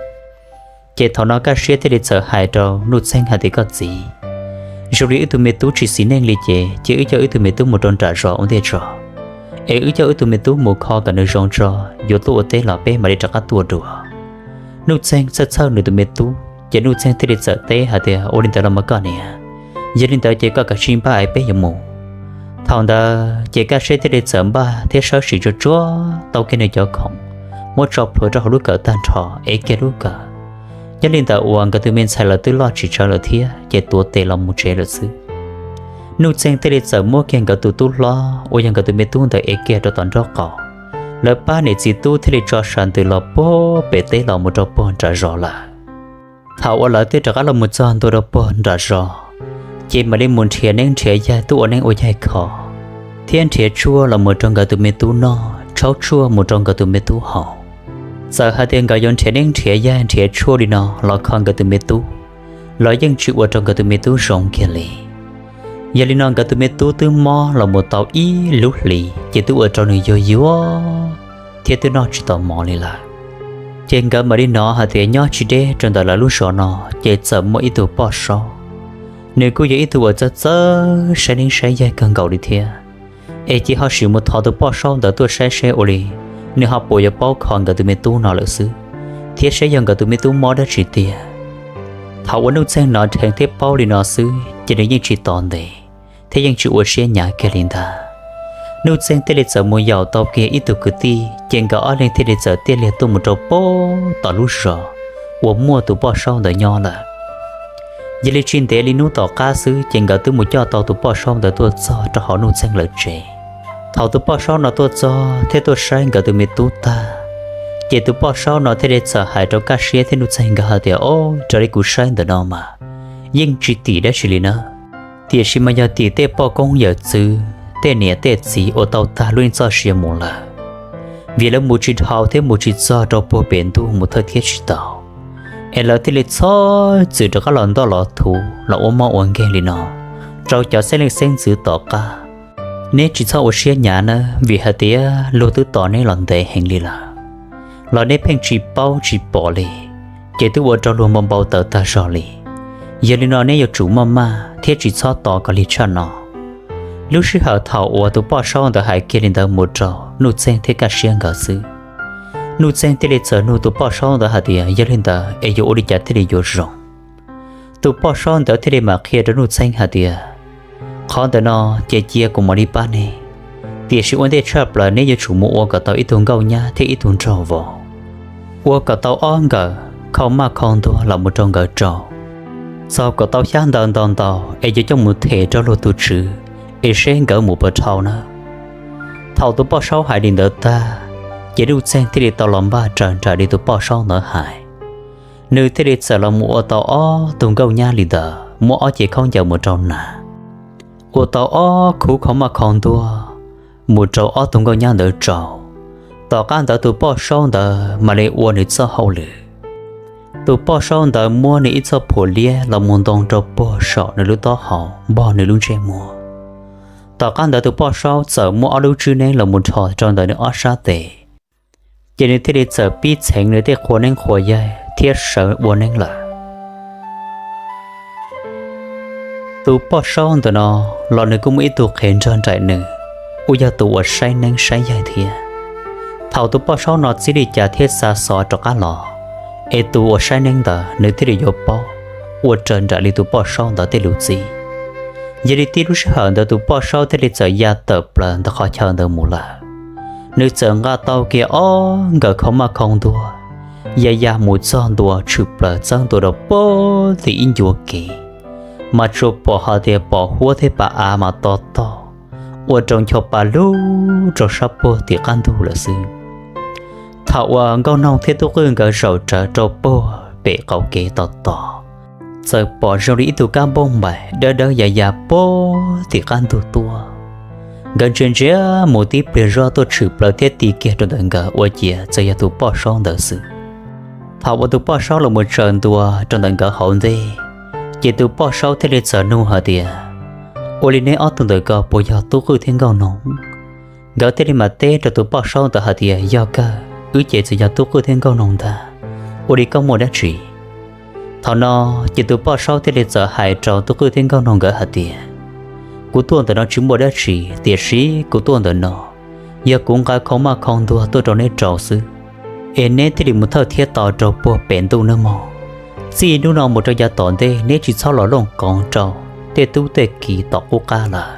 Ces thaum no Kaj Siab thiaj li txawm hais rau Nuj Txeeg hais tias, Koj txiv, zoo li wb tus me tub tsis xis neej li ces cia wb coj wb tus me tub mus rau nram zos ua ntej tso, es wb coj wb tus me tub mus kho kom nws zoo tso, yuav tuaj ua teb los peb mam li rov qab tuaj dua. Nuj Txeeg txhawj txhawj nws tus me tub ces Nuj Txeeg thiaj li txawm teb hais tias, Ua li ntawd los mas koj niam, yog li ntawd ces koj kav tsij npaj es peb yuav mus. Thaum ntawd ces Kaj Siab thiaj li txawm npaj thiab sawb sim tsuag tsuag tau kiag nws cov khoom, muab tso plhuav rau hauv lub kawm tag nrho, ev kiag lub kawm. Nyob li ntawd uas nkawd tus me ntxhais lawv twb loj tsis tsawg lawm thiab ces tuav tes los mus tsev lawm xwb. Nuj Txeeg thiaj li txawm muab kiag nkawd tus tub hlob uas yog nkawd tus me tub ntawd ev kiag rau tom nraub qaum. Lawv pab niam txiv tub thiaj li tso sam ntws los puag pem teb los mus rau puag nram zos lawm. Thaum uas lawv twb rov qab los mus txog ntua rau puag nram zos, ces mam li mus nrhiav neeb nrhiav yaig tuaj ua neeb ua yaig kho, thiab nrhiav tshuaj los mus rau nkawd tus me tub noj, tshaub tshuaj mus rau nkawd tus me tub haus. Txawm hais tias nkawd yuav nrhiav neeb nrhiav yaig nrhiav tshuaj li no los kho nkawd tus me tub los yeej tsis ua rau nkawd tus me tub zoo kiag li. Yog li no nkawd tus me tub twb mob los mus tau ib lub hlis ces twb ua rau nws yuag yuag thiab twb noj tsis tau mov li lawm. Ces nkawd mam li hnov hais tias nyob tsis deb rau ntawm lawv lub zos no ces txawm muaj ib tug poj saub. Nws kuj yog ib tug uas txawj txawj saib neeb saib yaig kawg nkaus li thiab. Es cia ho sim mus thov tus poj saub ntawd tuaj saib seb ua li nws ho puas yuav paub kho nkawd tus me tub no lawm xwb, thiab saib yog nkawd tus me tub mob dab tsi tiag. Thaum uas Nuj Txeeg hnov dheev thiab paub li no xwb ces nws yeej tsis tos ntev thiab yeej tsis ua siab hnyav kiag li ntag. Nuj Txeeg thiaj li txawm mus yaum tau kiag ib tug kwv tij ces nkawd ob leeg thiaj li txawm tiaj liag tuaj mus rau puag tom lub zos uas muaj tus poj saub ntawd nyob lawm. Yog li tsis ntev li hnub tom qab xwb ces nkawd twb mus coj tau tus poj saub ntawd tuaj txog rau hauv Nuj Txeeg lawv tsev. Thaum tus poj saub no tuaj txog thiab tuaj saib nkawd tus me tub tag, ces tus poj saub no thiaj li txawm hais rau Kaj Siab thiab Nuj Txeeg nkawd hais tias, Ob, raws li kuv saib ntawm no mas yeej tsis tim dab tsi li na, tiam sis mas yog tim tej poj koob yawm txwv, tej niam tej txiv uas tau tag lub neej txoj sia mus lawm, vim lawv mus tsis dhau thiab mus tsis txog rau puag pem ntuj mus thawj thiab tsis tau, es lawv thiaj li txhob txwm rov qab los ntoj los thuv los ua moj ua nkeeg li no rau cov xeeb leej xeeb ntxwv tom qab. Neb tsis txhob ua siab hnyav nawb, vim hais tias luag twb tos neb los ntev heev li lawm, los neb pheej tsis paub tsis pom li, ces twb ua rau luag npau npau taws tag zog li. Yog li no neb yuav tsum maj maj thiab tsis txhob tos kom lig tshaj no. Lub sij hawm thaum uas tus poj saub ntawd hais kiag li ntawd mus rau Nuj Txeeg thiab Kaj Siab nkawd xwb, Nuj Txeeg thiaj li txawm nug tus poj saub ntawd hais tias, Yog li ntawd es yuav ua li cas thiaj li yuav zoo? Tus poj saub ntawd thiaj li mam qhia rau Nuj Txeeg hais tias, Qhov ntawm no ces cia kuv mam li pab neb, tiam sis ua ntej tshaj plaws neb yuav tsum mus ua kom tau ib tug nkauj nyab thiab ib tug nraug vauv, ua kom tau ob nkawm khau maj khau ntuag los mus rau nkawd rau, txaug kom tau xyab ntawv ntau ntau es yuav coj mus them rau luag tus tswv, es seb nkawd mus puas dhau na. Thaum tus poj saub hais li ntawd tag, ces Nuj Txeeg thiaj li tau los npaj raws nraim li tus poj saub ntawd hais. Nws thiaj li txawm los mus ua tau ob tug nkauj nyab li ntawd, muab ob cev khaub ncaws mus rau hnav, ua tau ob khub khov maj khov ntuag mus rau ob tug nkauj nyab ntawd rau. Tom qab ntawd tus poj saub ntawd mam li ua nws txoj hauj lwm. Tus poj saub ntawd muab nws ib txoj phuam liab los mus ntoo rau puag saum nws lub taub hau npog nws lub ntsej muag. Tom qab ntawd tus poj saub txawm muab ob lub tswb neeb los mus rho rau ntawm nws ob sab tes, ces nws thiaj li txawm pib txheev nws tej qhua neeb qhua yaig thiab sawv ua neeb lawm. Tus poj saub ntawm no los nws kuj muaj ib tug qhev nrog nraim nws, uas yog tus uas saib neeb saib yaig thiab. Thaum tus poj saub no txib li cas thiab xa xov rov qab los, es tus uas saib neeb ntawd nws thiaj li yuav paub ua raws nraim li tus poj saub ntawd tej lus txib. Yog li tib lub sij hawm ntawd tus poj saub thiaj li txawm ya tawm plaws ntawm qhov chaw ntawd mus lawm. Nws txawm nqa tau kiag ob nkawm khov maj khov ntuag, ya ya mus txog ntua tshwm plaws txeeb ntua rau puag tim ib ncua kev, mas tsuas pom hais tias pom huab thiab pas av mas to tog, ua rau ncho pa lug rau sab puag tim qab ntug lawm xwb. Thaum uas Nkauj Noog thiab Tub Qwj nkawd zaum rawv rau puag pem qaum kev tos tos, txawm pom zoo li ib tug kab npauj npaim dawb dawb ya ya puag tim qab ntug tuaj. Nkawd ntsia ntsia mus tib pliag zoj tuaj tshwm plaws thiab ti kiag rau ntawm nkawd ua ciav txawm yog tus poj saub ntawd xwb. Thaum uas tus poj saub los mus tsaws ntua rau ntawm nkawd hauv ntej, ces tus poj saub thiaj li txawm nug hais tias, Ua li neb ob tug ntawm ko puas yog Tub Qwj thiab Nkauj Noog? Nkawd thiaj li mam teb rau tus poj saub ntawd hais tias, Yog kawg, wb ces txawm yog Tub Qwj thiab Nkauj Noog ntag. Ua li koj muaj dab tsi? Thaum no, ces tus poj saub thiaj li txawm hais rau Tub Qwj thiab Nkauj Noog nkawd hais tias, Kuv tuaj ntawm no tsis muaj dab tsi, tiam sis kuv tuaj ntawm no yog kuv nqa khau maj khau ntuag tuaj rau neb rau xwb, es neb thiaj li mus thawj thiab to rau puag pem ntuj nawb mog. Txij hnub no mus rau yav tom ntej neb tsis txhob los looj koov rau tej tub tej ki tom qub qab lawm.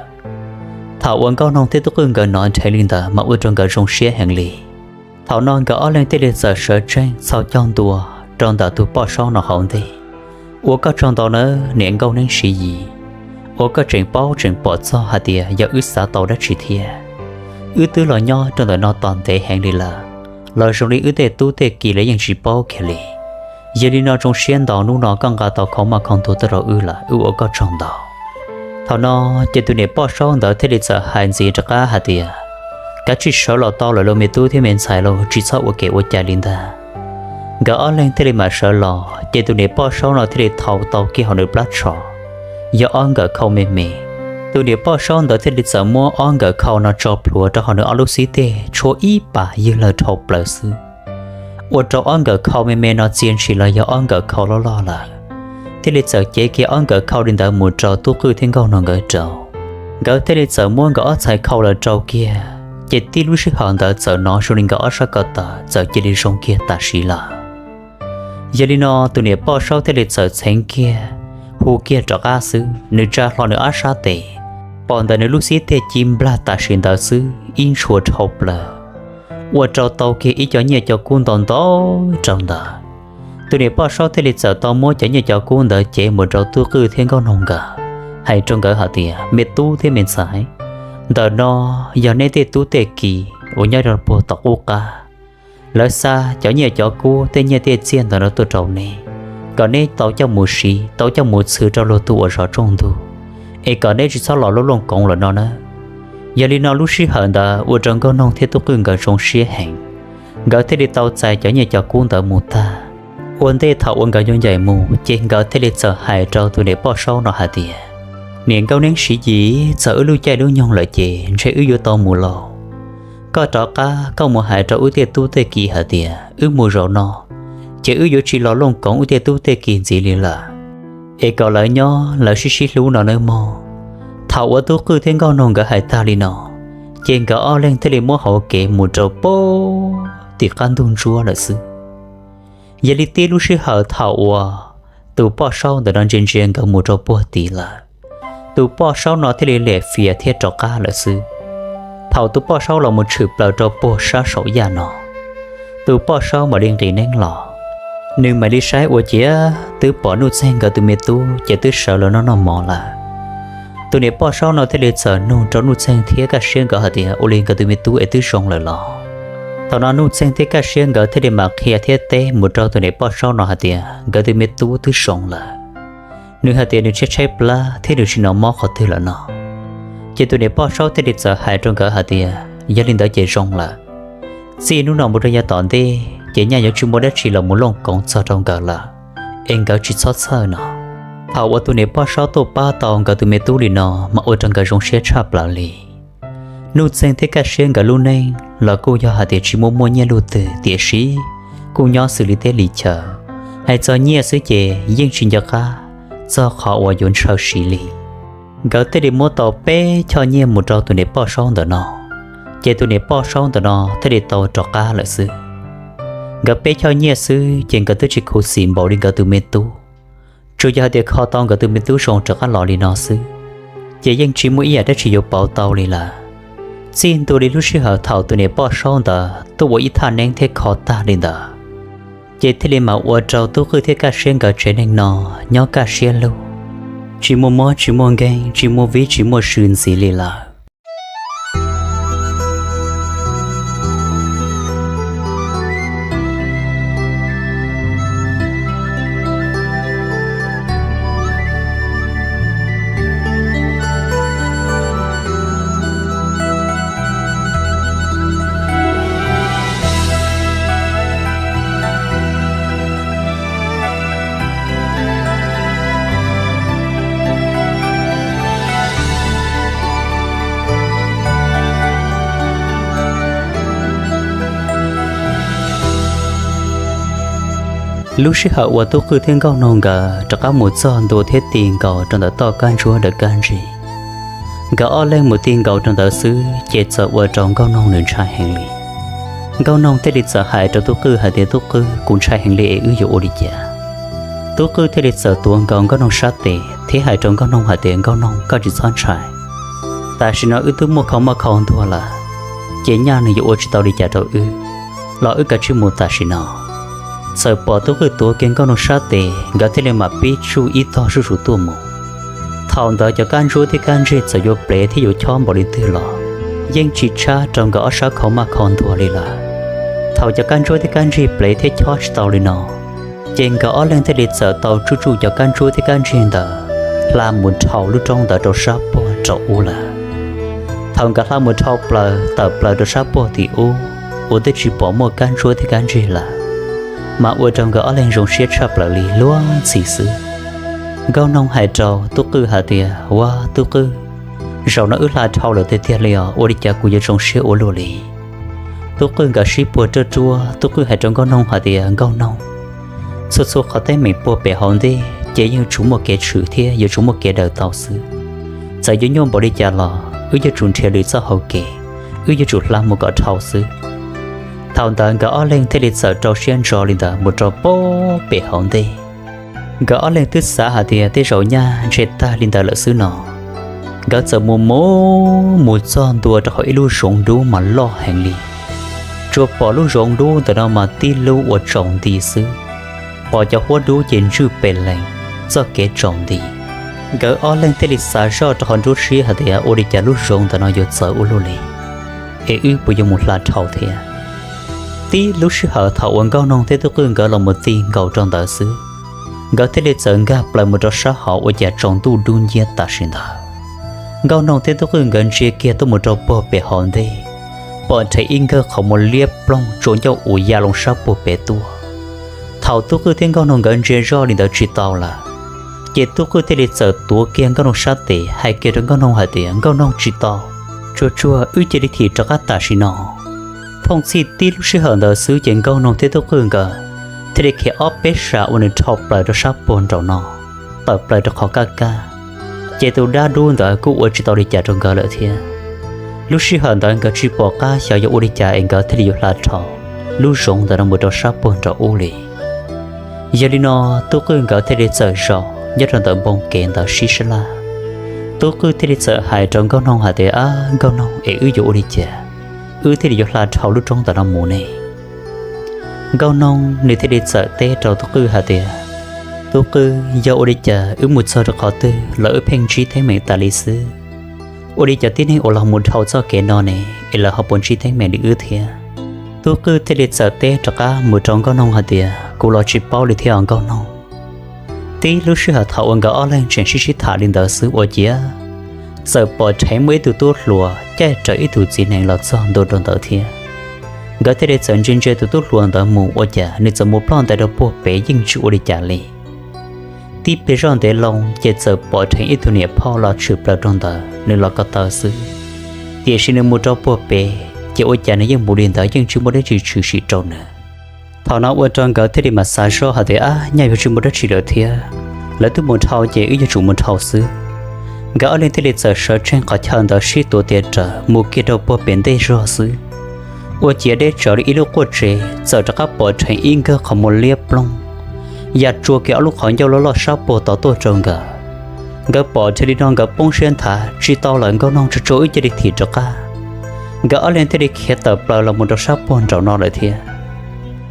Thaum uas Nkauj Noog thiab Tub Qwj nkawd hnov nrheev li ntawd mas ua rau nkawd zoo siab heev li. Thaum no nkawd ob leeg thiaj li txawm sawv tsees txhos caug ntua rau ntawm tus poj saub no hauv ntej. Ua koj tsaug ntau nawb niam nkauj neeb Siv Yis, uas koj tseem paub tseem pom txog hais tias yog wb xav tau dab tsi thiab. Wb twb los nyob rau ntawm no tos ntev heev li lawm, los zoo li wb tej tub tej ki los yeej tsis paub kiag li. Yog li no zoo siab ntau hnub no koj nqa tau khau maj khau ntuag tuaj rau wb lawm, wb ua koj tsaug ntau. Thaum no, ces tus niam poj saub ntawd thiaj li txawm hais ntxiv rov qab hais tias, Kav tsij sawv los tau lawm lauj me tub thiab me ntxhais lauj, tsis txhob ua kev ua cai li ntag. Nkawd ob leeg thiaj li mam sawv los, ces tus niam poj saub no thiaj li thau tau kiag hauv nws plab tsho yog ob nkawm khau me me. Tus niam poj saub ntawd thiaj li txawm muab ob nkawm khau no tso plhuav rau hauv nws ob lub xib teg tshuab ib pas ywg lawg dhau plaws xwb, ua rau ob nkawm khau me me no txia ntshis los yog ob nkawm khau loj loj lawm. Thiaj li txawm cev kiag ob nkawm khau li ntawd mus rau Tub Qwj thiab Nkauj Noog nkawd rau. Nkawd thiaj li txawm muab nkawd ob txhais khau lawm rau kiag, ces tib lub sij hawm ntawd txawm hnov zoo li nkawd ob sab ko taw txawm cia li zoo kiag tam sim lawm. Yog li no tus niam poj saub thiaj li txawm txheev kiag, hu kiag rov qab xwb, nws tsa hlo nws ob sab tes, pom ntawm nws lub xib teg ci nplag tam sim ntawd xwb ib ntshua dhau plaws, ua rau tau kiag ib co nyiaj co kub ntau ntau rau ntawd. Tus niam poj saub thiaj li txawm tau muab cov nyiaj cov kub ntawd cev mus rau Tub Qwj thiab Nkauj Noog nkawd, hais rau nkawd hais tias, Me tub thiab me ntxhais, ntawm no yog neb tej tub tej ki uas nyob rau puag tom qub qab. Lawv xa cov nyiaj cov kub tej nyiaj tej txiaj ntawm no tuaj rau neb, kom neb tau coj mus siv, tau coj mus txhwv rau luag tug uas zov rooj ntug, es kom neb tsis txhob los looj koov lawm no nawb. Yog li no lub sij hawm ntawd ua rau Nkauj Noog thiab Tub Qwj nkawd zoo siab heev, nkawd thiaj li tau txais cov nyiaj cov kub ntawd mus tag. Ua ntej thaum uas nkawd yuav ncaim mus ces nkawd thiaj li txawm hais rau tus niam poj saub no hais tias, Niam nkauj neeb Siv Yis, txawm wb lub caij lub nyoog lawm ces ntshe wb yuav tau mus lauj. Koj rov qab koj mus hais rau wb tej tub tej ki hais tias wb mus zaum no ces wb yuav tsis los looj koov wb tej tub tej ki ntxiv li lawm, es kom lawv nyob lawv sib sib hlub no nawb mog. Thaum uas Tub Qwj thiab Nkauj Noog nkawd hais tag li no, ces nkawd ob leeg thiaj li muab hauv kev mus rau puag tim qab ntug ntsuab lawm xwb. Yog li tib lub sij hawm thaum uas tus poj saub ntawm no ntsia ntsia nkawd mus rau puag tid lawm, tus poj saub no thiaj li lem fias thiab rov qab lawm xwb. Thaum tus poj saub los mus tshwm plaws rau puag sab saum yaj no, tus poj saub mam li nqis neeb los, nws mam li saib ua ciav twb pom Nuj Txeeg nkawd tus me tub ces twb sawv los noj noj mov lawm. Tus niam poj saub no thiaj li txawm nug rau Nuj Txeeg thiab Kaj Siab nkawd hais tias ua li nkawd tus me tub es twb zoo lawm los? Thaum no Nuj Txeeg thiab Kaj Siab nkawd thiaj li mam qhia thiab teb mus rau tus niam poj saub no hais tias nkawd tus me tub twb zoo lawm. Nws hais tias nws tshaib tshaib plab thiab nws tsis hnov mob qhov twg lawm no. Ces tus niam poj saub thiaj li txawm hais rau nkawd hais tias yog li ntawd ces zoo lawm. Txij hnub no mus rau yav tom ntej ces nyaj yuav tsis muaj dab tsi los mus looj koov txog rau nkawd lawm, es nkawd tsis txhob txhawj no. Thaum uas tus niam poj saub tuaj pab tau nkawd tus me tub li no mas ua rau nkawd zoo siab tshaj plaws li. Nuj Txeeg thiab Kaj Siab nkawd lub neej los kuj yog hais tias tsis muaj muaj nyiaj luj twg tiam sis kuj nyob xws li teb li chaw, hais txog nyiaj xwb ces yeej tsis nco qab txog qhov uas yuav ntshaw siv li. Nkawd thiaj li muab tau peb choj nyiaj mus rau tus niam poj saub ntawm no, ces tus niam poj saub ntawm no thiaj li tau rov qab lawm xwb. Nkawd peb choj nyiaj xwb ces nkawd twb tsis khuv xim npaum li nkawd tus me tub. Tsuas yog hais tias kho tau nkawd tus me tub zoo rov qab los li no xwb, ces yeej tsis muaj ib yam dab tsi yuav pauv tau li lawm. Txij ntua li lub sij hawm thaum tus niam poj saub ntawd tuaj ua ib thaj neeb thiab kho tag li ntawd, ces thiaj li mam ua rau Tub Qwj thiab Kaj Siab nkawd tsev neeg no nyob kaj siab lug, tsis muaj mob tsis muaj nkeeg, tsis muaj vib tsis muaj sw ntxiv li lawm. Lub sij hawm uas Tub Qwj thiab Nkauj Noog nkawd rov qab mus txog ntua thiab ti nkaus rau ntawm toj kab ntsuab dawm kab ntsig, nkawd ob leeg mus ti nkaus rau ntawd xwb ces txawm ua rau Nkauj Noog nws ntshai heev li. Nkauj Noog thiaj li txawm hais rau Tub Qwj hais tias, Tub Qwj, kuv ntshai heev li es wb yuav ua li cas? Tub Qwj thiaj li txawm tuav nkaus Nkauj Noog sab tes thiab hais rau Nkauj Noog hais tias, Nkauj Noog, koj tsis txhob ntshai. Tam sim no wb twb muaj khau maj khau ntuag lawm, ces nyaj nws yuav ua tsis tau li cas rau wb, los wb kav tsij mus tam sim no. Txawm pom Tub Qwj tuav kiag Nkauj Noog sab tes, nkawd thiaj li mam pib tsuj ib tog zuj zus tuaj mus. Thaum ntawd cov kab ntsuab thiab kab ntsig txawm yuav plev thiab yuav chob npaum li twg los yeej tsis tshab rau nkawd ob sab khau maj khau ntuag li lawm. Thaum cov kab ntsuab thiab kab ntsig plev thiab chob tsis tau li no, ces nkawd ob leeg thiaj li txawm tau tsuj tsuj cov kab ntsuab thiab kab ntsig ntawd hla mus dhau lub roob ntawd rau sab puag rau ub lawm. Thaum nkawd hla mus dhau plaws tawm plaws rau sab puag tim ub, uas twb tsis pom muaj kab ntsuab thiab kab ntsig lawm, mas ua rau nkawd ob leeg zoo siab tshaj plaws li luag ntxhi xwb. Nkauj Noog hais rau Tub Qwj hais tias, Ua, Tub Qwj, zaum no wb hla dhau lawm tiag tiag li os, ua li cas kuv yuav zoo siab ua luaj li? Tub Qwj nkawd sib puag ruaj ruaj, Tub Qwj hais rau Nkauj Noog hais tias, Nkauj Noog, txhua txhua qhov teeb meem puag pem hauv ntej ces yeej yuav tsum muaj kev tshwm thiab yuav tsum muaj kev daws tau xwb. Txawm yuav nyuaj npaum li cas los wb yuav tsum nrhiav lwm txoj hau kev, wb yuav tsum hla mus kom dhau xwb. Thaum ntawd nkawd ob leeg thiaj li txawm rau siab ntso li ntawd mus rau puag pem hauv ntej. Nkawd ob leeg twb xav hais tias tej zaum nyaj ntshe tag li ntawd lawm xwb no, nkawd txawm mus mus mus txog ntua rau hauv ib lub zoov dub mas loj heev li. Tsuas pom lub zoov dub ntawm no mas tib lub uas tsaus nti xwb, pom cov huab dub ces ntswj pes lees, txoj kev tsaus nti. Nkawd ob leeg thiaj li xav zoj rau qhov nruab siab hais tias, Ua li cas lub zoov ntawm no yuav txawv ua luaj li, es wb puas yuav mus hla dhau thiab? Tib lub sij hawm thaum uas Nkauj Noog thiab Tub Qwj nkawd los mus ti nkaus rau ntawd xwb, nkawd thiaj li txawm nkag plaws mus rau sab hauv ua cas tsaus ntuj dub nciab tam sim ntawd. Nkauj Noog thiab Tub Qwj nkawd ntsia kiag tuaj mus rau puag pem hauv ntej, pom nrhe ib nkawg qhov muag liab ploog tsua ncauj uas ya loo sab puag pem tuaj. Thaum Tub Qwj thiab Nkauj Noog nkawd ntsia zoj li ntawd tsis tau lawm, ces Tub Qwj thiaj li txawm tuav kiag Nkauj Noog sab tes hais kiag rau Nkauj Noog hais tias, Nkauj Noog, tsis tau, tsuag tsuag wb cia li thim rov qab tam sim no. Phooj txhij tib lub sij hawm ntawd xwb ces Nkauj Noog thiab Tub Qwj nkawd thiaj li khiav ob peb sab uas nws dhau plaws rau sab puag nraum no, tawm plaws rau qhov kaj kaj, ces tus dab dub ntawd kuj ua tsis tau li cas rau nkawd lawm thiab. Lub sij hawm ntawd nkawd tsis pom qab xyov yuav ua li cas es nkawd thiaj li yuav hla dhau lub zoov ntawd no mus rau sab puag nraum ub li. Yog li no, Tub Qwj nkawd thiaj li txawm zaum nyob rau ntawm npoo kev ntawd sib sab laj. Tub Qwj thiaj li txawm hais rau Nkauj Noog hais tias, Ab Nkauj Noog, es wb yuav ua li cas wb thiaj li yuav hla dhau lub roob ntawm no mus ne? Nkauj Noog nws thiaj li txawm teb rau Tub Qwj hais tias, Tub Qwj, yog ua li cas wb mus txog rau qhov twg los wb pheej ntsib teeb meem tas li xwb? Ua li cas tib neeg uas los mus dhau txoj kev no ne, es lawv ho puas ntsib teeb meem li wb thiab? Tub Qwj thiaj li txawm teb rov qab mus rau Nkauj Noog hais tias, kuv los tsis paub li thiab os Nkauj Noog. Tib lub sij hawm thaum uas nkawd ob leeg tseem sib sib tham li ntawd xwb ua ciav txawm pom dheev muaj ib tug tub hluas caij rawv ib tug txiv nees los txog ntua rau ntawd thiab. Nkawd thiaj li txawm ntsia ntsia tus tub hluas ntawd mus ua cas nws txawm mus ploj ntais rau puag pem yeej tsis ua li cas li. Tib pliag zoj ntev loo ces txawm pom dheev ib tug niam phauj los tshwm plaws rau ntawd, nws los ko taw xwb. Tiam sis nws mus rau puag pem ces ua cas nws yeej mus li ntawd yeej tsis muaj dab tsi tshwm sim rau nws. Thaum no ua rau nkawd thiaj li mam xav zoj hais tias, ab, nyaj yuav tsis muaj dab tsi lawm thiab, lawv twb mus dhau ces wb yuav tsum mus dhau xwb. Nkawd ob leeg thiaj li txawm sawv tsees qhov chaw ntawd sib tuav tes rawv mus kiag rau puag pem ntej zog xwb. Ua ciav deb tsawv li ib lub quaj tsev txawm rov qab pom dheev ib nkawg qhov muag liab ploog ya tsua kiag ob lub qhov ncauj loj loj sab puag tod tuaj rau nkawd. Nkawd pom dheev li no nkawd poob siab nthav tsis tau lawm, Nkauj Noog, tsuag tsuag wb cia li thim rov qab. Nkawd ob leeg thiaj li khiav tawm plaws los mus rau sab puag nraum no lawm thiab.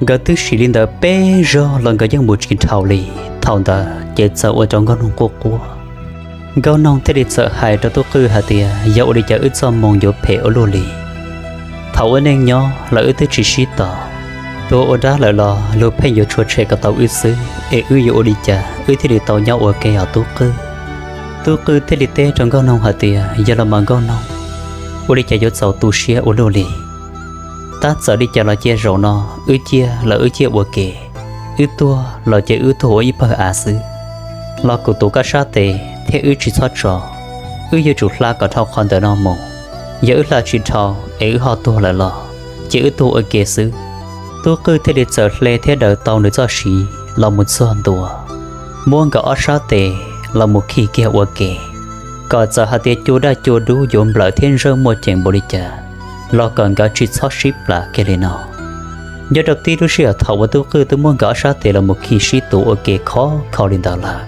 Nkawd twb sim li ntawd peb zaug los nkawd yeej mus tsis dhau li. Thaum ntawd ces txawm ua rau Nkauj Noog quaj quaj. Nkauj Noog thiaj li txawm hais rau Tub Qwj hais tias, yog ua li cas wb txoj moo yuav phem ua luaj li? Thaum ua neej nyob los wb twb tsis sib tos, tuag ua dab lawm los luag pheej yuav tshua tshem kom tau wb xwb, es wb yuav ua li cas wb thiaj li tau nyob ua ke os Tub Qwj? Tub Qwj thiaj li teb rau Nkauj Noog hais tias, yog los mas Nkauj Noog, ua li cas yuav txaus tu siab ua luaj li? Tab txawm li cas los cia zaum no wb ciaj los wb ciaj ua ke, wb tuag los ces wb tuag ua ib pawg av xwb. Los kuv tuav koj sab tes thiab wb tsis txhob tso, wb yuav tsum hla kom dhau qhov ntawm no mus. Yog wb hla tsis dhau es wb ho tuag lawm los ces wb tuag ua ke xwb. Tub Qwj thiaj li txawm hle thiab daws tau nws txoj siv los mus txog ntua, muab nkawd ob sab tes los mus khi kiag ua ke, kom txawm hais tias cua daj cua dub yuav nplawm thiab ntsawj muaj ceem npaum li cas los kom nkawd tsis txhob sib plam kiag li no. Nyob rau tib lub sij hawm thaum uas Tub Qwj twb muab nkawd ob sab tes los mus khi sib tuav ua ke khov kho li ntawd lawm,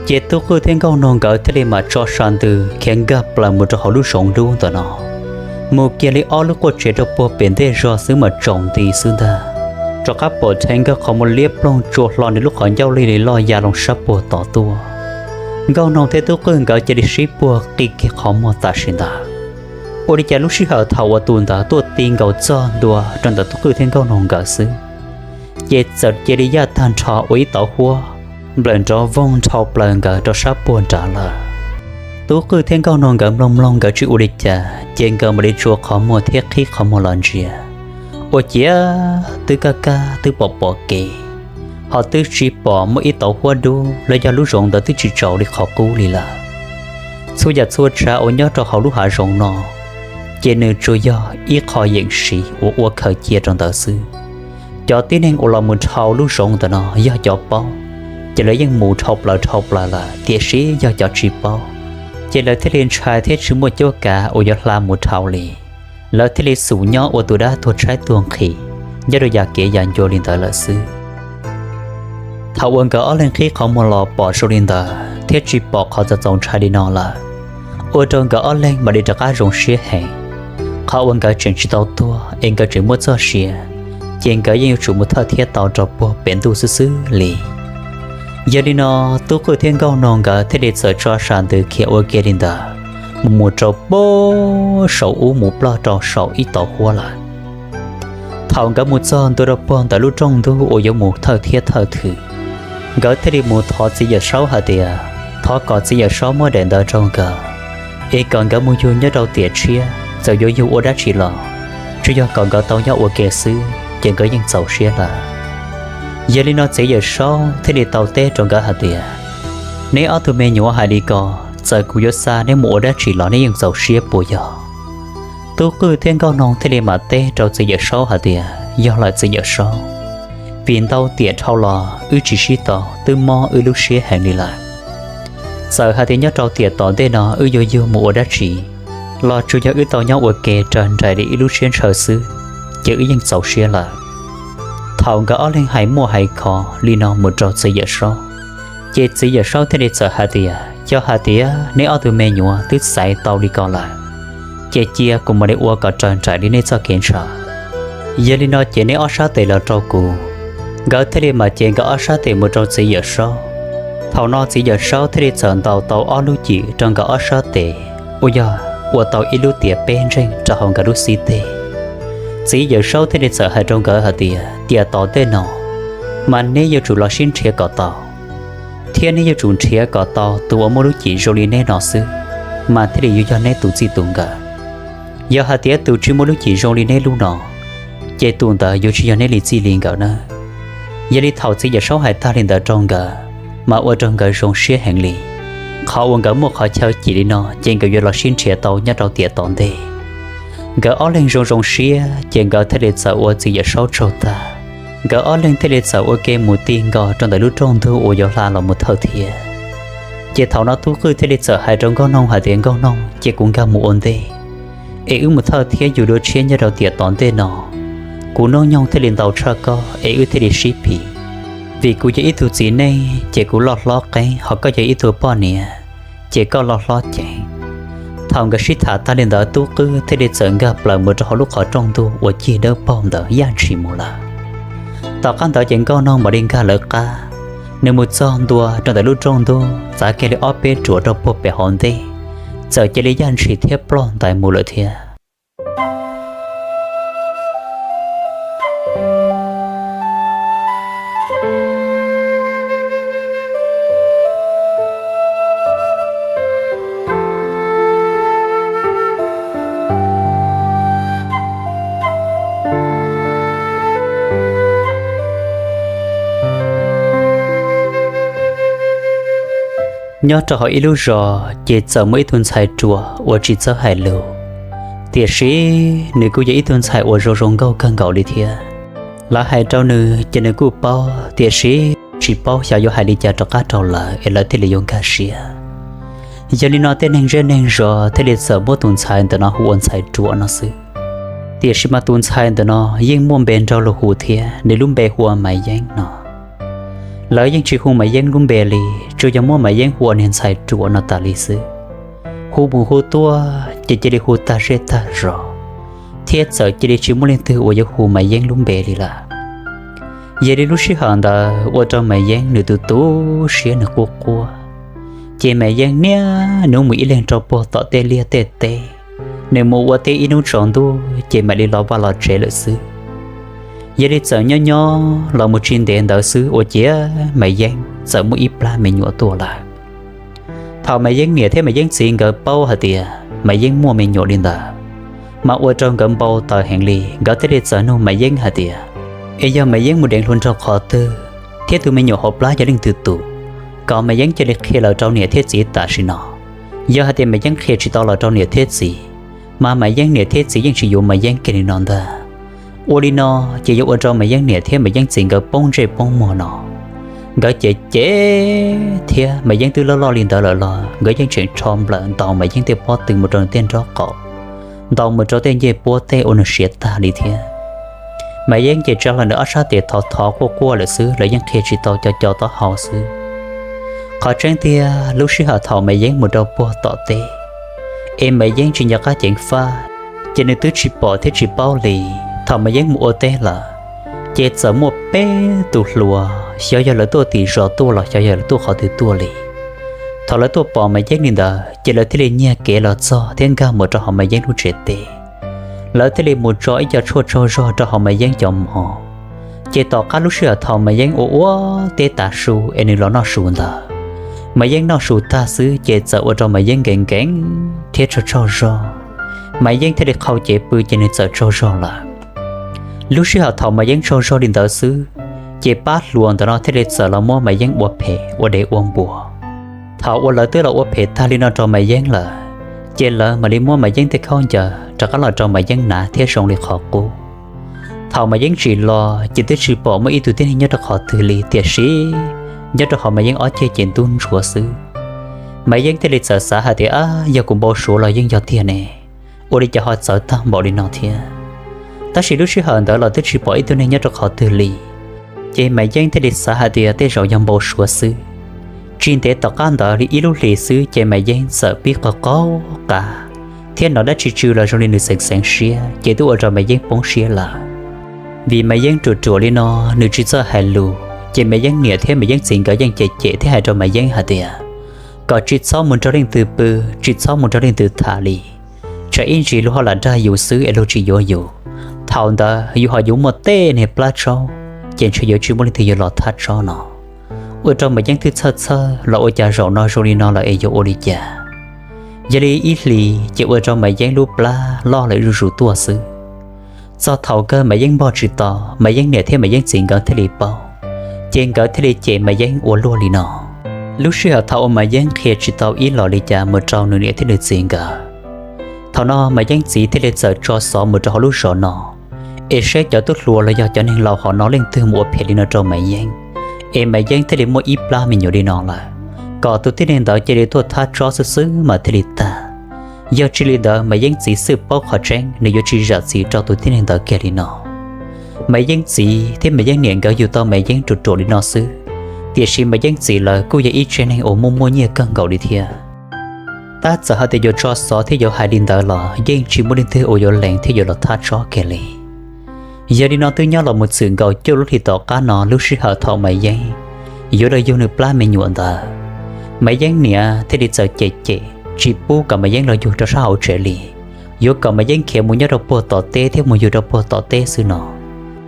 ces Tub Qwj thiab Nkauj Noog nkawd thiaj li mam tso sa ntws khiav nkag plaws mus rau hauv lub zoov dub ntawm no. Mus kiag li ob lub quaj tsev rau puag pem ntej zog xwb mas tsaus nti xwb ntag, rov qab pom dheev nkawg qhov muag liab ploog tsua hlo nws lub qhov ncauj lig li loj ya loo sab puag tod tuaj. Nkauj Noog thiab Tub Qwj nkawd cia li sib puag qi kiag qhov muag tam sim ntawd. Ua li cas lub sij hawm thaum uas tus ntawd tuaj ti nkaus txog ntua rau ntawm Tub Qwj thiab Nkauj Noog nkawd xwb, ces txawm cia li yaj tag nrho ua ib tauv huab nplawm nrov voog nrhau plaws nkawd rau sab puag nrad lawm. Tub Qwj thiab Nkauj Noog nkawd mloog mloog nkawd tsis ua li cas ces nkawd mam li tsuas qhov muag thiab qhib qhov muag los ntsia. Ua ciav twb kaj kaj twb pom pom kev, ho twb tsis pom muaj ib tauv huab dub los yog lub zoov ntawd twb tsis tsaus li qhov qub li lawm. Txhua yam txhua tsav uas nyob rau hauv lub hav zoov no ces nws tsuas yog ib qho yeem siv uas ua khaws cia rau ntawd xwb. Cov tib neeg uas los mus dhau lub zoov ntawm no yog cov paub ces lawv yeej mus dhau plaws dhau plaws lawm, tiam sis yog cov tsis paub ces lawv thiaj li ntshai thiab tsis muaj cuab kav uas yuav hla mus dhau li. Lawv thiaj li xum nyob ua tus dab tuag tshaib tuag nqhis nyob rau yam kev yam ncua li ntawd lawm xwb. Thaum uas nkawd ob leeg qhib qhov muag los pom zoo li ntawd thiab tsis pom qhov txaus ntshai li no lawm, ua rau nkawd ob leeg mam li rov qab zoo siab heev. Qhov uas nkawd tseem tsis tau tuag es nkawd tseem muaj txoj sia, ces nkawd yeej yuav tsum mus thawj thiab tau rau puag pem ntuj xwb xwb li. Yog li no, Tub Qwj thiab Nkauj Noog nkawd thiaj li txawm tso sam ntws khiav ua ke li ntawd, mus mus rau puag saum ub mus ploj rau saum ib tauv huab lawm. Thaum nkawd mus txog ntua rau puag ntawm lub rooj ntug uas yuav mus thawj thiab thawj thwm, nkawd thiaj li mus thov txiv Yawm Saub hais tias thov kom txiv Yawm Saub muab daim ntawv rau nkawd, es kom nkawd mus yug nyob rau tiam tshiab, txawm yuav yug ua dab tsi los tsuas yog kom nkawd tau nyob ua ke xwb ces nkawd yeej txaus siab lawm. Yog li no txiv Yawm Saub thiaj li tau teb rau nkawd hais tias, neb ob tug me nyuam hais li ko, txawm kuv yuav xa neb mus ua dab tsi los neb yeej txaus siab puas yog? Tub Qwj thiab Nkauj Noog thiaj li mam teb rau txiv Yawm Saub hais tias, yog lawm txiv Yawm Saub, vim ntau tiam dhau los wb tsis sib tau twb mob wb lub siab heev li lawm. Txawm hais tias nyob rau tiam tom ntej no wb yuav yug mus ua dab tsi los tsuas yog wb tau nyob ua ke raws nraim li ib lub siab ntshaw xwb, ces wb yeej txaus siab lawm. Thaum nkawd ob leeg hais muaj hais khov li no mus rau txiv Yawm Saub, ces txiv Yawm Saub thiaj li txawm hais tias, yog hais tias neb ob tug me nyuam twb xaiv tau li ko lawm, ces cia kuv mam li ua kom raws nraim li nej txoj kev ntshaw. Yog li no ces neb ob sab tes los rau kuv. Nkawd thiaj li mam cev nkawd ob sab tes mus rau txiv Yawm Saub, Thaum no txiv Yawm Saub thiaj li txawm ntaus tau ob lub cim rau nkawd ob sab tes, uas yog ua tau ib lub tiam peb ntseej rau hauv nkawd lub xib teg. Txiv Yawm Saub thiaj li txawm hais rau nkawd hais tias, Tiam tom ntej no, mas neb yuav tsum los sib nrhiav kom tau, thiab neb yuav tsum nrhiav kom tau tus uas muaj lub cim zoo li neb no xwb, mas thiaj li yuav yog neb tus txij tus nkawm. Yog hais tias tus tsis muaj lub cim zoo li neb lub no, ces tus ntawd yuav tsis yog neb li txij li nkawm nawb. Yog li thaum txiv Yawm Saub hais tag li ntawd rau nkawd, mas ua rau nkawd zoo siab heev li. Qhov uas nkawd muaj qhov chaw cim li no ces nkawd yuav los sib nrhiav tau nyob rau tiam tom ntej. Nkawd ob leeg zoo zoo siab ces nkawd thiaj li txawm ua txiv Yawm Saub tsaug tag, nkawd ob leeg thiaj li txawm ua ke mus ti nkaus rau ntawm lub rooj ntug uas yuav hla los mus thawj thiab. Ces thaum no Tub Qwj thiaj li txawm hais rau Nkauj Noog hais tias, Nkauj Noog, cia kuv nkag mus ua ntej, es wb mus thawj thiab yug dua tshiab nyob rau tiam tom ntej no. Kuv hnub nyoog thiaj li ntau tshaj koj es wb thiaj li sib phim. Vim kuv yog ib tug txiv neej ces kuv loj hlob qeeb, ho koj yog ib tug poj niam ces koj loj hlob ceev. Thaum nkawd sib tham tag li ntawd Tub Qwj thiaj li txawm nkag plaws mus rau hauv lub qhov rooj ntug uas cig dawb paug ntawd yaj ntshis mus lawm. Tom qab ntawd ces Nkauj Noog mam li nkag lawv qab, nws mus txog ntua rau ntawm lub rooj ntug txav kiag li ob peb ruam rau puag pem hauv ntej, txawm cia li yaj ntshis thiab ploj ntais mus lawm thiab. Nyob rau hauv ib lub zos ces txawm muaj ib tug ntxhais ruam uas tsis txawj hais lus, tiam sis nws kuj yog ib tug ntxhais uas zoo zoo nkauj kawg nkaus li thiab. Lawv hais rau nws ces nws kuj paub, tiam sis tsis paub xyov yuav hais li cas rov qab rau lawv es lawv thiaj li yuav nkag siab. Yog li no tej neeg zej neeg zos thiaj li txawm muab tus ntxhais ntawm no hu ua ntxhais ruam no xwb. Tiam sis mas tus ntxhais ntawm no yeej muaj npe nrog luag hu thiab, nws lub npe hu ua Maiv Yeeb no. Lawv yeej tsis hu Maiv Yeeb lub npe li, tsuas yog muab Maiv Yeeb hu ua niag ntxhais ruam no tas li xwb. Hu mus hu tuaj ces cia li hu tag zej tag zos, thiab txawm cia li tsis muaj leej twg uas yuav hu Maiv Yeeb lub npe li lawm. Yog li lub sij hawm ntawd ua rau Maiv Yeeb nws tu tu siab nws quaj quaj, ces Maiv Yeeb niaj hnub mus ib leeg rau puag tom tej liaj tej teb, nws mus ua teb ib hnub tsaus ntuj ces mam li los vaj los tsev lawm xwb. Yog li txawm nyob nyob los mus tsis ntev ntawd xwb ua ciav Maiv Yeeb txawm muaj ib plab me nyuam tuaj lawm. Thaum Maiv Yeeb niam thiab Maiv Yeeb txiv nkawd paub hais tias Maiv Yeeb muaj me nyuam li ntawd, mas ua rau nkawd npau taws heev li. Nkawd thiaj li txawm nug Maiv Yeeb hais tias, es yog Maiv Yeeb mus deev hluas nraug qhov twg, thiab tus me nyuam hauv plab yog leej twg tus, kom Maiv Yeeb cia li qhia los rau niam thiab txiv tam sim no. Yog hais tias Maiv Yeeb qhia tsis tau los rau niam thiab txiv, mas Maiv Yeeb niam thiab txiv yeej tsis yuav Maiv Yeeb kiag li no ntag. Ua li no ces yuav ua rau Maiv Yeeb niam thiab Maiv Yeeb txiv nkawd poob ntsej poob muag no. Nkawd cev cev thiab, Maiv Yeeb twb loj loj li ntawd lawm los nkawd yeej tseem rho nplawm ntaus Maiv Yeeb tej pob tw mus rau nws tej nrob qaum, ntaus mus rau tej ncej puab tej ua nws siav tag li thiab. Maiv Yeeb ces tsa hlo nws ob sab tes thov thov quaj quaj lawm xwb, lawv yeej qhia tsis tau co co taub hau xwb. Qhov tseeb tiag lub sij hawm thaum Maiv Yeeb mus rau puag tom teb, es Maiv Yeeb tsis nco qab ceev faj, ces nws twb tsis pom thiab tsis paub li. Thaum Maiv Yeeb mus ua teb lawm, ces txawm muaj peb tus hluas, xyov yog lawv tuaj tim zos tuaj los xyov yog lawv tuaj qhov twg tuaj li. Thaum lawv tuaj pom Maiv Yeeb li ntawd ces lawv thiaj li nyiag kev los txog thiab nkag mus rau hauv Maiv Yeeb lub tsev teb. Lawv thiaj li mus tso ib co tshuaj tsaug zog rau hauv Maiv Yeeb cov mov. Ces tom qab lub sij hawm thaum Maiv Yeeb ua ua teb tav su es nws los noj su ntawd, Maiv Yeeb noj su tag xwb ces txawm ua rau Maiv Yeeb nkees nkees thiab tsaug tsaug zog. Maiv Yeeb thiaj li qhau cev pw ces nws txawm tsaug zog lawm. Lub sij hawm thaum Maiv Yeeb tsaug zog li ntawd xwb, ces pab hluas ntawm no thiaj li txawm los muab Maiv Yeeb ua phem ua dev ua npua. Thaum uas lawv twb los ua phem tag li no rau Maiv Yeeb lawm, ces lawv mam li muab Maiv Yeeb tej khaub ncaws rov qab los rau Maiv Yeeb hnav thiab zoo li qhov qub. Thaum Maiv Yeeb tsim los ces twb tsis pom muaj ib tug tib neeg nyob rau qhov twg li, tiam sis nyob rau hauv Maiv Yeeb ob ceg ces ntub ntsuav xwb. Maiv Yeeb thiaj li txawm xav hais tias, Ab, yog kuv npau suav los yeej yog tiag ne, ua li cas ho txawv tag npaum li no thiab? Tab sis lub sij hawm ntawd los twb tsis pom ib tug neeg nyob rau qhov twg li. Ces Maiv Yeeb thiaj li xav hais tias tej zaum yog npau suav xwb. Tsis ntev tom qab ntawd li ib lub hlis xwb ces Maiv Yeeb txawm pib qaug qaug qa thiab hnov dab tsi tsw los zoo li nws xeev xeev siab, ces twb ua rau Maiv Yeeb poob siab lawm. Vim Maiv Yeeb ruam ruam li no, nws tsis txawj hais lus, Ces Maiv Yeeb niam thiab Maiv Yeeb txiv nkawd yeej cem cem thiab hais rau Maiv Yeeb hais tias kom tsis txhob mus nrog leej twg pw, tsis txhob mus nrog leej twg tham li, tsam ib ntsis luag ho lam dag yus xwb es luag tsis yuav yus. Thaum ntawd yus ho yuav muaj tej niag plab tsaub, ces ntshe yuav tsis muaj leej twg yuav los thab tsob no. Ua rau Maiv Yeeb twb txhawj txhawj los ua cas zaum no zoo li no lawm es yuav ua li cas. Yog li ib hlis ces ua rau Maiv Yeeb lub plab loj lawm zuj zus tuaj xwb. Txog thaum kawg Maiv Yeeb npog tsis tau, Maiv Yeeb niam thiab Maiv Yeeb txiv nkawd thiaj li paub, ces nkawd thiaj li cem Maiv Yeeb ua luaj li no. Lub sij hawm thaum uas Maiv Yeeb qhia tsis tau ib los li cas mus rau nws niam thiab nws txiv nkawd, thaum no Maiv Yeeb txiv thiaj li txawm tso xov mus rau hauv lub zos no, es saib cov tub hluas los yog cov neeg laus hauv no leej twg mus ua phem li no rau Maiv Yeeb, es Maiv Yeeb thiaj li muaj ib plab me nyuam li no lawm, kom tus tib neeg ntawd cia li tuaj thab tsob xwb xwb mas thiaj li tag. Yog tsis li ntawd Maiv Yeeb txiv xwb paub qhov tseeb, nws yuav tsis zam txim rau tus tib neeg ntawd kiag li no. Maiv Yeeb txiv thiab Maiv Yeeb niam nkawd yug tau Maiv Yeeb ruam ruam li no xwb, tiam sis Maiv Yeeb txiv lawv kuj yog ib tsev neeg uas muaj muaj nyiaj kawg nkaus li thiab. Tab txawm hais tias yuav tso xov thiab yuav hais li ntawd los yeej tsis muaj leej twg uas yuav lees thiab yuav los thab tsob kiag li. Yog li no twb nyob los mus txwm nkaus cuaj lub hlis tom qab no, lub sij hawm thaum Maiv Yeeb yuav los yug nws plab me nyuam ntawd, Maiv Yeeb niam thiaj li txawm cem cem tsis pub kom Maiv Yeeb los yug rau sab hauv tsev li, yuav kom Maiv Yeeb khiav mus nyob rau puag tom teb thiab mus yug rau puag tom teb xwb no.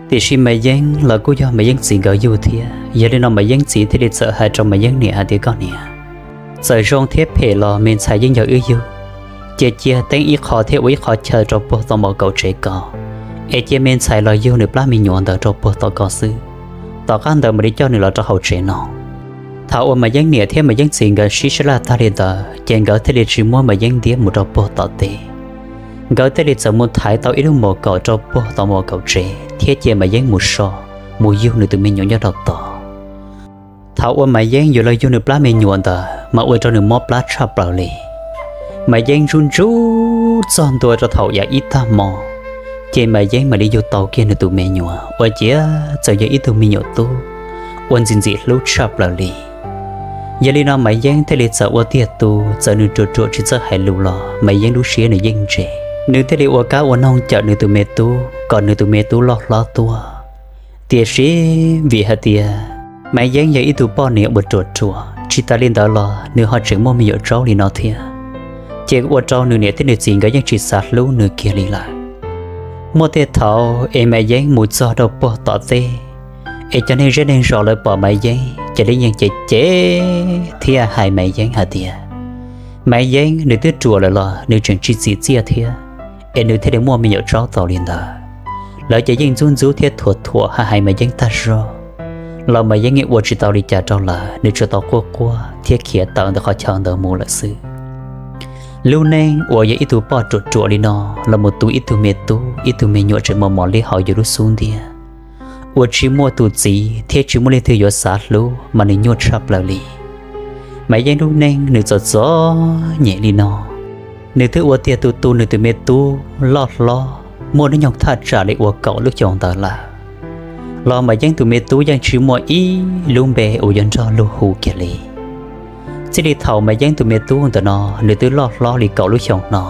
Tiam sis Maiv Yeeb los kuj yog Maiv Yeeb txiv nkawd yug thiab, yog li no Maiv Yeeb txiv thiaj li txawm hais rau Maiv Yeeb niam hais tias, koj niam, txawm zoo thiab phem los me ntxhais yeej yog wb yug, ces cia teeb ib qho thiab ua ib qho chaw rau puag tau mos kaum tsev ko, es cia me ntxhais los yug nws plab me nyuam ntawd rau puag tom ko xwb, tom qab ntawd mam li coj nws los rau hauv tsev no. Thaum uas Maiv Yeeb niam thiab Maiv Yeeb txiv nkawd sib sab laj tag li ntawd ces nkawd thiaj li tsis muab Maiv Yeeb ntiab mus rau puag tom teb. Nkawd thiaj li txawm mus thaiv tau ib lub mos kaum rau puag tom mos kaum tsev thiab cia Maiv Yeeb mus so, mus yug nws tus me nyuam nyob rau tod. Thaum uas Maiv Yeeb yuav los yug nws plab me nyuam ntawd mas ua rau nws mob plab tshaj plaws li. Maiv Yeeb ntsub ntsub txog ntua rau thaum yav ib tag hmo, ces Maiv Yeeb mam li yug tau kiag nws tus me nyuam uas cia txawm yog ib tug me nyuam tub uas ntxim ntxim hlub tshaj plaws li. Yog li no Maiv Yeeb thiaj li txawm ua tiag tu, txawm nws ruam ruam tsis txawj hais lus los Maiv Yeeb lub siab nws yeej ntse. Nws thiaj li ua kab ua noog cawm nws tus me tub kom nws tus me tub loj hlob tuaj. Tiam sis vim hais tias Maiv Yeeb yog ib tug poj niam uas ruam ruam, tsis tas li ntawd los nws ho tseem muaj me nyuam tsaub li no thiab, ces ua rau nws niam thiab nws txiv nkawd yeej tsis xav hlub nws kiag li lawm. Muaj tej thaum es Maiv Yeeb mus txog rau puag tom teb, es cov neeg zej neeg zos lawv pom Maiv Yeeb ces lawv yeej cem cem thiab hais Maiv Yeeb hais tias Maiv Yeeb nws twb ruam lawm los nws tseem tsis txim txiaj thiab, es nws thiaj li muaj me nyuam tsaub tau li ntawd. Lawv ces yeej ntxub ntxub thiab thuam thuam hais hais Maiv Yeeb tag zog, los Maiv Yeeb yeej ua tsis tau li cas rau lawv, nws tsuas tau quaj quaj thiab khiav tawm ntawm qhov chaw ntawd mus lawm xwb. Lub neej uas yog ib tug poj ruam ruam li no los mus tu ib tug me tub ib tug me nyuam tseem mos mos liab hauv yus lub xub ntiag, uas tsis muaj tus txiv thiab tsis muaj leej twg yuav xav hlub mas nws nyuaj tshaj plaws li. Maiv Yeeb lub neej nws txom txom nyem li no, nws twb ua tiag tu tu nws tus me tub loj hlob muaj hnub nyoog thaj tsam li uas kaum lub xyoos ntawd lawm, los Maiv Yeeb tus me tub yeej tsis muaj ib lub npe uas yuav nrog luag hu kiag li. Txij li thaum Maiv Yeeb tus me tub ntawm no nws twb loj hlob li kaum lub xyoos no,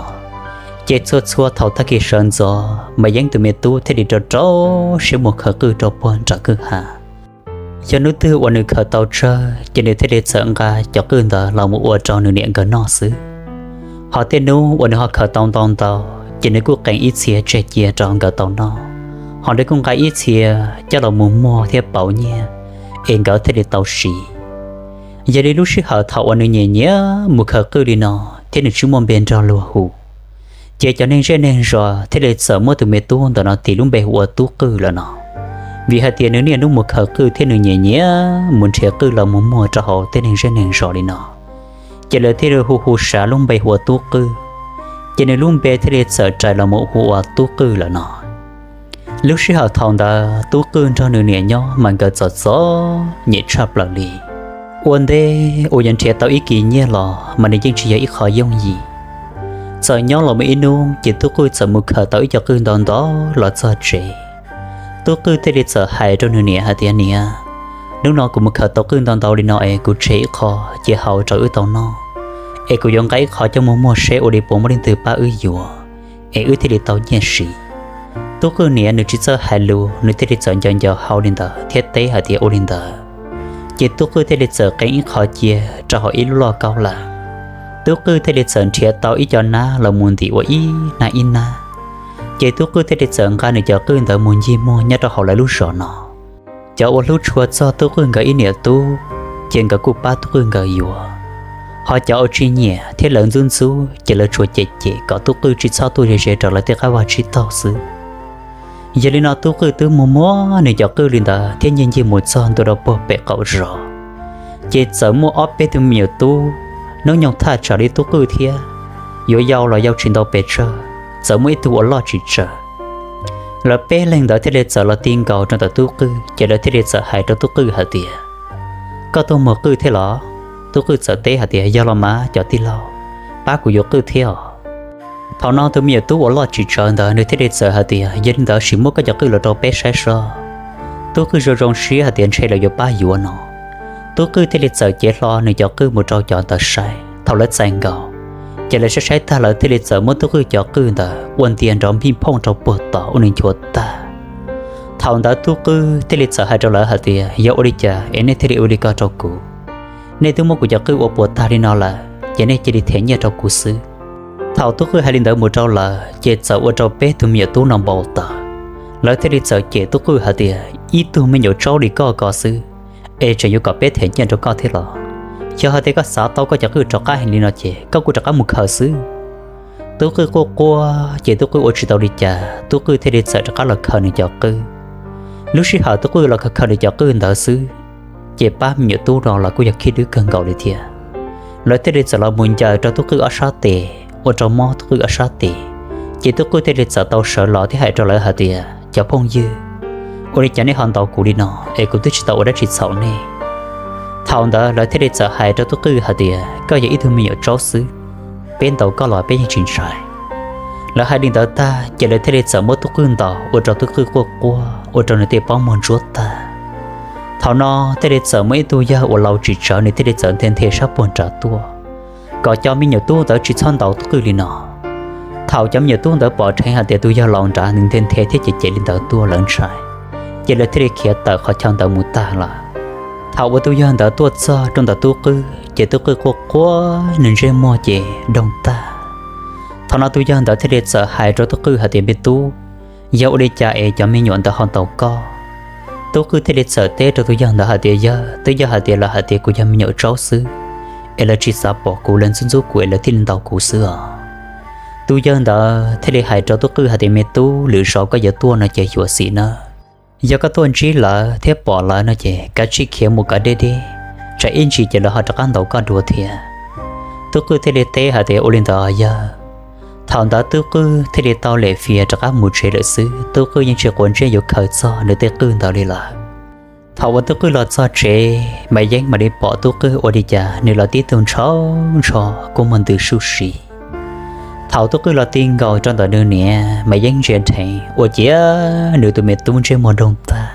ces txhua txhua thaum tag kis sawv ntxov Maiv Yeeb tus me tub thiaj li rau rau siab mus khaws qwj rau puag nram kwj ha. Yog hnub twg uas nws khaws tau tsawg ces nws thiaj li txawm nqa cov qwj ntawd los mus ua rau nws niam nkawd noj xwb. Ho tej hnub uas nws ho khaws tau ntau ntau, ces nws kuj qee ib txhia tseg cia rau nkawd tau noj, ho nws kuj nqa ib txhia coj los mus muag thiab pauv nyiaj, es nkawd thiaj li tau siv. Yog li lub sij hawm thaum uas nws nyiam nyiam mus khaws qwj li no thiab nws tsis muaj npe nrog luag hu, ces cov neeg zej neeg zos thiaj li txawm muab tus me tub ntawm no tis lub npe hu ua Tub Qwj lawm no, vim hais tias nws niaj hnub mus khaws qwj thiab nws nyiam nyiam mus nrhiav qwj los mus muag rau hauv tej neeg zej neeg zos li no, ces lawv thiaj li hu hu sav lub npe hu ua Tub Qwj, ces nws lub npe thiaj li txawm rais los mus hu ua Tub Qwj lawm no. Lub sij hawm thaum ntawd Tub Qwj nrog nws niam nyob mas nkawd txom txom nyem tshaj plaws li. Ua ntej uas yuav nrhiav tau ib kis nyiaj los mas nws yeej tsis yog ib qho yooj yim. Txawm nyob los mus ib hnub ces Tub Qwj txawm mus khaws tau ib co qwj ntau ntau los txog tsev. Tub Qwj thiaj li txawm hais rau nws niam hais tias, niam, hnub no kuv mus khaws tau qwj ntau ntau li no es kuv tseg ib qho cia hau rau wb tau noj, es kuv yuav nqa ib qho coj mus muag seb ua li puas muaj leej twg pab wb yuav, es wb thiaj li tau nyiaj siv. Tub Qwj niam nws tsis txawj hais lus, nws thiaj li txawm nco nco hau li ntawd thiab teb hais tias ua li ntawd. Ces Tub Qwj thiaj li txawm qee ib qho cia rau hauv ib lub loj kaub lawm. Tub Qwj thiaj li txawm nrhiav tau ib co nab los mus ntim ua ib nab ib nab. Ces Tub Qwj thiaj li txawm nqa nws cov qwj ntawd mus ncig muag nyob rau hauv lawv lub zos no. Cov uas hlub tshua txog Tub Qwj nkawd ib niam tub, ces nkawd kuj pab Tub Qwj nkawd yuav. Ho cov uas tsis nyiam thiab lawv ntxub ntxub, ces lawv tsuas cem cem kom Tub Qwj tsis txhob tuaj ze ze rau lawv tej qab vaj tsib taug xwb. Yog li no Tub Qwj twb muag muag nws cov qwj li ntawd thiab ncig ncig mus txog ntua rau puag pem qaum zos, ces txawm muaj ob peb tug me nyuam tub, hnub nyoog thaj tsam li Tub Qwj thiab, yuav yau los yau tsis ntau pes tsawg, txawm muaj ib tug uas loj tsis tsawg. Lawv peb leeg ntawd thiaj li txawm los ti nkaus rau ntawm Tub Qwj, ces lawv thiaj li txawm hais rau Tub Qwj hais tias, Koj tuaj muag qwj thiab los? Tub Qwj txawm teb hais tias, Yog los mas cov tij laug, pab kuv yuav qwj thiab os. Thaum no tus me nyuam tub uas loj tsis tsawg ntawd nws thiaj li txawm hais tias, Yog li ntawd sim muab koj cov qwj los rau peb saib seb. Tub Qwj zoo zoo siab hais tias ntshe lawv yuav pab yuav no. Tub Qwj thiaj li txawm cev hlo nws cov qwj mus rau cov ntawd saib. Thaum lawv txais nkaus, ces lawv saib saib tag lawv thiaj li txawm muab Tub Qwj cov qwj ntawd ua ntiag nrov npij phooj rau puag tod ua nws nchuav tag. Thaum ntawd Tub Qwj thiaj li txawm hais rau lawv hais tias, Yog ua li cas es nej thiaj li ua li ko rau kuv? Nej twb muab kuv cov qwj ua puas tag li no lawm, ces nej cia li them nyiaj rau kuv xwb. Thaum Tub Qwj hais li ntawd mus rau lawv, ces txawm ua rau peb tug me nyuam tub no npau taws. Lawv thiaj li txawm cem Tub Qwj hais tias, Ib tug me nyuam tsaub li koj ko xwb, es tseem yuav kom peb them nyiaj rau koj thiab los? Yog hais tias koj xav tau koj cov qwj rov qab heev li no ces koj kuj rov qab mus khaws xwb. Tub Qwj quaj quaj ces Tub Qwj ua tsis tau li cas, Tub Qwj thiaj li txawm rov qab los khaws nws cov qwj. Lub sij hawm Tub Qwj los khaws khaws nws cov qwj ntawd xwb, ces pab me nyuam tub no los kuj yog khib dwb kawg nkaus li thiab. Lawv thiaj li txawm los mus ncaws rau Tub Qwj ob sab tes, ua rau mob Tub Qwj ob sab tes. Ces Tub Qwj thiaj li txawm tau sawv los thiab hais rau lawv hais tias, Cov phooj ywg, ua li cas nej ho ntaus kuv li no, es kuv twb tsis tau ua dab tsi txhaum nej. Thaum ntawd lawv thiaj li txawm hais rau Tub Qwj hais tias, Koj yog ib tug me nyuam tsaub xwb, peb ntaus koj los peb yeej tsis ntshai. Lawv hais li ntawd tag ces lawv thiaj li txawm muab Tub Qwj ntaus ua rau Tub Qwj quaj quaj ua rau nws tej pob muag ntsuab tag. Thaum no thiaj li txawm muaj ib tug yawg uas laus tsis tsawg nws thiaj li txawm nthe nthe sab puag nrad tuaj, kom cov me nyuam tub ntawd tsis txhob ntaus Tub Qwj li no. Thaum cov me nyuam tub ntawd pom dheev hais tias tus yawg laus nrad nws nthe nthe thiab cem cem li ntawd tuaj lawv ntshai, ces lawv thiaj li khiav tawm qhov chaw ntawd mus tag lawm. Thaum uas tus yawg ntawd tuaj txog rau ntawm Tub Qwj ces Tub Qwj quaj quaj nws ntsej muag ces doog tag. Thaum no tus yawg ntawd thiaj li txawm hais rau Tub Qwj hais tias, Me tub, yog ua li cas es cov me nyuam ntawd ho ntaus koj? Tub Qwj thiaj li txawm teb rau tus yawg ntawd hais tias, Yawg, twb yog hais tias lawv hais tias kuv yog me nyuam tsaub xwb, es lawv tsis xav pom kuv, lawv ntxub ntxub kuv es lawv thiaj li ntaus kuv xwb os. Tus yawg ntawd thiaj li hais rau Tub Qwj hais tias, Me tub, lwm zaus koj yuav tuaj no ces xyuam xim nawb. Yog koj tuaj ntsib lawv thiab pom lawv no ces kav tsij khiav mus kom deb deb, tsam ib ntsis ces lawv ho rov qab ntaus koj dua thiab. Tub Qwj thiaj li teb hais tias, Ua li ntawd yawg. Thaum ntawd Tub Qwj thiaj li tau lem fias rov qab mus tsev lawm xwb, Tub Qwj yeej tsis quav ntsej yuav khaws txog nws tej qwj ntawd li lawm. Thaum uas Tub Qwj los txog tsev, Maiv Yeeb mam li pom Tub Qwj ua li cas nws los tib tug ntsho ntsho kua muag ntws suj si. Thaum Tub Qwj los ti nkaus rau ntawm nws niam, Maiv Yeeb ntsia dheev ua ciav nws tus me tub ntsej muag doog tag.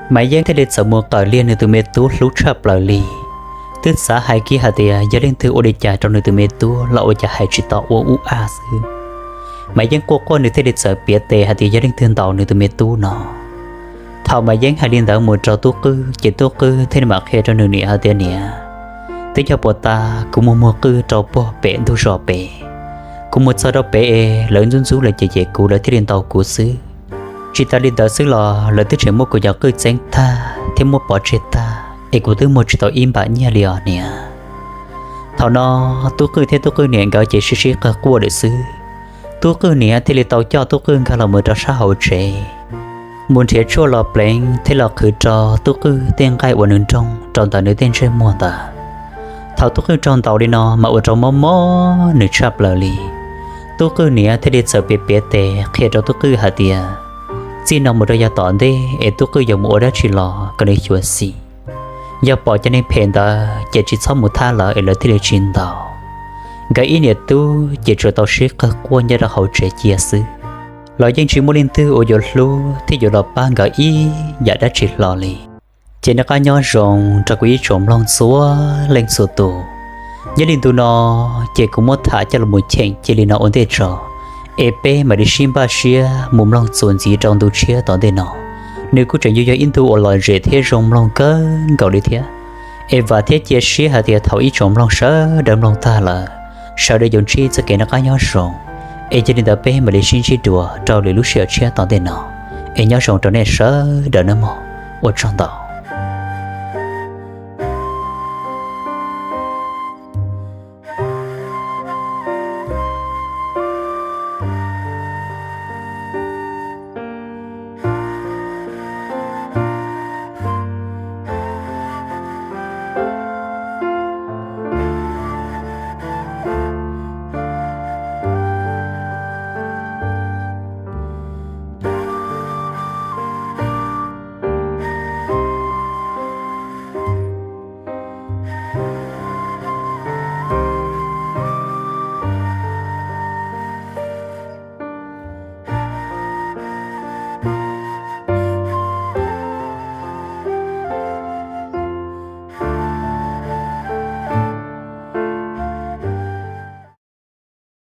Maiv Yeeb thiaj li txawm mus qawm liag nws tus me tub hlub tshaj plaws li. Twb xav hais kiag hais tias yog leej twg ua li cas rau nws tus me tub los ua cas hais tsis tau ua ub a xwb. Maiv Yeeb quaj quaj nws thiaj li txawm piav tes hais tias yog leej twg ntaus nws tus me tub no. Thaum Maiv Yeeb hais li ntawd mus rau Tub Qwj ces Tub Qwj thiaj li mam qhia rau nws niam hais tias, Niam, twb yog puas tas kuv mus muag qwj rau puag pem ntug zos pem. Kuv mus txog rau pem es lawv ntxub ntxub lawv cem cem kuv lawv thiaj li ntaus kuv xwb. Tsis tas li ntawd xwb los lawv twb tseem muab kuv cov qwj txeeb tag thiab muab pov tseg tag es kuv twb muag tsis tau ib npam nyiaj li os niam. Thaum no Tub Qwj thiab Tub Qwj niam nkawd ces sib sib qawg quaj lawm xwb. Tub Qwj niam thiaj li tau coj Tub Qwj nkag los mus rau sab hauv tsev, mus nrhiav tshuaj los pleev thiab los qhwv rau Tub Qwj tej nqaij uas nws nroog rau ntawm nws tej ntsej muag ntawd. Thaum Tub Qwj raug ntaus li no mas ua rau mob mob nws tshaj plaws li. Tub Qwj niam thiaj li txawm piav piav tes qhia rau Tub Qwj hais tias, txij no mus rau yav tom ntej es Tub Qwj yuav mus ua dab tsi los kom nws xyuam xim. Yog pom cov neeg phem ntawd ces tsis txhob mus thab lawv es lawv thiaj li tsis ntaus. Nkawd ib niam tub ces tsuas tau sib qawg quaj nyob rau hauv tsev cia xwb. Los yeej tsis muaj leej twg uas yuav hlub thiab yuav los pab nkawd ib yam dab tsi hlo li. Ces noj qab nyob zoo rau kuv ib tsoom mloog txhua leej txhua tus. Nyob li ntu no ces kuv muab tham coj los mus cheem cia li no ua ntej tso, es peb mam li sib npaj siab mus mloog txuas ntxiv rau ntu tshiab tom ntej no. Nws kuj tseem yuav yog ib ntu uas lom zem thiab zoo mloog kawg nkaus li thiab. Es vam thiab cia siab hais tias thaum ib tsoom mloog sawv daws mloog tag lawm, sawv daws yuav ntsib txoj kev noj qab nyob zoo. Es yog li ntawd peb mam li sib ntsib dua rau lwm lub sij hawm tshiab tom ntej no. Es nyob zoo rau nej sawv daws nawb mog. Ua tsaug ntau.